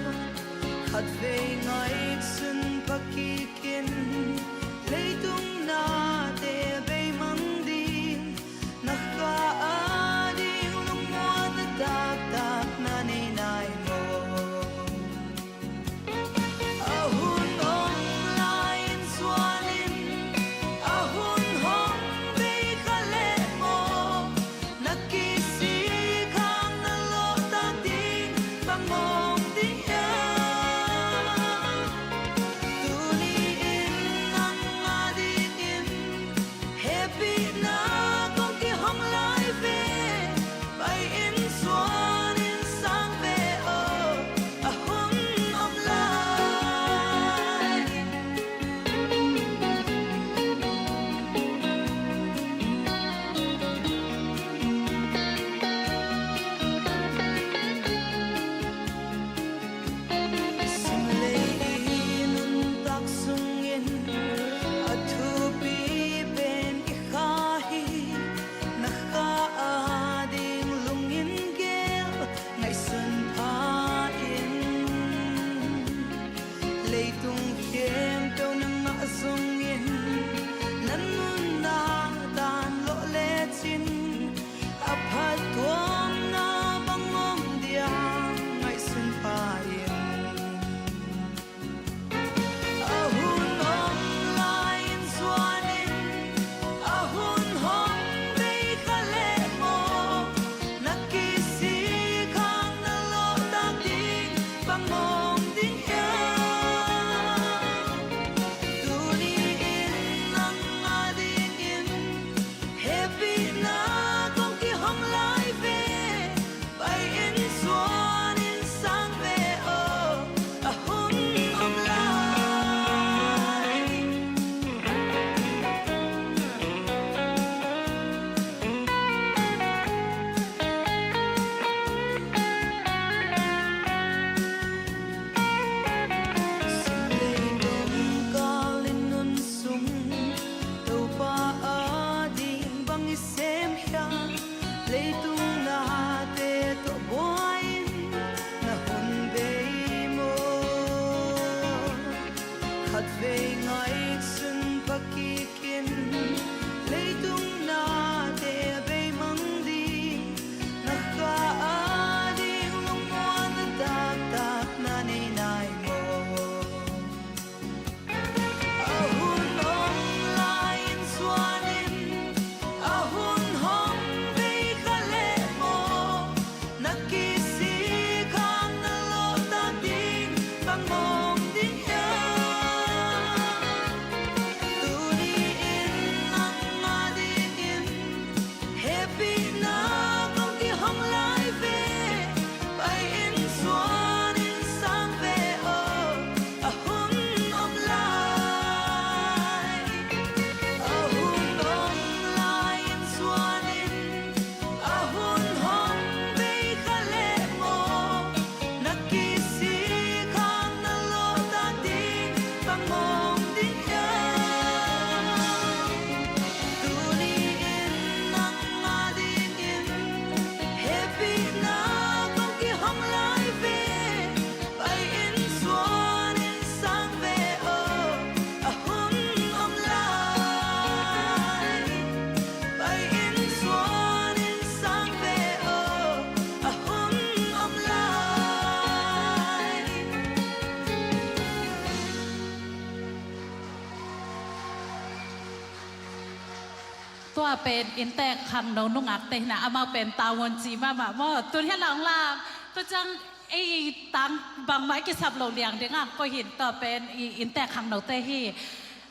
Tua pen inntek khangno nungakte hi na, amau pen tavuan ci mahmah maw. Tun hih lang lang, tua ciang ei tang bangmah i kisap loh liang ding a, koi hi in tua pen i inntek khangnote hi.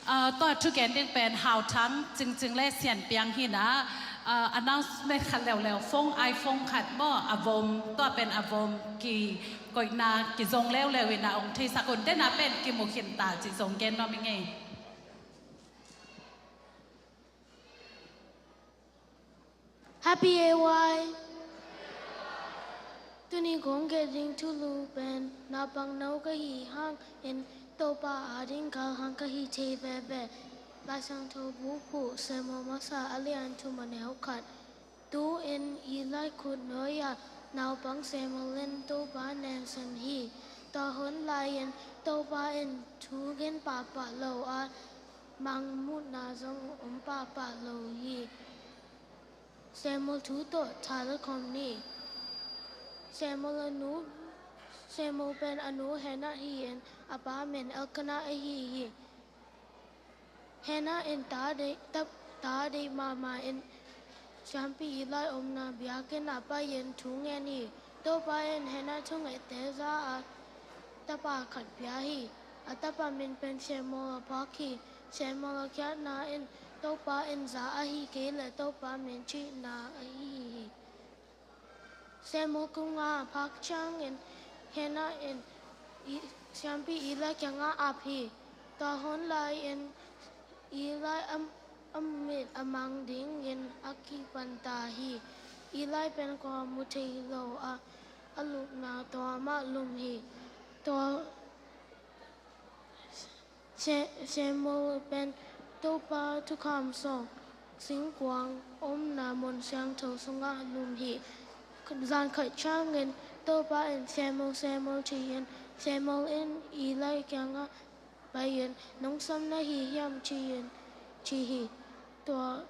Ah, tua thugen ding pen Hau Thang Cing Cing le Sian Piang hi na, ah, announcement khat leuleu, phone, iPhone khat maw, a vom, tua pen a vom kikoihna kizong leuleu in a hong theisak un, den a pen kimu khin ta cih zong gen nuam ing ei. Happy A Y. Tuni kong gen ding thulu pen, naupangno ka hi hangin Topa ading galhang ka hi thei veve. Lai Siangtho bu phuh, Samuel masa a lian thum, a neu khat. Tu-in Eli khutnuai-ah naupang Samuel in Topa nengsan hi. Tua hun lai-in Topa in thu gen pahpah lo a, mangmuhna zong om pahpah lo hi. Samuel thu tawh tha la khawm ni. Samuel a nu, Samuel pen a nu Hannah hi-in, a pa min Elkanah ahi hi. Hannah in ta deih, ta, ta deih mahmah in, siampi Eli omna biakinn ah pai-in thu ngen hi. Topa in Hannah thungeihte za a tapa khat pia hi. A tapa min pen Samuel a phak hi. Samuel a khiatna in Topa in za ahi kei leh Topa min cihna ahi hi. Samuel kum nga a phak ciangin Hannah in i, siampi Eli kiangah ap hi. Tua hun lai-in Eli a, a mit a mang dingin a kipan ta hi. Eli pen kua mu thei lo a, a lupna tua mah lum hi. Tua Se-, Samuel pen Topa thukham sawng singkuang omna mun siangtho sungah lum hi. Zan khat ciangin Topa in, "Samuel, Samuel," ci-in, Samuel in Eli kiangah pai-in, "Nong sam na hi hiam?" ci-in, ci hi. Tua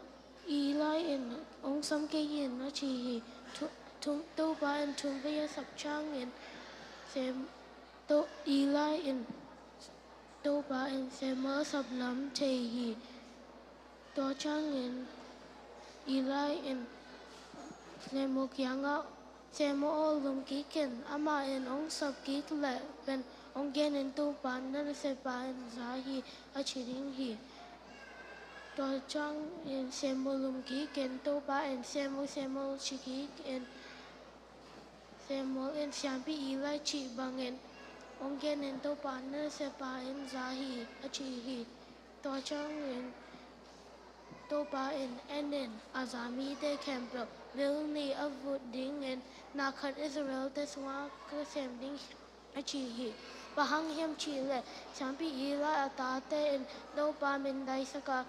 Eli in, "Hong sam kei in," a ci hi. Thu-, thum, Topa in thum vei a sap ciangin Sam-, To-, Eli in Topa in Samuel a sap lam thei hi. Tua ciangin Eli in Samuel kiangah, "Samuel aw, lum kik in, amah in hong sap kik leh pen hong gen in, Topa na naseppa in za hi," a ci ding hi. Tua ciangin Samuel lum kik in, Topa in, "Samuel, Samuel," ci kik in, Samuel in, "Siampi Eli cih bangin hong gen in, Topa na naseppa in za hi," a ci hi. Tua ciangin Topa in, "En in, a za mite khempeuh bil nih a vut dingin na khat Israel-te sungah ka sem ding hi," a ci hi. Bang hang hiam cih leh siampi Eli a tate in Topa min daisak a,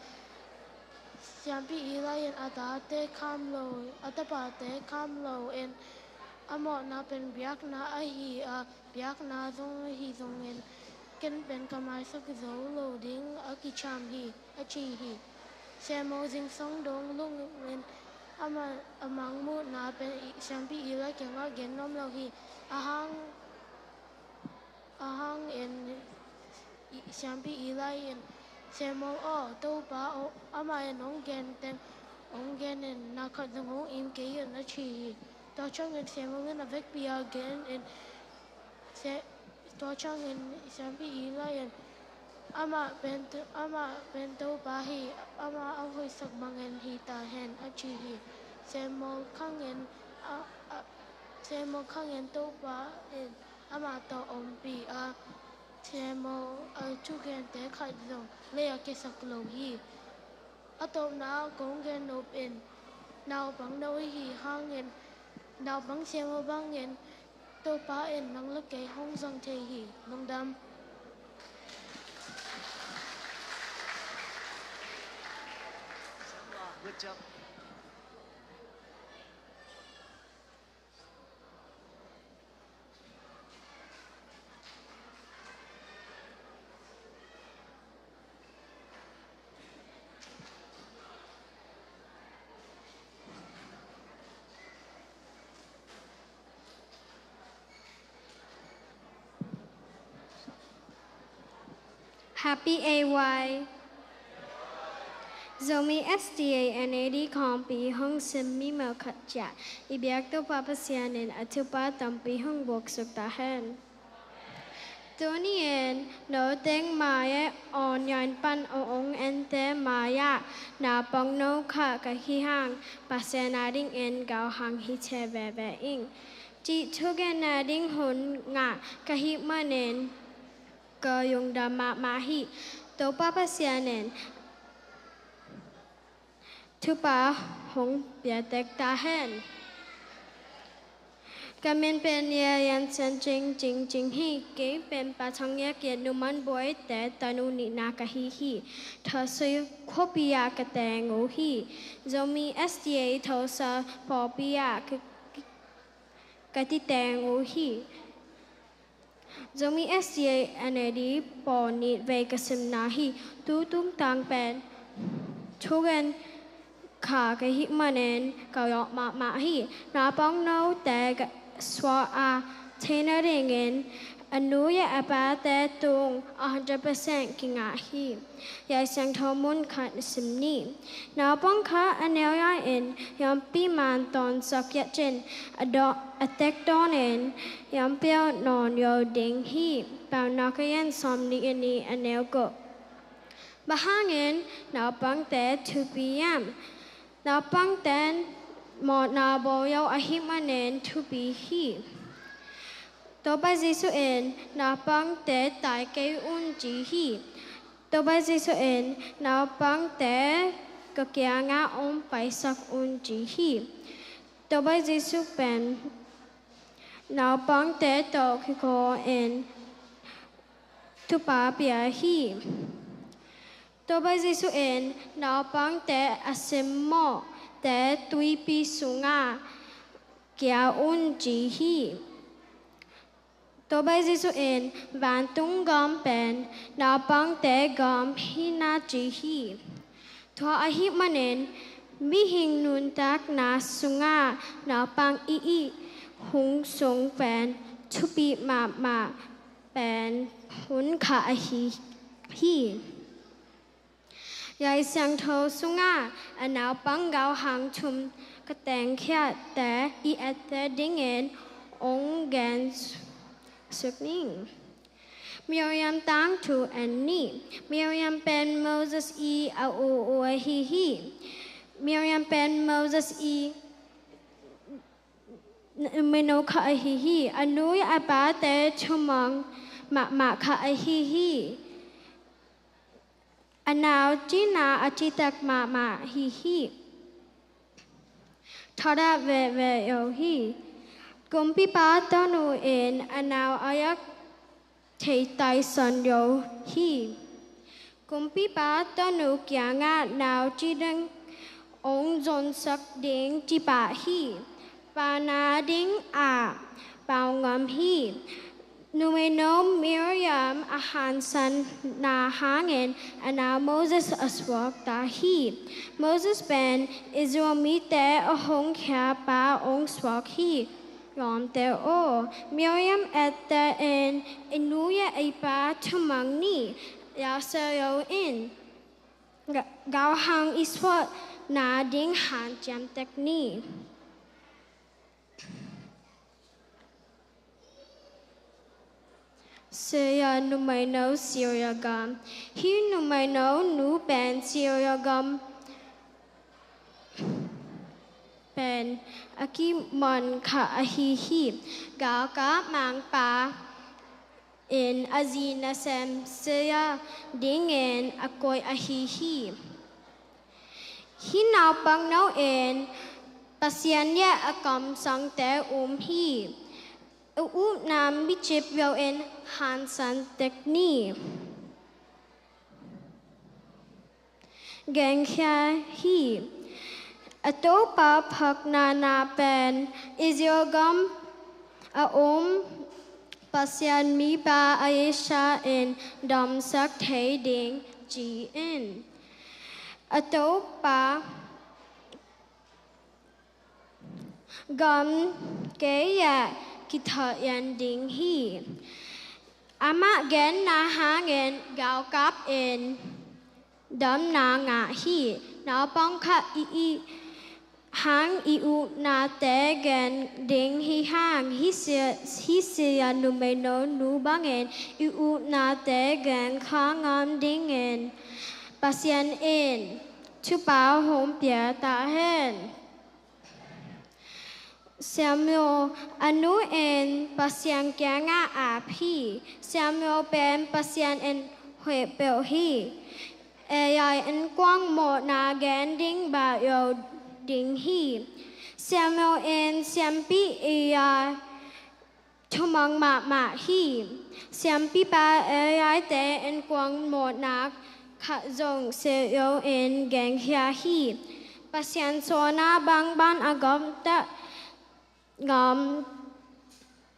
siampi Eli in a tate kham lo, a tapate kham lo in, a mawhna pen biakna ahi a, biakna zong ahi zongin, "Ken pen ka maisak zo lo ding a kiciam hi," a ci hi. Samuel zingsang dong lungin, amah a mangmuhna pen i, siampi Eli kiangah gen nuam lo hi. Ahang, ahang in i, siampi Eli in, "Samuel aw, Topa aw, amah in hong gen teng hong gen in, na khat zong hong im kei in," a ci hi. Tua ciangin Samuel in a vekpi a gen in, Se-, tua ciangin siampi Eli in, "Amah pen To-, amah pen Topa hi, amah a hoihsak bangin hi ta hen," a ci hi. Samuel khangin, a, a, Samuel khangin Topa in amah tawh ompih a, Samuel a thugente khat zong lei-ah kiasak lo hi. A tawpna ah kong gen nop in, naupangno i hi hangin, naupang Samuel bangin Topa in nang le kei hong zang thei hi. Lungdam. Good job. Happy A Y. Zomi S D A N A D khawmpi hong sim mi mawkhat ciah i biak Topa Pasian in a thupha tampi hong buaksuk ta hen. Tuni in no teng mai-ah online pan a hong ente mai-ah naupangno khat ka hi hang Pasian a dingin gawhang hi thei veve ing cih thugen nading hun ngah ka hih manin ka lungdam mahmah hi. Topa Pasian in thupha hong pia tek ta hen. Ka min pen Ye Yan Sian Cing Cing Cing hi. Kei pen Pa Thang Ye Kiat Nu Man Buai te tanu nihna ka hi hi. Thosui khuapi ah ka teng uh hi. Zomi S D A Tulsa pawlpi ah ka, ka ti teng uh hi. Zomi S D A N A D pawl nih vei ka simna hi. Tu tungtang pen thugen kha ka hih manin ka lawh mahmah hi. Naupangno te ka suah a theihna dingin a nu le a pa te tung a hundred percent kingah hi. Lai Siangtho mun khat na sim ni. Naupang khat a neu lai-in lianpi man tawnsak ciat cin a dawh a tek dawnin lianpi ah nawn lo ding hi. Paunak a lian sawmnih le nih a neu guk. Bang hangin naupangte thupi hiam? Naupangte mawhna bawl lo ahih manin thupi hi. Topa Jesuh in naupangte tai kei un ci hi. Topa Jesuh in naupangte ka kiangah hong paisak un ci hi. Topa Jesuh pen naupangte tawh kikawl in thupha pia hi. Topa Jesuh in naupangte a simmawhte tuipi sungah kia un ci hi. Topa Jesuh in vantung gam pen naupangte gam hi na ci hi. Tua ahih manin mihing nuntakna sungah naupang i hih hun sung pen thupi mahmah pen hun khat ahi hi. Lai Siangtho sungah a naupang gawhang thum ka tengkhiatte i etteh dingin hong gen suk ning. Miriam tangthu en ni. Miriam pen Moses i a u u ahi hi. Miriam pen Moses i numei no khat ahi hi. A nu le a pate thumang mahmah khat ahi hi. A nau cina a citak mahmah hi hi. Thadah veve lo hi. Kumpipa tonu in a nau a lak thei taisan lo hi. Kumpipa tonu kiangah nau ci ding hong zonsak ding ci pah hi. Pauna ding ah pau ngam hi. Numei no Miriam a hansanna hangin a nau Moses a suak ta hi. Moses pen Israel mite a hong khiapa hong suak hi. Lawmte aw, Miriam etteh in i nu le i pa thumang ni. Lausia lo in. Ga-, gawhang i suahna ding hanciam tek ni. Syria numei no Syria gam. Hih numei no nu pen Syria gam pen a kimang khat ahi hi. Galkap mangpa in a zi nasem Syria dingin a koih ahi hi. Hih naupangno in Pasian le a kamsangte um hi. A upna micip lo in hansan tek ni. Genkhia hi. A Topa phakna na pen Israel gam a um Pasian mipa Elisha in damsak thei ding ci-in a Topa gam kei le kithawian ding hi. Amah genna hangin galkap in damna ngah hi. Naupang khat i, i hang i upnate gen ding hi hang. Hih Sia, hih Sia numeino nu bangin i upnate gen kha ngam dingin Pasian in thupha hong pia ta hen. Samuel a nu in Pasian kiangah ap hi. Samuel pen Pasian in hoih peuh hi. Ei ai innkuan mawhna gen ding baih lo ding hi. Samuel in siampi ei ai thumang mahmah hi. Siampipa ei aite innkuan mawhna khat zong seh lo in genkhia hi. Pasian sawlna bangban a gamtat ngam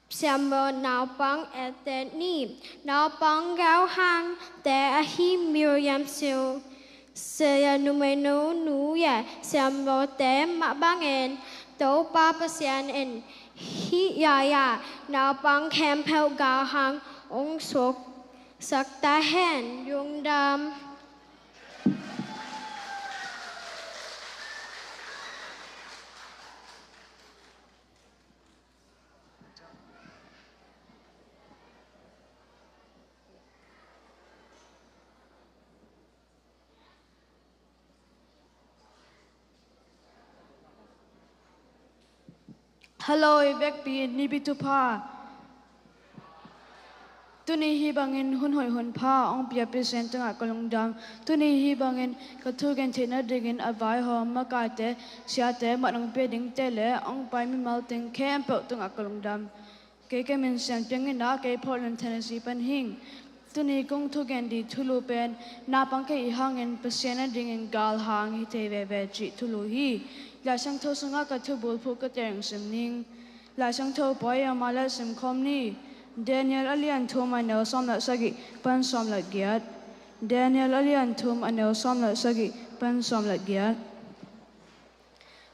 Samuel naupang ettet ni. Naupang galhangte ahi Miriam, Sia, Sia numeino nu le Samuelte mah bangin Topa Pasian in hih lai-ah naupang khempeuh galhang hong suaksak ta hen. Lungdam. Hello, i vekpi in Nipi thupha. Tuni hih bangin hun hoih hun pha hong pia Pasian tungah ka lungdam. Tuni hih bangin ka thugen theihna dingin a vaihawm makaite, siate, man hong pia dingte le hong pai mimal teng khempeuh tungah ka lungdam. Kei ka min Sian Piang in ah, kei Portland, Tennessee pan hing. Tuni kong thugen ding thulu pen naupang ka hih hangin Pasian adingin galhang hi thei veve cih thulu hi. Laisiangtho sungah ka thubulphuh ka teng sim ning. Laisiangtho pua-in a mah leh simkhawm ni. Daniel a lian thum a neu sawm le sagih pan sawm le giat. Daniel a lian thum a neu sawm le sagih pan sawm le giat.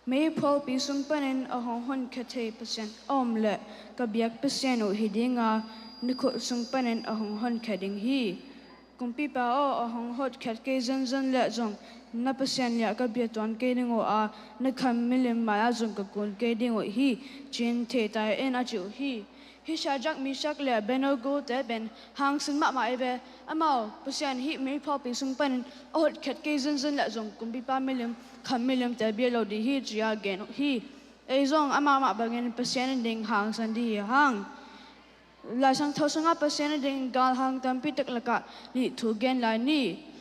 Meiphualpi sung panin a hong honkhia thei Pasian a om leh ka biak Pasian uh hi ding a, na khut sung panin a hong honkhia ding hi. Kumpipa aw, a hong hotkhiat kei zenzen leh zong na Pasian leh ka bia tuan kei ding uh a, na kham milim mai-ah zong ka kun kei ding uh hi, ci-in thei ta in, a ci uh hi. Hih Shadrak, Meshak le Abednego-te pen hangsan mahmah hi ve. Amau Pasian hih meiphualpi sung panin a hotkhiat kei zenzen leh zong kumpipa milim, kham milimte bia lo ding hi, ci-a gen uh hi. Ei zong amau mah bangin Pasian ading hangsan ding hi hang. Laisiangtho sungah Pasian ading galhang tampi tak lakah nih thu gen lai ni.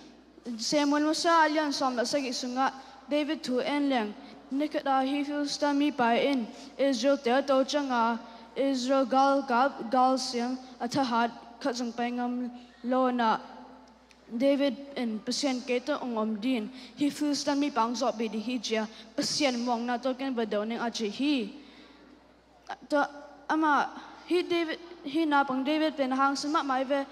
Samuel Masa a lian sawm le sagih sungah David thu en leng, ni khat a hih Filistia mipa in Israel-te a to ciangin Israel galkap galsiam a thahat khat zong pai ngam lo in ah, David in, Pasian kei tawh hong om ding, hih Filistia mipa hong zawhpih ding hi, ci-a Pasian muanna tawh ken va do ning, a ci hi. Tua amah, hih David, hih naupang David pen hangsan mahmah hi ve.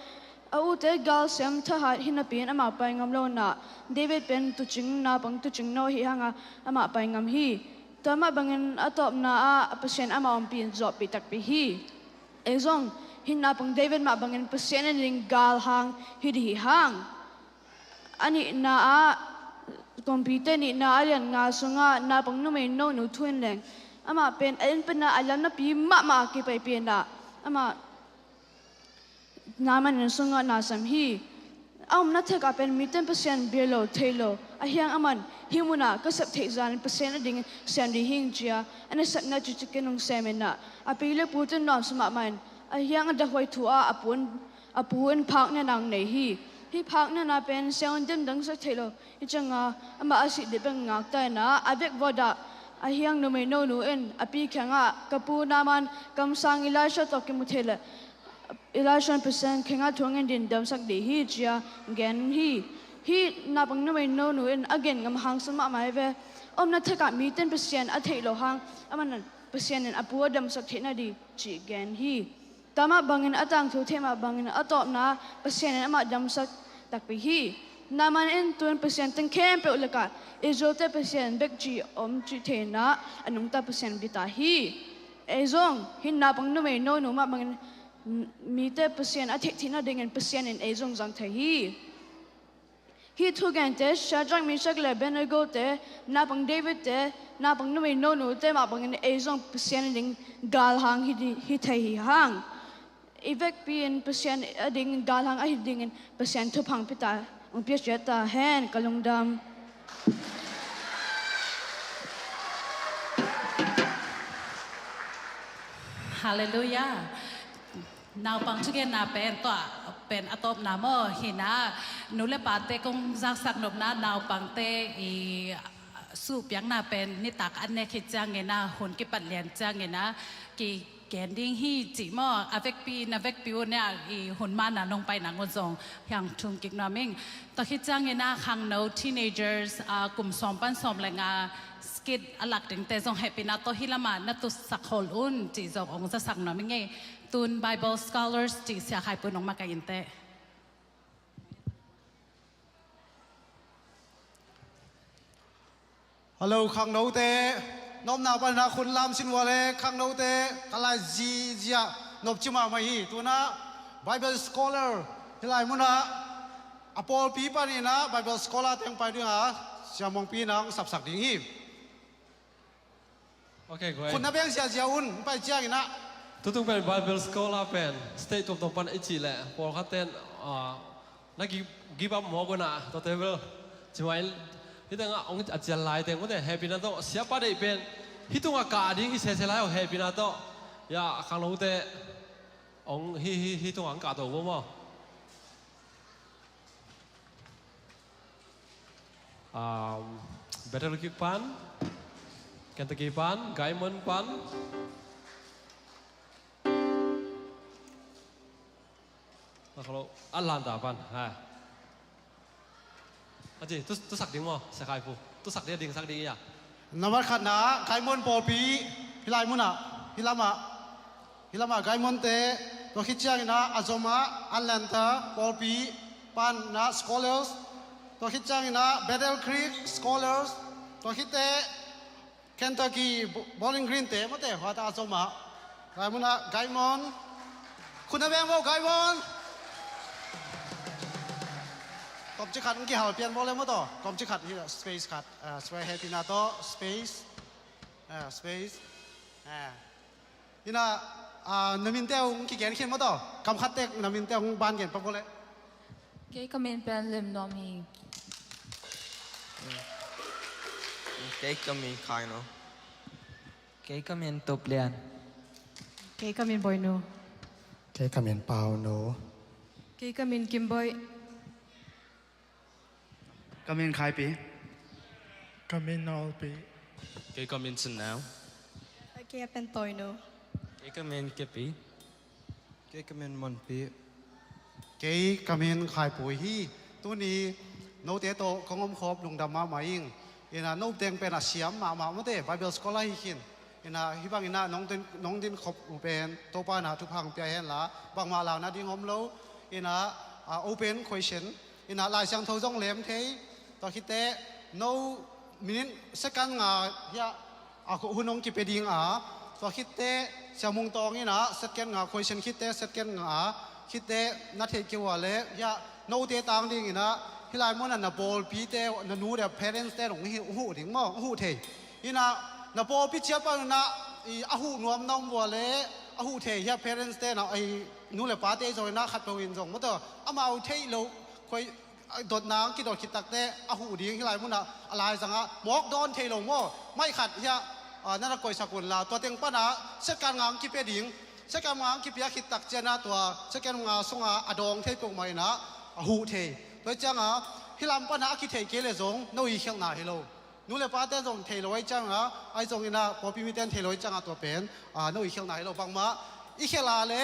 A ute galsiam thahat hi napi-in amah pai ngam lo in ah, David pen tuucing, naupang tuucing no hi hang a, amah pai ngam hi. Tua mah bangin a tawpna ah Pasian amah ompih in zawhpih takpi hi. Ei zong hih naupang David mah bangin Pasian ading galhang hi ding hi hang. A nihna ah, Kawmpi-te nihna a lian nga sungah naupang numeino nu thu en leng, amah pen a inn panah a lamnapi mahmah kipaipih in ah, amah Naaman inn sungah na sem hi. A omna thakah pen mite in Pasian bia lo thei lo, ahi hang amah in hih munah ka sep theih zalin Pasian adingin sem ding hi ing, ci-a a nasepna cici ken hong sem in ah, a pi le pute in nuamsa mahmah in, ahi hang a dahuai thu ah a pu in, a pu in phaknatna hong nei hi. Hih phaknatna pen siang hong dimdangsak thei lo. Hih ciangin amah a sih ding bek ngak ta in ah, a vekvawt ah, ahi hang numeino nu in a pi kiangah, ka pu Naaman kamsang Elisha tawh kimu thei leh Elisha in Pasian kiangah thu ngen ding, damsak ding hi, ci-a gen hi. Hih naupang numeino nu in a gen ngam hangsan mahmah hi ve. A omna thakah mite in Pasian a theih loh hang, amah in Pasian in a pu a damsak theihna ding cih gen hi. Tua mah bangin a tangthu theih mah bangin a tawpna Pasian in amah damsak takpi hi. Naaman in tu-in Pasian teng khempeuh lakah Israel-te Pasian bek ci om cih thei in ah, a nungta Pasian bia ta hi. Ei zong hih naupang numeino nu mah bangin mite Pasian a theih theihna dingin Pasian in ei zong zang thei hi. Hih thugente Shadrach, Meshach le Abednego te, naupang David te, naupang numei Nonu te mah bangin ei zong Pasian ading galhang hi, hi thei hi hang. I vekpi in Pasian ading galhang ahi dingin Pasian thupha hong pia ta, hong pia ciat ta hen. Ka lungdam. Halleluiah. Naupang thugenna pen tua pen a tawpna maw hi na, nu le pate kong zaksak nopna naupangte i suhpiakna pen nitak an nek hi ciangin a, hun kipat lian ciangin a ki gen ding hi cih maw, a vekpi na vekpi uh nia i hun mana nong pai nang uh zong hiang thum kik nuam ing. Tua khit ciangin a khangno teenagers a kum sawm pan sawm le nga skit a lak dingte zong hehpihna tawh hih lamah na tutsak khol un cih zong ong zasak nuam ing ei. Tun Bible Scholars cih Sia Khai Pui nong makaih inteh. Hallo khangnote, nopna panah khun lam sin vua le khangnote, ka lai zizia nopci mahmah hi. Tunah Bible scholar hi lai munah a pawlpi paninah Bible scholar teng pai dinga siamongpi nang sapsak ding hi. Ok, guai. Khun na beng ziazia un, pai cianginah. Tutung pen Bible scholar pen state tuamtuam pan i cih leh pawlkhat ten, ah, na gi-, give up mawk unah tua table. Cimain hih tengah ong a cial lai teng mute hehpihna tawh siapa deih pen hih tungah kah ding hi sese lai ong hehpihna tawh. Ya, khangnote ong hi, hi, hih tungah ong kah to maw. Um, Battle Creek pan, Kentucky pan, Gaimon pan. Atlanta pan, ha. Aji, tu, tu sak ding maw, Sia Khai Pui. Tu sak ding, ding sak ding ia. Nambat khatna, Gaimon pawlpi, hi lai munah, hi lamah. Hi lamah Gaimonte, tua khit cianginah a zomah Atlanta pawlpi panah scholars, tua khit cianginah Battle Creek scholars, tua khitte Kentucky Bo-, Bowling Green te mawte huata a zomah. Gai munah Gaimon. Khun a beng bo Gaimon. Tomci khat hong kihal pian bo le mawtaw. Tomci khat hi space khat. Ah, space hehpihna tawh space. Ah, space. Ah. Ina, ah, na minte hong kigen khin maw taw? Kam khat tek na minte hong ban gen pak bo le. Kei ka min pen Lem Nuam hi. Kei ka min Khai No. Kei ka min Tup Lian. Kei ka min Boi Nu. Kei ka min Pau Nu. Kei ka min Kim Boi. Ka min Khai Pi. Ka min Nawl Pi. Kei ka min Cin Nau. Kei ka min Toi Nu. Kei ka min Ke Pi. Kei ka min Mon Pi. Kei ka min Khai Pui hi. Tuni note tawh kong om khop lungdam mahmah ing. Ina no teng pen a siam mahmah mawte Bible scholar hi khin. Ina hih bang ina nong din, nong din khop uh pen Topa na thupha hong pia hen la bangmah launa ding om lo. Ina, ah, open question. Ina Lai Siangtho zong lem thei. Tua khitte no minute second nga hiah a hun hong kipia ding a. Tua khitte Sia Mung Tawng ina second nga question khitte second nga khitte na theih kei ua le hiah note tang ding ina hih lai munah na pawlpite na nu le parents te hong huh ding maw, hong huh thei. Ina na pawlpi ciapa ina a huh nuam na om ua le a huh thei hiah parents te na nu le pate zong ina khat peuh in zong mawtaw amau theih loh khuai dotna ang kidot khit takte a huh ding hih lai munah a laizangah mawk dawn thei lo maw? Maih khat hiah, ah, na na koihsak unla tua teng panah second nga ang kipia ding. Second nga ang kipia khit tak cianah tua second nga sungah a dawng thei peuhmah inah a huh thei. Tua hi ciangah hih lam panah a kitheih kei le zong no i khialhna hi lo. Nu le pate zong thei lo ahi cianga, ahi zong ina pawlpi mite in thei lo ahi cianga tua pen, ah, no i khialhna hi lo bangmah. I khialh a le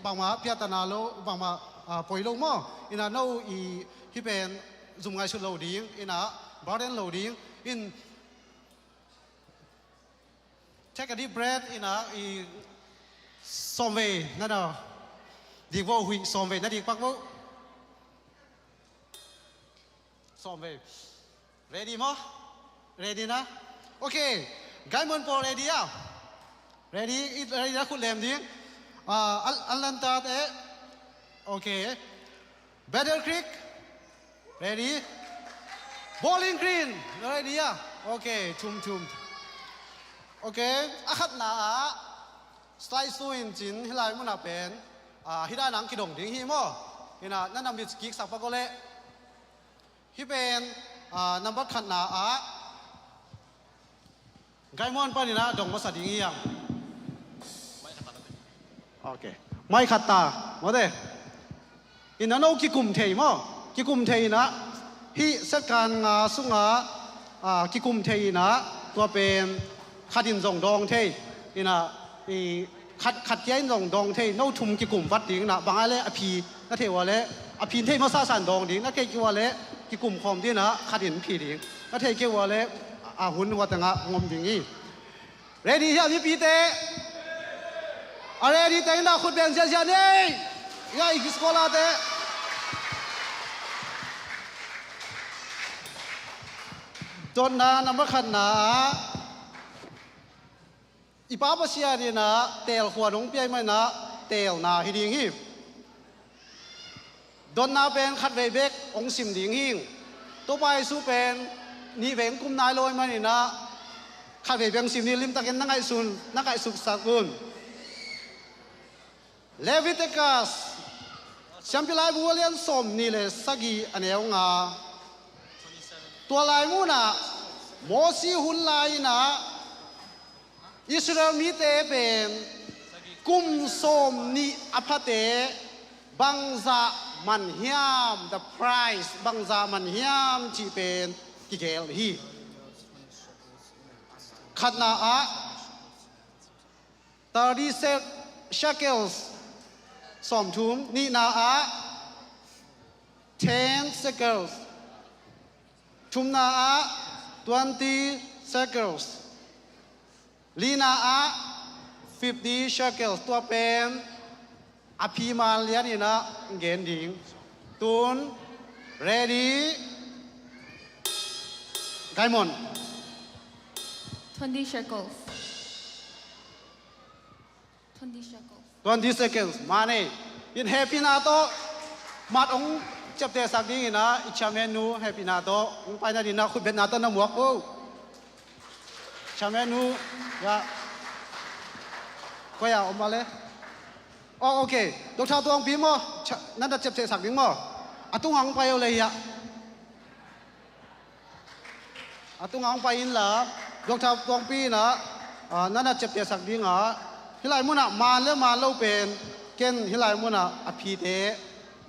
bangmah piatana lo, bangmah, ah, poi lo maw? Ina no i hih pen zum ngaihsut lo ding, ina burden lo ding. In take a deep breath, ina i sawmvei na na dik vo, huih sawmvei na dik pak vo. Sawmvei. Ready maw? Ready na? Ok. Gaimon pawl ready a? Ready, ready na khut lem ding. Ah, Al-, Atlanta te. Ok. Battle Creek. Ready? Bowling Green, ready ah? Okay, thum thum. Okay, a khatna ah, slide su in cin, hih lai munah pen, ah, hih dan ang kidong ding hi maw? Ina, na na mit kik sak pak aw leh. Hih pen, ah, number khatna ah, Gaimon panin ah dong masa ding hiam? Ok. Mai khat ta, mawte. Ina no kikum thei maw? Kikum thei ina hih setkan nga sunga, ah, kikum thei ina tua pen khat in zong dawng thei. Ina i khat, khat kia in zong dawng thei. No thum kikum vat ding ina bang a le a phi na thei ua le a phin thei masa san dawng ding na thei kei ua le kikum khawm ding ina khat in phi ding. Na thei kei ua le a hun hua tengah ngom ding hi. Ready hiam mipite? A ready teng ina khut beng ziazia nei. Ia i scholar te. Dotna number khatna ah i Pa Pasian ina teel khua dong piai maina teelna hi ding hi. Dotna pen khatvei bek hong sim ding hing. Topa Jesu pen nihvei hong kum nai lo ahih manin ah khatvei bek hong sim ding, limtakin na ngaihsun, na ngaihsuksak un. Leviticus, Siampi Laibu a lian sawm nih le sagih a neu nga. Tua lai munah Mosi hun lai inah Israel mite pen kum sawm nih a phate bangzah man hiam, the price bangzah man hiam cih pen kigelh hi. Khatna ah thirty shekels, sawmthum, nihna ah ten shekels, thumna ah twenty shekels, lina ah fifty shekels. Tua pen a phi man lian inah gen ding. Tun, ready, gaimon. Twenty shekels. Twenty shekels. Twenty shekels. Mane. In hehpihna tawh mat hong ciaptehsak ding inah i chairman nu hehpihna tawh hong paina ding inah khutbetna tawh na muak o. Chairman nu, ya. Koi a om a le. Oh, ok. Doctor Tuangpi maw? Cha-, na na ciaptehsak ding maw? A tungah hong pai o le hiah. A tungah hong pai inla, Doctor Tuangpi inah, ah, na na ciaptehsak dingah, hih lai munah man le man lo pen, ken hih lai munah a phite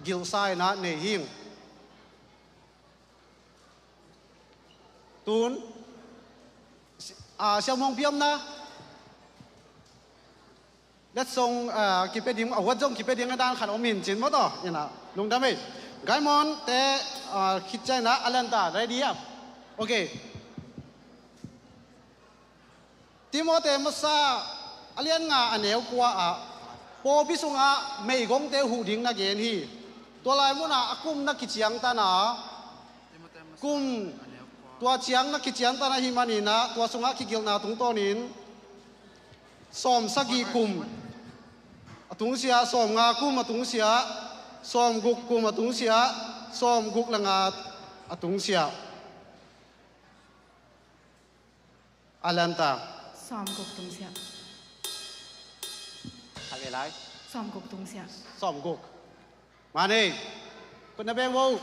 gilhsa inah nei hing. Tun, si-, ah, siamong piamna. Letsong, ah, kipia ding, a huat zong kipia ding a dan khat om in cin maw taw, inah, lungdam ei. Gaimon te, ah, khit ciang inah a lian ta, ready ah? Ok. Timote masa a lian nga a neu kua ah pawlpi sungah meigongte huh ding na gen hi. Tua lai munah a kum na kiciangtan a, kum tua ciang na kiciangtan ahih maninah tua sungah kigilhna tungtawnin sawm sagih kum a tungsiah, sawm nga kum a tungsiah, sawm guk kum a tungsiah, sawm guk le nga a tungsiah. A lian ta. Sawm guk tungsiah. Thak ei lai. Sawm guk tungsiah. Sawm guk. Mane. Khut na beng vo.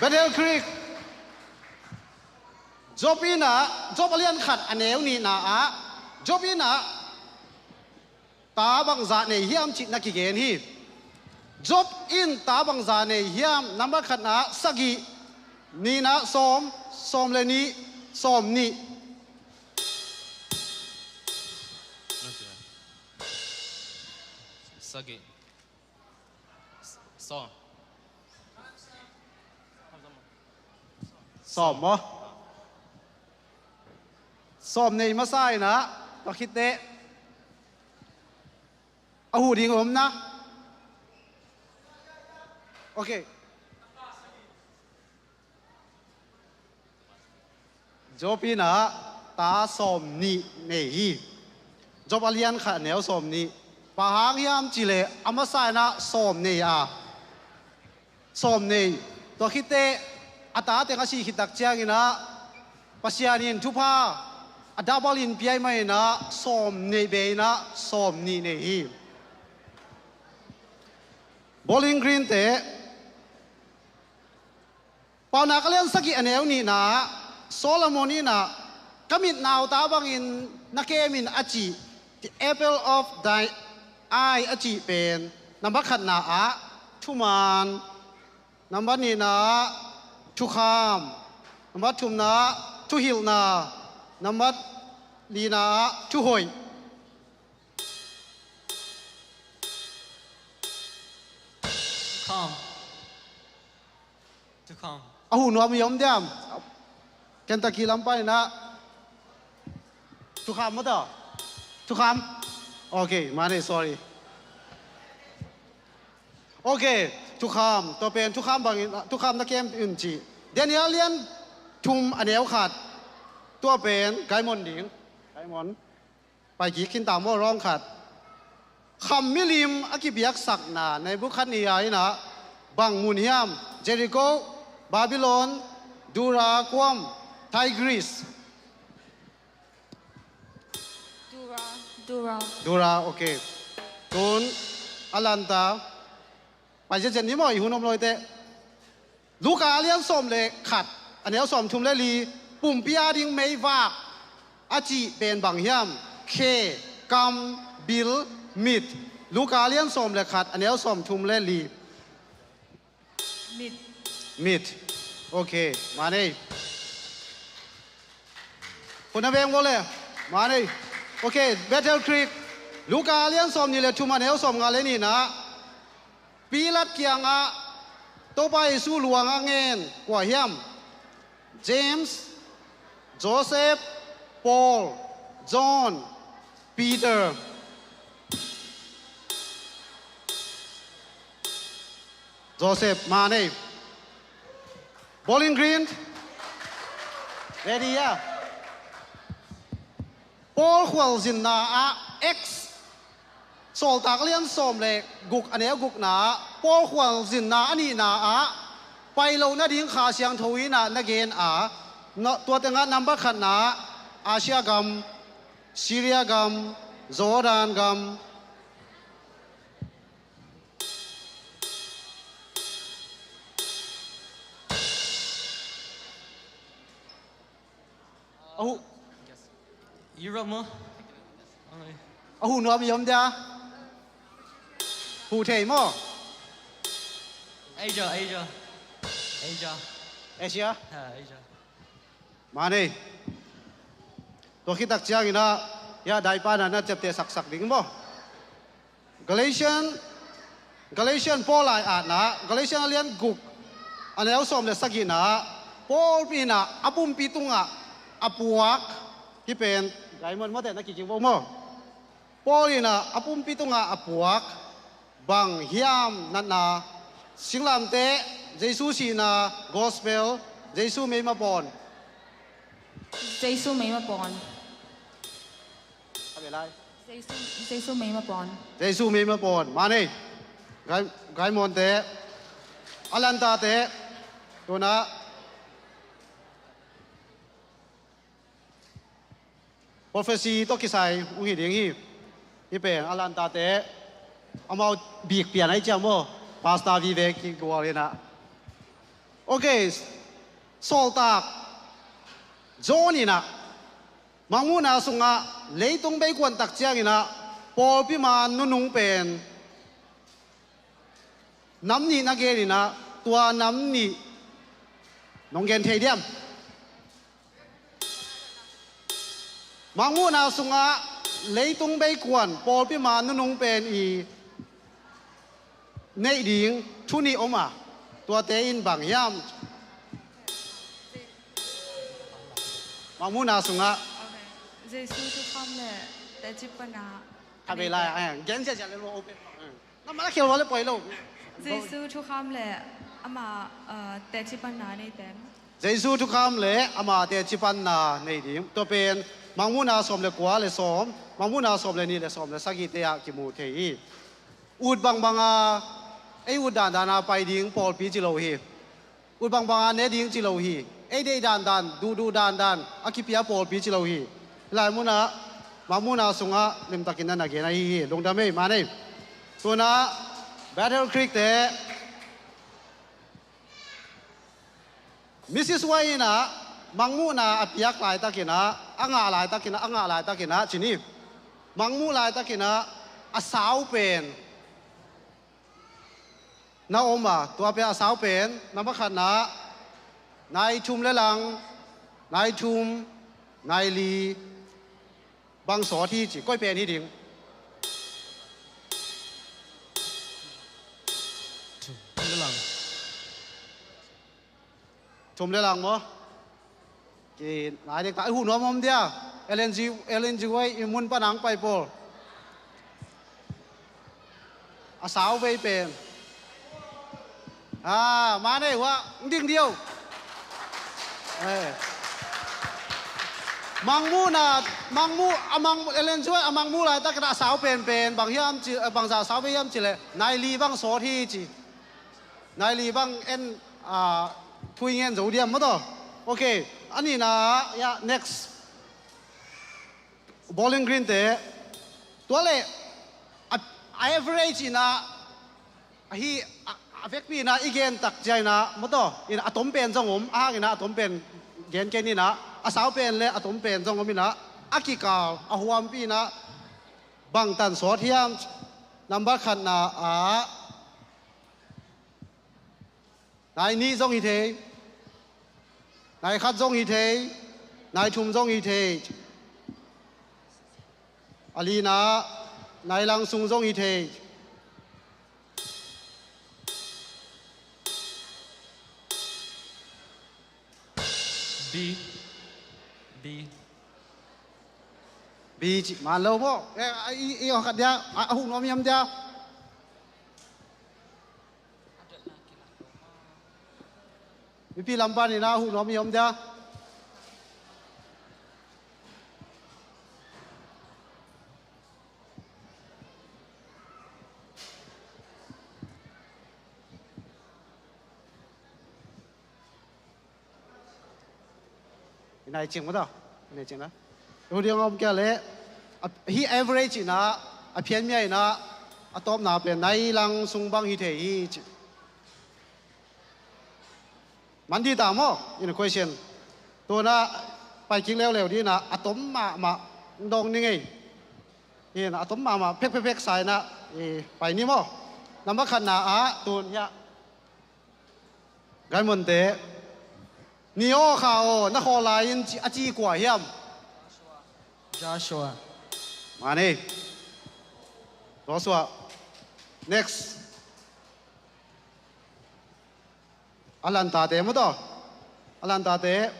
Bethel Creek. Job inah, Job a lian khat a neu nihna ah, Job inah ta bangzah nei hiam cih na kigen hi. Job in ta bangzah nei hiam? Number khatna sagih, nihna sawm, sawm le nih, sawm nih. Sagih. Sawm. Sawm maw? Sawm nei masa inah, tua khit teh a huh ding om na. Ok. Job inah ta sawm nih nei hi. Job a lian khat a neu sawm nih. Bang hang hiam cih leh a masa inah sawm nei a. Sawm nei. Tua khit teh A tate a sih khit tak ciangin ah Pasian in thupha a double in pia ahih manin ah sawm nei be in ah sawm nih nei hi. Bowling Green te, Paunak a lian sagih a neu nihna ah Solomon in ah, "Ka mit nauta bangin na kem in," a cih, "The apple of thy eye," a cih pen, nambat khatna ah thuman, nambat nihna ah thukham, nambat thumna ah thuhilhna, nambat lina ah thuhoih. Thukham. Thukham. A huh nuam i om diam? Kentucky lam pan in ah. Thukham maw ta? Thukham. Ok, mah nei, sorry. Ok, thukham. Tua pen thukham bangin, thukham na kem in ci. Daniel lian thum a neu khat. Tua pen gaimon ding. Gaimon. Pai kik khin ta maw, rawng khat. Kham milim a kibiaksakna Nebukhadnezzar in ah bang mun hiam? Jericho, Babylon, Dura kuam, Tigris. Dura. Dura. Dura, ok. Tun, a lanta. Pai zetcet ni maw, i hun om lawite. Luka a lian sawm le khat, a neu sawm thum le li, pumpi a ding meivak a cih pen bang hiam? Khe, kam, bil, mit. Luka a lian sawm le khat, a neu sawm thum le li. Mit. Mit. Ok, mah nei. Hun a veng vawh le. Mah nei. Ok, Battle Creek. Luka a lian sawm nih le thum, a neu sawm nga le nihna. Pilat kiangah Topa Jesu luang a ngen kua hiam? James, Joseph, Paul, John, Peter. Joseph, mah nei. Bowling Green. Ready, yeah? Paul khualzinna ah Acts, Sawltak lian sawm le guk, a neu gukna ah, Paul khualzinna a nihna ah pai loh nading Kha Siangtho in ah na gen a, na, tua tengah nambat khatna ah Asia gam, Syria gam, Jordan gam. A huh. Europe maw? A huh nuam i om dia? Huh thei maw? Asia, Asia. Asia. Asia? Ha, Asia. Mah nei. Tua khit tak ciangin ah, ya, daipa na na ciapteh saksak ding maw? Galatian, Galatian Paul lai-atna, Galatian a lian guk, a neu sawm le sagihna, Paul in ah a pumpi tungah a puak, hih pen, gaimon mawte na kikik bo maw? Paul in ah a pumpi tungah a puak, bang hiam natna, singlamteh, Jesu sihna, gospel, Jesu meima pawn. Jesu meima pawn. A be lai. Jesu, Jesu meima pawn. Jesu meima pawn. Mah nei. Gai, gaimonte. A lantate. Tuna. Prophecy tawh kisai. Ung hi ding hi. Hi pen. A lantate. Amau bik pian ai ciam maw. Pastor Vivek kigual ina. Ok. Sawltak. John ina. Mangmuhna sungah leitung beikuan tak ciangin ah pawlpi man nunung pen nam nih na gen in ah tua nam nih nong gen thei diam? Mangmuhna sungah leitung beikuan pawlpi man nunung pen i neih ding thu nih om a, tuate in bang hiam? Mangmuhna sungah. Ok. Jesu thukham le teci pana. A bei lai, eh, gen ziahziah le lua open. Eh. Namah la khial le poi lo. Jesu thukham le ama, eh, teci pana nei tem. Jesu thukham le ama teci panna nei ding. Tua pen Mangmuhna sawm le kua le sawm, Mangmuhna sawm le nih le sawm le sagihte ah kimu thei hi. Ut bangbanga ei ut dandan a pai ding pawlpi ci lo hi. ut bangbang a ne ding ci lo hi. Ei deih dandan, duhduh dandan a kipia pawlpi ci lo hi. Hih lai munah Mangmuhna sungah limtakin na na gen ahi hi. Lungdam ei, man ei. Tunah Battle Creek te Missus White inah Mangmuhna a piak laitakinah, a ngah laitakinah, a ngah laitakinah ci ni. Mangmuh laitakinah a sau pen na om a, tua pen a sau pen, na makhatna, nai thum le lang, nai thum, nai li bang sawt hi ci. Koi pen hi ding? Thum le lang. Thum le lang maw? Ki nai dek ta, a huh nuam om dia. L N G, L N G Y i mun pan ang pai pawl. A sau vei pen. Ah, man ei, hua, ding diau. Eh. Mangmuhna, Mangmuh, a Mangmuh, L N G Y a Mangmuh laitakinah a sau penpen bang hiam ci, eh, bangzah sau vei hiam ci leh, nai li bang sawt hi ci. Nai li bang en, ah, thu i ngen zo diam maw taw. Ok, a nihna, ya, next. Bowling Green te, tua leh a, a average inah, ahi, a, a vekpi inah i gen tak ciang inah maw taw, inah a tom pen zong om, a hang inah a tom pen gen kei ni inah, a sau pen le a tom pen zong om inah, a kikal a huampi inah bangtan sawt hiam? Number khatna ah nai nih zong hi thei, nai khat zong hi thei, nai thum zong hi thei. A lina, nai lang sung zong hi thei. B. B. B ci man lo maw? Eh, a, i, i, a khat dia, a, a huh nuam hiam dia? Mipi lam pan inah a huh nuam hiam dia? I nai cing maw taw? I nai cing na. Hu diang om kia le, a, hi average inah, a phianmia inah, a tawpna pen nai lang sung bang hi thei hi ci. Man di ta maw? In a question. Tunah pai kik leuleu dinah a tom mahmah dong ni ngei. Inah a tom mahmah pek pek pek sa inah, eh, pai ni maw? Number khatna ah tun hiah Gaimonte, ni aw kha aw, na khawl lai-in ci, a ci kua hiam? Joshua. Mani. Joshua. Next. Alantate maw taw? Alantate.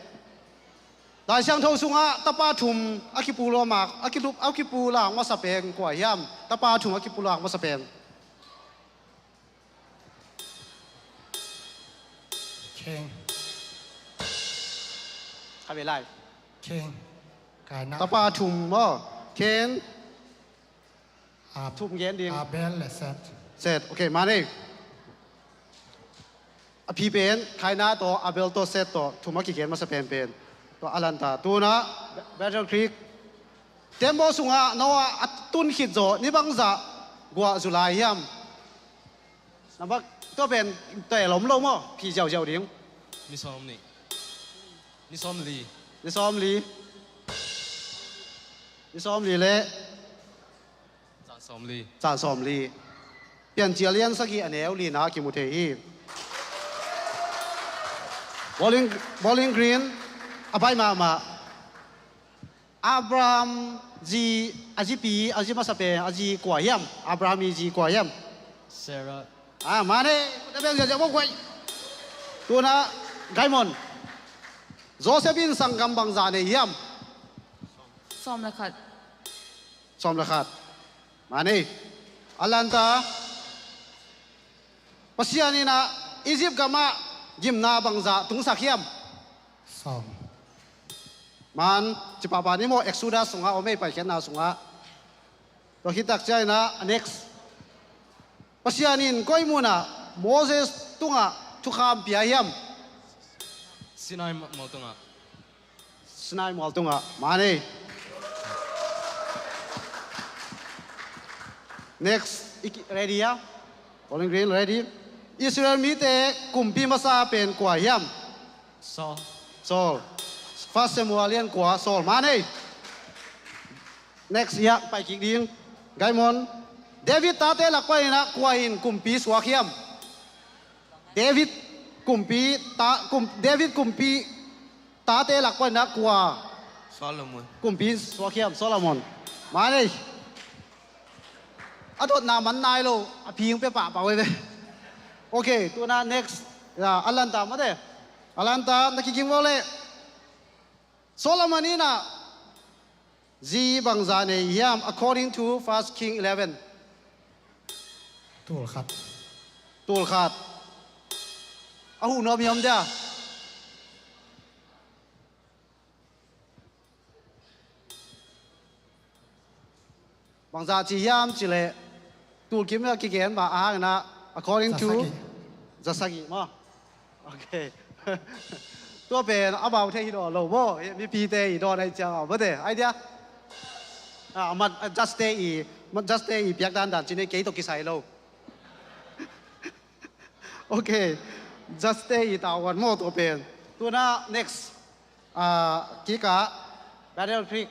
Lai Siangtho sungah tapa thum a kipulak, a kilup, a kipulak masa pen kua hiam? Tapa thum a kipulak masa pen. Cain. Kha ve lai. Cain. Kaina. Tapa thum maw? Cain. Ab-, thum gen ding. Abel le Seth. Seth. Ok, mani. A phi pen, Kaina tawh, Abel tawh, Seth tawh, thum a kigen masa penpen. Tua a lanta. Tunah, Battle Creek. Tembaw sungah Noah a tun khit zawh ni bangzah guah zu lai hiam? Nampak tua pen tua lom lo maw? Phi ziauziau ding. Ni sawm nih. Ni sawm li. Ni sawm li. Ni sawm li le. Caan sawm li. Caan sawm li. Piancil lian sagih a neu lina kimu thei hi. Bowling, Bowling Green a bai mahmah. Abraham zi, a zipi, a zi masa pen, a zi kua hiam? Abraham i zi kua hiam? Sarah. Ah, mane, na beng ziazia bawk guai. Tuna, Gaimon. Joseph in sanggam bangzah nei hiam? Sawm le khat. Sawm le khat. Mane. A lanta. Pasian in ah Egypt gamah gimna bangzah tungsak hiam? Sawm. Man, ci pahpah ni maw, Exodus sungah om ei, Paikhiatna sungah. Tua khit tak ciangin ah, next. Pasian in koi munah Moses tungah thukham pia hiam? Sinai mual tungah. Sinai mual tungah. Mani. Next, i ki-, ready, ya? Bowling Green, ready? Israel mite kumpi masa pen kua hiam? Saul. Saul. First Samuel lian kua, Saul. Mani. Next, ya, pai kik ding. Gaimon. David tate lak panin ah kua in kumpi suak hiam? David kumpi ta, kum, David kumpi tate lak panin ah kua? Solomon. Kumpi suak hiam? Solomon. Mani. A dotna man nai lo, a phing pia pahpah veve. Ok, tu-in ah next. Ya, Atlanta mate. Atlanta, na kiging vua leh. Solomon in ah zi bangzah nei hiam, according to First King eleven? Tul khat. Tul khat. A huh nuam hiam dia? Bangzah ci hiam cih leh, tul kim a kigen mah ahang in ah, according to zasagih. Zasagih maw? Ok. Tua pen amau thei hi dawn lo maw? Mipite i dawn ahih ciangin maw te? Idea? Ah, mat, ah, just te i, mat just te i piak dandan ci-in kei tawh kisai lo. Ok. Just te i tawh wan maw tua pen. Tu-in ah next. Ah, kik ah, Battle Creek.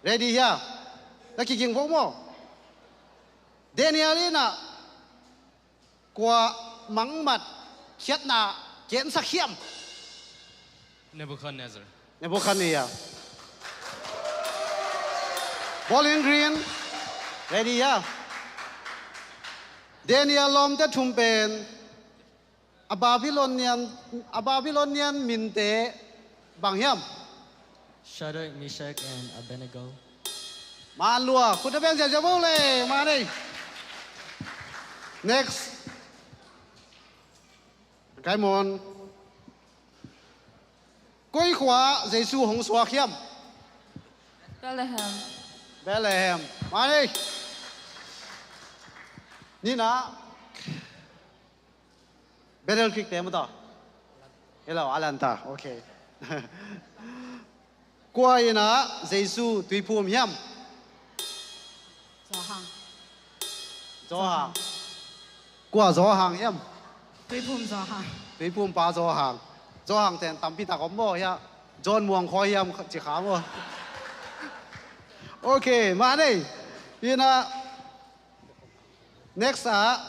Ready hia? Na kiging vo maw? Daniel in ah kua mangmat khiatna gensak hiam? Nebuchadnezzar. Nebuchadnezzar. Bowling Green. Ready hia? Daniel lawmte thum pen a Babylonian, a Babylonian minte bang hiam? Shadrach, Meshach, and Abednego. Man lua, khut na beng ziahziah vo le, man ei. Next. Kaimon. Koi khua Jesu hong suak hiam? Bethlehem. Bethlehem. Man ei. Nihna. Battle Creek te maw taw? Hello, Atlanta. Ok. Kua in ah Jesu tuiphum hiam? Johan. Johan. Kua Johan hiam? Tuiphum Johan. Tuiphum pa Johan. Johan ten tampi tak om maw hia? John Muang Khawi hiam ci kha maw? Ok, man ei. In ah, next ah,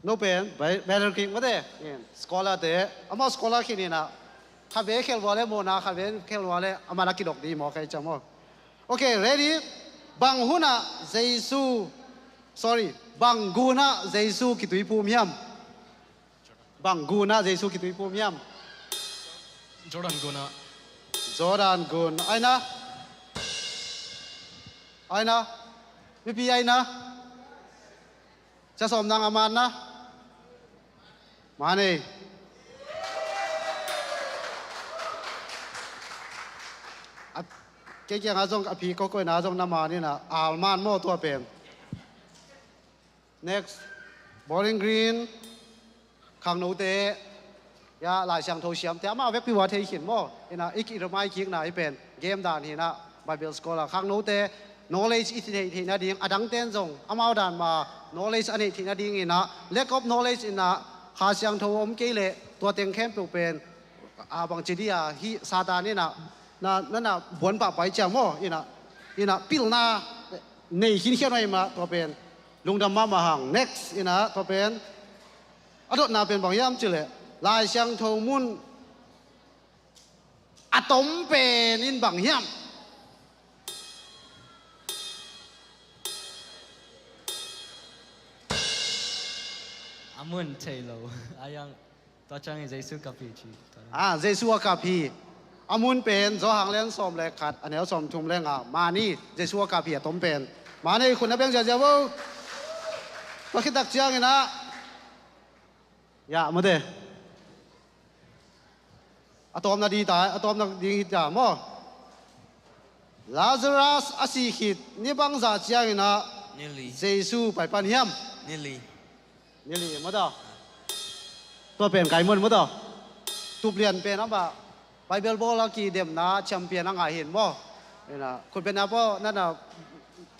no pen, Battle Creek maw te, in, scholar te, amau scholar khin in ah, khatvei khel vua le mawhna, khatvei khel vua le amah na kidok ding maw, kei ciang maw. Ok, ready? Bang hun ah Jesu, sorry, bang gun ah Jesu kituiphum hiam? Bang gun ah Jesu kituiphum hiam? Jordan gun ah. Jordan gun. Aina? Aina? Mipi aina? Sia Sawm nang a man na? Man ei. A, kei kiangah zong a phi ko koina zong na man in ah, alman maw tua pen. Next. Bowling Green. Khangnote, ya, Lai Siangtho siamte, amau vekpi vua thei khin maw. In ah, i ki remind kikna i pen game dan hi in ah, Bible scholar. Khangnote, knowledge i neih theihna ding, a dangten zong amau dan mah knowledge a neih theihna ding in ah, lack of knowledge in ah, Kha Siangtho om kei leh tua teng khempeuh pen, a, bangci dih a, hih Satan in ah, na, na, na buan pahpah ciang maw, in ah, in ah, pilna nei khinkhian uh ahih mah, tua pen lungdam mahmah hang. Next, in ah, tua pen a dotna pen bang hiam cih leh, Lai Siangtho mun a tom pen in bang hiam? A mun thei lo. A yang, tua ciangin Jesu ka pi ci. Ah, Jesu a kap hi. A mun pen Johan lian sawm le khat, a neu sawm thum le nga. Man ei, Jesu a kap hi a tom pen. Man ei, khut na beng ziahziah vo. Tua khit tak ciangin ah, ya, maw te. A tawpna ding ta, a tawpna ding hi ta maw. Lazarus a si khit ni bangzah ciangin ah, ni li, Jesu pai pan hiam? Ni li. Ni li, maw taw. Tua pen kai mun, maw taw. Tup lian pen amah Bible bawl a kidemna champion a ngah hi maw? Ina, khut beng na paw, nana,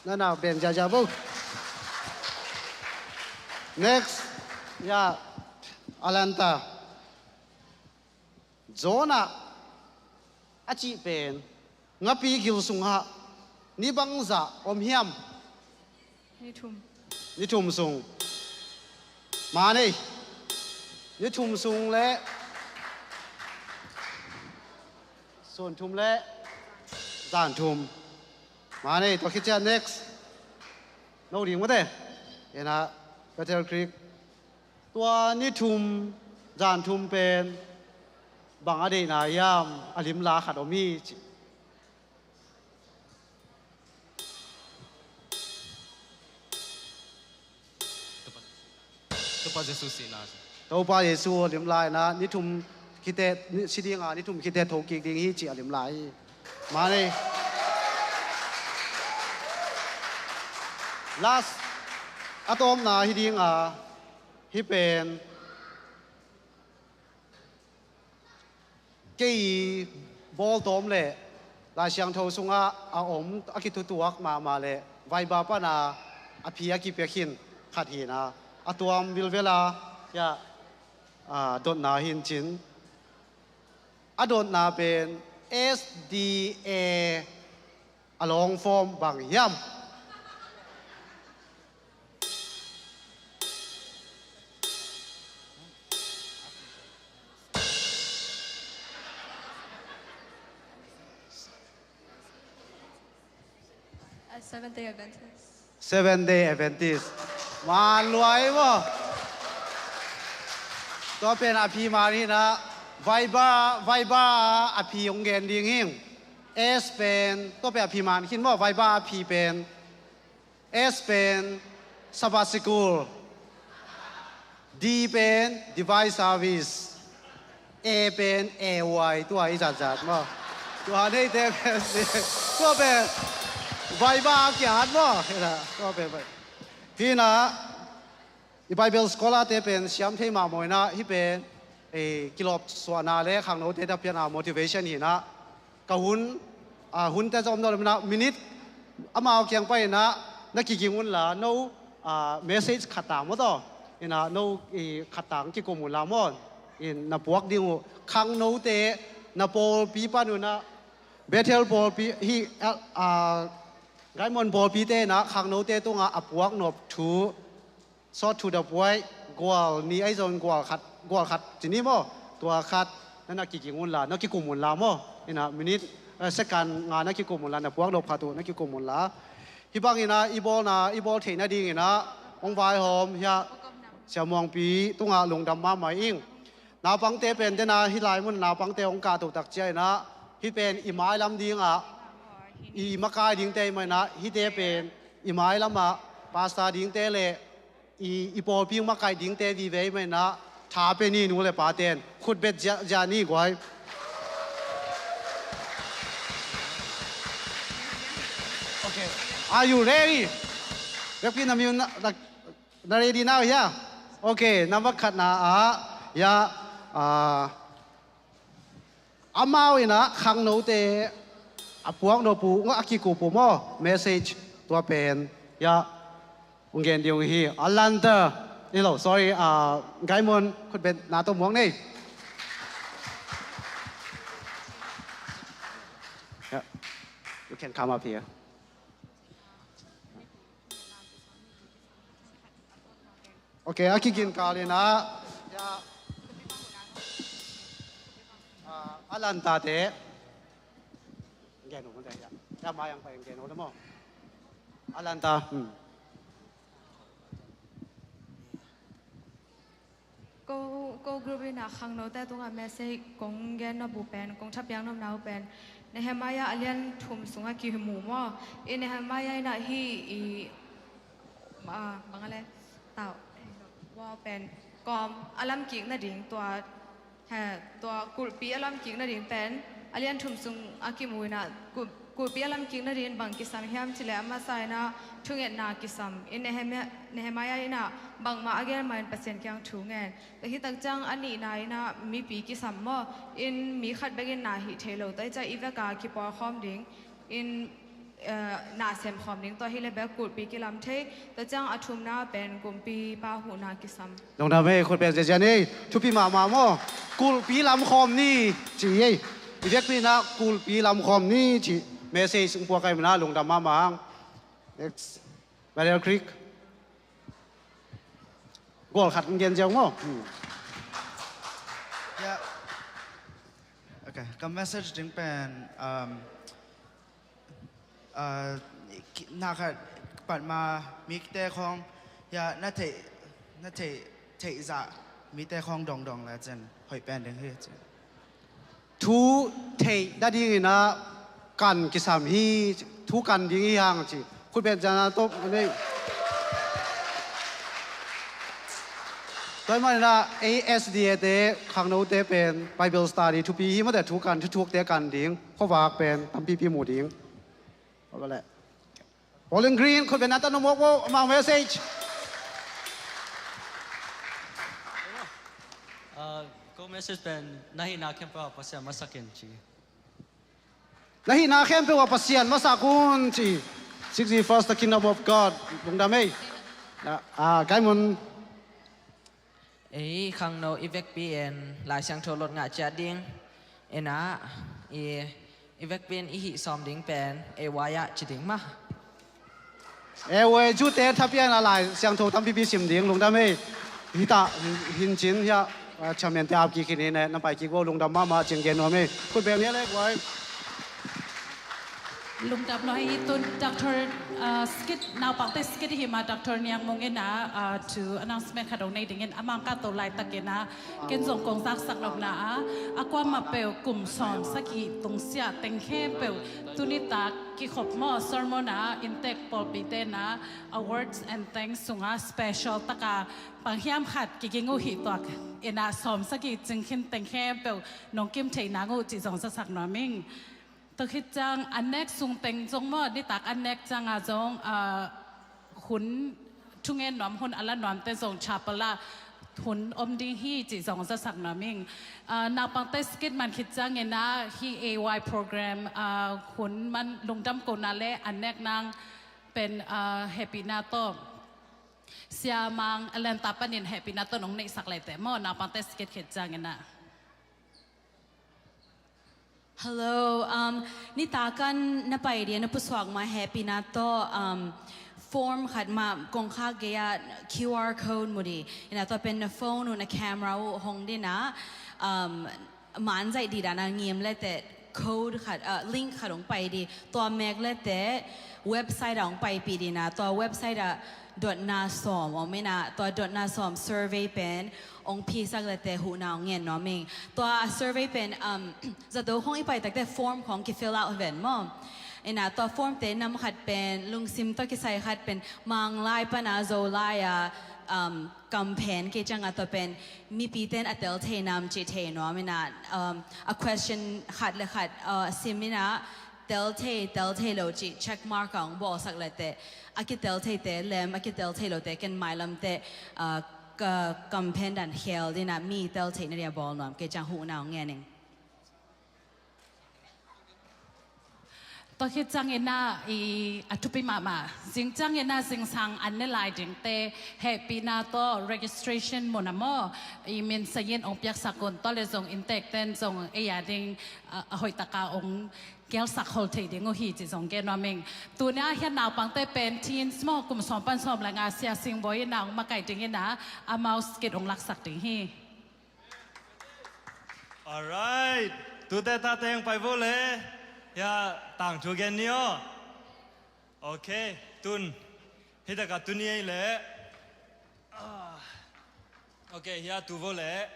nana beng ziahziah bo. Next, ya, Alanta. Jonah a cih pen ngapi gil sungah ni bangzah om hiam? Ni thum. Ni thum sung. Mah nei. Ni thum sung le sun thum le zan thum. Mah nei, tua khit ciang next. No ding mate. Ina, Bethel Creek. Tua ni thum, zan thum pen bang a deihna hiam, a limla khat om hi ci. Topa Jesu sihna. Topa Jesu limla ina ni thum khit teh, ni, si dinga ni thum khit teh thokik ding hi ci a limla hi. Mah nei. Last, a tawpna hi dinga, hih pen kei bawltawm le Lai Siangtho sungah a om, a kithutuak mahmah le Viber pana a phi a kipiak hi khat hi ina, a tuam vilvela, ya, a, dotna hi cin. A dotna pen S D A a long form bang hiam? A Seventh Day Adventist. Seventh Day Adventist. Man lua ei maw. Tua pen a phi man hi ina, Viber, Viber a phi hong gen ding hi. S pen, tua pen a phi man khin maw, Viber a phi pen. S pen Sabbath School. D pen Divine Service. A pen A Y, tua i zatzat maw. Tua neite pen, tua pen Viber a kiat maw. Ina, tua pen, ina, i Bible scholar te pen siam thei mahmah ina, hih pen, eh, kilawpsuahna le khangnote dapiana motivation hi ina. Ka hun, ah, hunte zong om nawn lo ina, minute amau kiang pai ina, na kiging unla, no, ah, message khat tang maw taw. Ina, no, i, khat tang kikum unla maw. In na puak ding uh, khangnote, na pawlpi pan uh ina, Bethel pawlpi, hih, ah, Gaimon pawlpite ina, khangnote tungah a puak nop thu, Sawt thu dapuai, gual nih ahi zong gual khat, gual khat ci ni maw? Tua khat na na kiging unla, na kikum unla maw? Ina minute, eh, second nga na kikum unla, na puak nop khat uh na kikum unla. Hih bang ina i bawlna, i bawl theih nading ina hong vaihawm hiah Sia Muangpi tungah lungdam mahmah ing. Naupangte pen dena hih lai mun naupangte hong kahto tak ciang ina, hih pen i mailam dingah i makai dingte i maina, hihte pen i mailamah pastor dingte le i, i pawlpi makaih dingte vive i maina, tha pe ni nu le paten. Khut bet ziahziah ni guai. Okay. Are you ready? Vekpi na mi un na, na, na ready now, yeah? Okay, number khatna ah, yeah, ah, amau ina khangnote a puak nop uh, a kikup uh maw, message tua pen, ya, hong gen ding uh hi. Alanta, hello, sorry, ah, Gaimon, khut bet na tawh muang nei. Yeah. You can come up here. Okay, a kiginkal ina, ya, ah, Alanta te. Gen uh, ya, ya, ma yang pa yang gen uh le maw. Alanta, hmm. Ko, ko group ina khangnote tungah message kong gen nop uh pen, kong thapiak nopna uh pen, Nehemiah a lian thum sungah kimu maw. I Nehemiah ina hih i, ah, bang a le, tau, wall pen, kawm a lamkik nading tua, he, tua kulhpi a lamkik nading pen, a lian thum sung a kimu ina, kulh, Kulhpi a lamkik nadingin bang kisam hiam cih leh a masa in ah thungetna kisam. In Nehemiah, Nehemiah in ah bangmah a gel mah in Pasian kiang thu ngen. Tua hi tak ciang a nihna in ah mipi kisam maw, in mi khat bek in na hih thei lo, tua hi ciang i vek a kipawl khawm ding, in, eh, na sem khawm ding, tua hi leh bek kulhpi kilam thei. Tua ciang a thumna pen kumpipa huhna kisam. Lungdam ei, khut beng ziahziah ni. Thupi mahmah maw? Kulhpi lam khawm ni ci ei. I vekpi in ah kulhpi lam khawm ni ci message hong puak ahih manin ah lungdam mahmah hang. Next. Barrier Creek. Goal khat hong gen ziau maw? Hmm. Yeah. Okay, ka message ding pen, um, uh, ki-, na khat pat ma mite khawng, ya, na theih, na theih, theih zah mite khawng dongdong le cin hoih pen ding hi cin. Thu theih nadingin ah kan kisam hi, thu kan ding hi hang ci. Khut beng ziahziah tawh a nei. Tua ahih manin ah ei S D A te, khangnote pen Bible study thupi hi maw, te thu kan, thuthukte kan ding, khuavak pen tampipi mu ding. Bawlin Green, khut beng na ta nuam mawk bo, amau message. Ah, ko message pen, na hihna khempeuh ah Pasian masak in ci. Na hihna khempeuh ah Pasian masak un ci. Seek ye first the kingdom of God. Lungdam ei. Na, ah, Kai Mun. Ei khangno i vekpi in Lai Siangtho lot ngah ciat ding. In ah, i, i vekpi in i hih sawm ding pen, ei wai ah ci ding maw. Ei wai, Jew te thapiakna Lai Siangtho tampipi sim ding, lungdam ei. Hi ta, hin cin hiah, ah, chairman te ap kik hi ni ne, na pai kik bo, lungdam mahmah, cing gen nuam ei. Khut beng ni a lek wai. Lungdam nuam ei. Tun Doctor, ah, skit, naupangte skit hi ma, Doctor Niang Mung in ah, ah, thu announcement khat hong nei dingin, a mangkah to laitak in ah, ken zong kong zaksak nopna ah, a kuamah peuh kum sawm sagih tungsiah teng khempeuh, tuni tak kikhop maw, sermon ah, inntek pawlpite in ah, awards and thanks sungah special taka bang hiam khat kiging uh hi tuak in ah, sawm sagih cing khin teng khempeuh nong kim theih nang uh cih zong zaksak nuam ing. Tua khit ciang a nek sung teng zong maw, nitak a nek ciang a zong, ah, hun thungen nuam, hun a la nuamte zong chapel ah hun om ding hi cih zong zaksak nuam ing. Ah, naupangte skit man khit ciangin ah hih A Y program, ah, hun man lungdam kohna le a nek nang pen, ah, hehpihna tawh Sia Mang Alenta panin hehpihna tawh nong neihsak leh teh maw, naupangte skit khit ciangin ah. Hello, um, nitak a na pai ding a na pusuak ma hehpihna tawh, um, form khat mah kongkhak gei ah Q R code mu ding. In ah tua pen na phone uh, na camera uh hong ding in ah, um, man zaih ding dan a ngim le teh code khat, uh, link khat hong pai ding. Tua mek le teh website ah hong paipih ding in ah, tua website ah dotna sawm om in ah, tua dotna sawm survey pen hong phisak le teh huhna hong ngen nuam ing. Tua survey pen, um, zato khawng i pai tak teh form khawng ki fill out hi ven maw. In ah tua form te nam khat pen lungsim tawh kisai, khat pen Manglai pan a Zolai a, um, campaign, kei ciang a tua pen mipite in a tel thei nam cih thei nuam in ah, um, a question khat le khat, uh, sim in ah tel thei, tel thei lo cih check mark a hong bawlsak le teh, a kitel theite lem, a kitel thei lote ken mailam teh, ah, ka campaign dan khel ding in ah mi tel theihna ding a bawl nuam, kei ciang huhna hong ngen ing. Tua khit ciangin ah i a thupi mahmah, zing ciangin ah zingsang an ne lai dingte hehpihna tawh registration mun ah maw, i min sayin hong piaksak un, tua le zong inntekten zong ei a ding, ah, a hoih taka hong gelsak khol thei ding uh hi cih zong gen nuam ing. Tuni a hiah naupangte pen teens maw, kum sawm pan sawm le nga, Sia Sing Bawi in ah hong makaih ding in ah, amau skit hong laksak ding hi. Alright. Tute tate hong pai vo le. Hiah tangthu gen ni aw. Ok. Tun. Hi tak a tuni ei le. Ah. Ok, hiah tu vo le.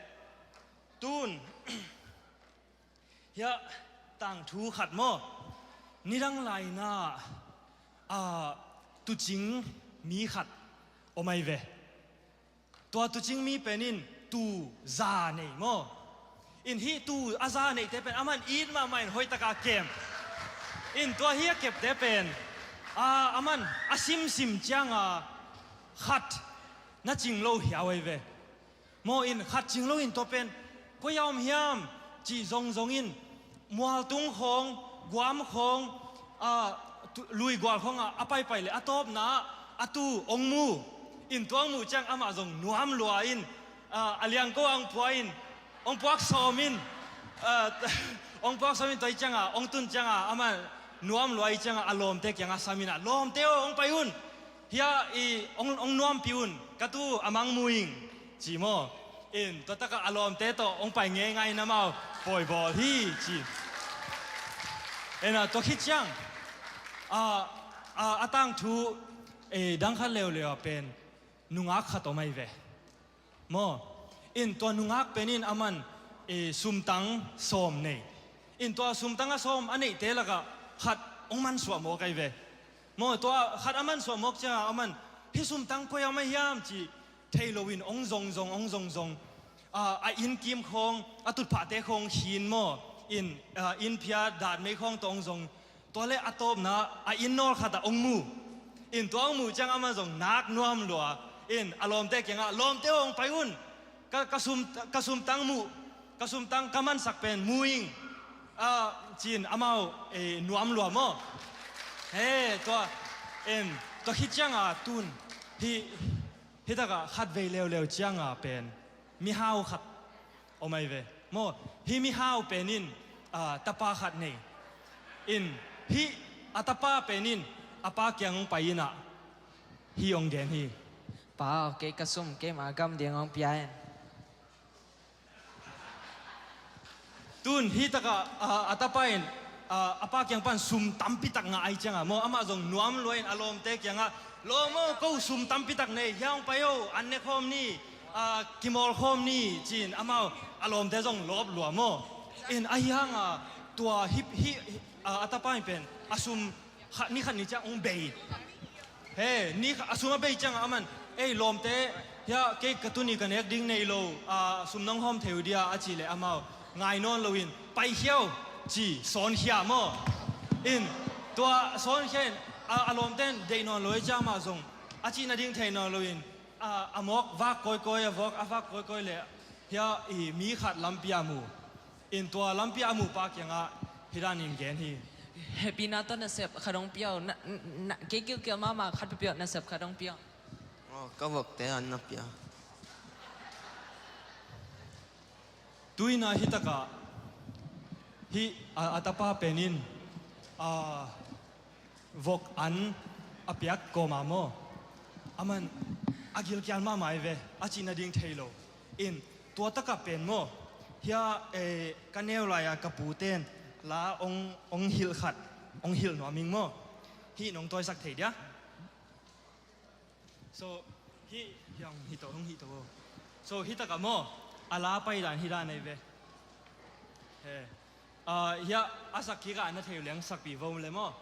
Tun. Hiah tangthu khat maw, nidang lai in ah, ah, tuucing mi khat om ahi ve. Tua tuucing mi pen in tuu za nei maw. In hih tuu a za neite pen aman it mahmah in hoih taka kem. In tua hi a kepte pen, a, aman a simsim cianga khat na cing lo hiau ahi ve. Maw, in khat cing lo in tua pen koi a om hiam cih zongzong in, mualtung khawng, guam khawng, a, tu-, luigual khawngah a paipai le a tawpna ah a tu hong mu. In tua hong muh ciang amah zong nuam lua in, a, a liangko a hong pua in, hong puak sawm in, a, hong puak sawm in tua hi cianga hong tun cianga amah nuam lua hi cianga a lawmte kiangah sam in ah, "Lawmte aw, hong pai un. Hia i hong, hong nuampi un, ka tu a mang mu ing," ci maw. In tua takah a lawmte tawh hong pai ngeingai in amau pawi bawl hi ci. Ena tua khit ciang, a, a, a tangthu, e, dang khat leuleu ah pen nungak khat om ahi ve. Maw, in tua nungak pen in aman, e, sumtang sawm nei. In tua sumtang a sawm a neihte lakah khat hong mansuah mawk ahi ve. Maw, tua khat a mansuah mawk ciangah aman, "Hih sumtang koi a om ahi hiam?" ci thei loin hong zongzong, hong zongzong. A, a innkim khawng, a tutphahte khawng khin maw, in, a, innphia datmei khawng tawh hong zong. Tua le a tawpna a inn nawl khatah hong mu. In tua hong muh ciang amah zong nak nuam lua in a lawmte kiangah, "Lawmte aw, hong pai un. Ka, ka sum, ka sumtang muh, ka sumtang ka mansak pen mu ing," a, ci-in amau, e, nuam lua maw. He, tua, in tua khit cianga tun, hih, hih takah khat vei leuleu cianga pen mihau khat om ahi ve. Maw, hih mihau pen in, a, tapa khat nei. In hih a tapa pen in a pa kiang hong pai in ah hih hong gen hi. "Pa aw, kei ka sum keima gam ding hong pia in." Tun hih takah, a, a tapa in, a, a pa kiang pan sum tampi tak ngah ahih ciangah maw, amah zong nuam lua in a lawmte kiangah, "Lawm aw, ko sum tampi tak nei, hia hong pai aw, an ne khawm ni, a, kimawl khawm ni," ci-in amau a lawmte zong lawp lua maw. In ahi hanga tua hih, hih, a, a tapa in pen a sum khat, ni khat ni ciang hong bei. He, ni khat, a sum a bei ciangah aman, "Ei lawmte, hia kei ka tuni ka nek ding nei lo, a, sum nong hawm thei uh dia?" a cih leh amau ngai nawn loin, "Paikhia aw," ci, sawnkhia maw. In tua sawnkhia in, a, a lawmte in deih nawn lo hi ciang amah zong a cih nading thei nawn loin, a, a mawk vak kawikawi, a vawk a vak kawikawi leh hia i mi khat lampi a mu. In tua lampi a muhpa kiangah hih danin gen hi. "Hehpihna tawh nasep khat hong pia aw, na, na, kei kilkel mahmah khat peuhpeuh nasep khat hong pia aw." Aw, ka vokte an na pia. Tuina hih takah hih a, a tapa pen in, a, vok an a piak kawma maw, aman a gilkial mahmah hi ve, a cih nading thei lo. In tua takah pen maw, hia, eh, ka neu lai-a ka pute'n la hong, hong hilh khat hong hilh nuam ing maw. Hih nong tawisak thei dia. So hih, hih hong hih to, hong hih to. So hih takah maw, a la pai dan hih dan ahi ve. He. Ah, hia a sak kik a na thei uh leng sakpih vo le maw.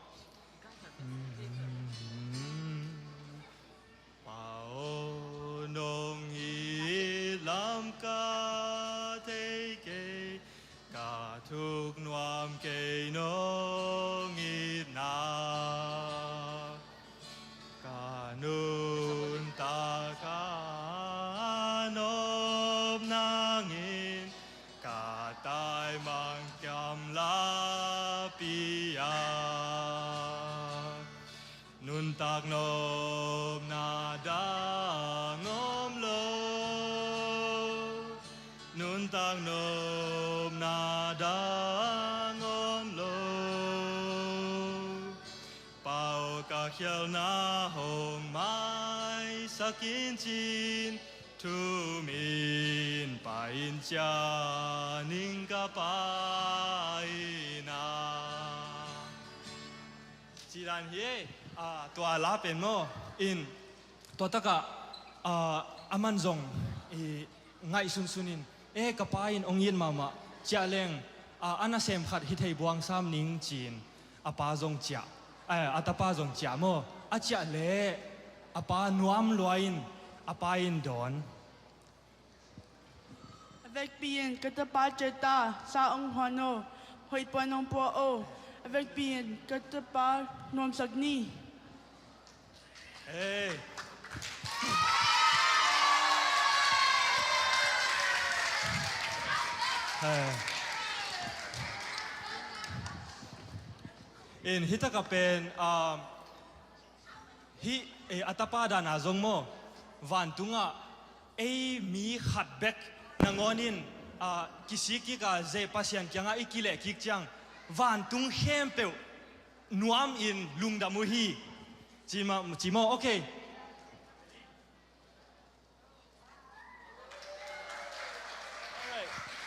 Pa aw, nong it lam ka thei kei, ka thuk nuam kei nong itna. Ka nuntak a nop nangin ka taimang kiam la pia. Nuntak nopna dang om lo, nuntak nopna dang om lo. Pa aw, ka khialna hong maisak in cin, thu min pai in cia ning ka Pa inn ah. Ci dan hi, ah, tua la pen maw, in tua takah, ah, aman zong i ngaihsunsun in, e, ka pa in hong it mahmah, ciah leng, ah, a nasem khat hi thei buang sam ning ci-in a pa zong ciah, eh, a tapa zong ciah maw. A ciah leh a pa nuam lua in a pa in dawn. A vekpi in, ka tapa ciah ta, sa hong huan aw, hoih puan hong pua aw, A vekpi in ka tapa nuamsak ni. Hey. Hey. In hih takah pen, um, hih, eh, a tapa dana zong maw, vantungah ei mi khat bek nangawn in, ah, kisik kik a, zei Pasian kiangah i kileh kik ciang, vantung khempeuh nuam in lungdam uh hi. Ci ma-, ci maw? Okay.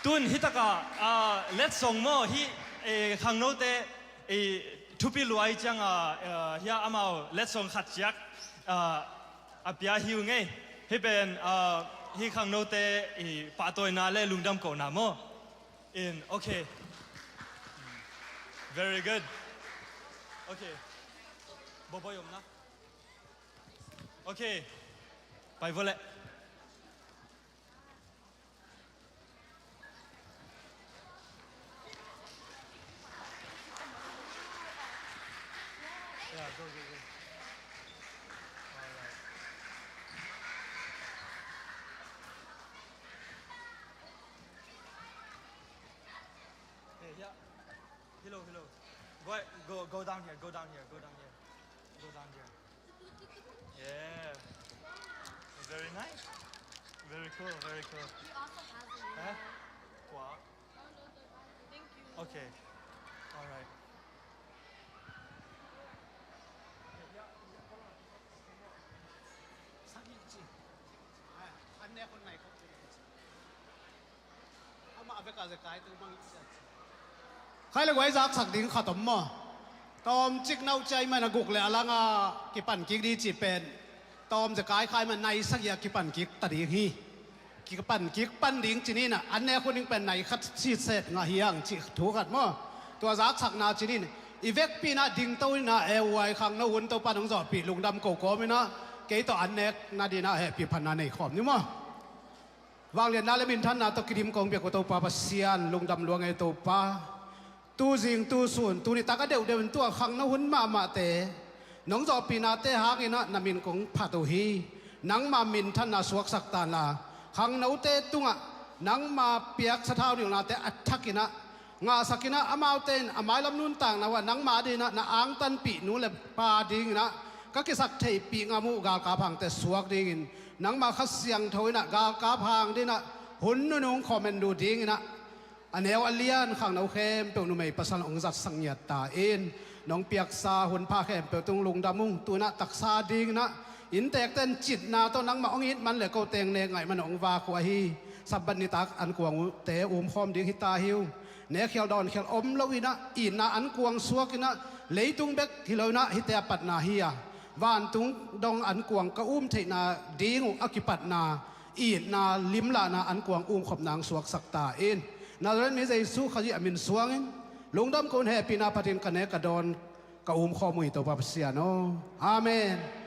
Tun hih takah, ah, letsong maw, hih, eh, khangnote, eh, thupi luai ciangah, ah, hia amau letsong khat ciak, ah, a pia hi uh ngei. Hih pen, ah, hih khangnote, eh, pahtawina le lungdam kohna maw. In, okay. Very good. Okay. Bawbawi om na. Okay. Pai vua leh. Yeah, go, go, go. All right. Hey, yeah. Hello, hello. Go, go, go down here, go down here, go down here. Go down here. Yeah. Very nice. Very cool, very cool. He also has a name. Huh? Kua? Thank you. Okay. All right. Khai le guai zaksak ding khat om maw? Tawmcik nau cia i man a guk le a langa kipan kik ding ci pen. Tawm zekai khai man nai sagih a kipan kik ta ding hi. Kipan kik pan ding ci ni na, an nek hun ding pen nai khat siset ngah hi ang ci thu khat maw? Tua zaksakna ci ni na, i vekpi na dingto ni na, e uai khangno hun Topa nong zawhpih lungdam ko kawm ni na, kei tawh an nek na ding na hehpih phatna nei khawm ni maw? Vangliatna le minthanna tawh kidim kong piak uh Topa Pasian, lungdam lua ngei Topa. Tuzing tusun tuni tak a deuhdeuh in tua khangno hun mahmahte nong zawhpihnate hangin ah na min kong phat uh hi. Nangma minthanna suaksak ta inla, khangnote tungah nangma piaksa thau nilhnate a thakin ah ngahsakin ah, amaute in a mailam nuntakna uh ah nangma dingin ah na angtanpih nu le pa dingin ah ka kisak theihpih ngam uh galkap hangte suak dingin, nangma Kha Siangtho in ah galkap hang dingin ah hun nunung khawm en duh dingin ah, a neu a lian khangno khempeuh numei pasal hong zatsak ngiat ta in, nong piaksa hunpha khempeuh tung lungdam ung. Tu-in ah taksa dingin ah innteekte in citna tawh nangmah hong it man le ko teng nek ngaih man hong vak uh ahi. Sabbath nitak ankuang uhte umkhawm ding hi ta hi uh. Nekkhial dawnkhial om loin ah itna ankuang suakin ah, leitung bek hi loin ah hihte a patna hi a, vantung dong ankuang ka um theihna ding uh a kipatna, itna, limlahna ankuang umkhopna hong suaksak ta in. Nazareth mi Jesu Khazih a min suangin lungdam ko un, hehpihna phatin ka nek ka dawn ka umkhawm uh hi Topa Pasian aw. Amen.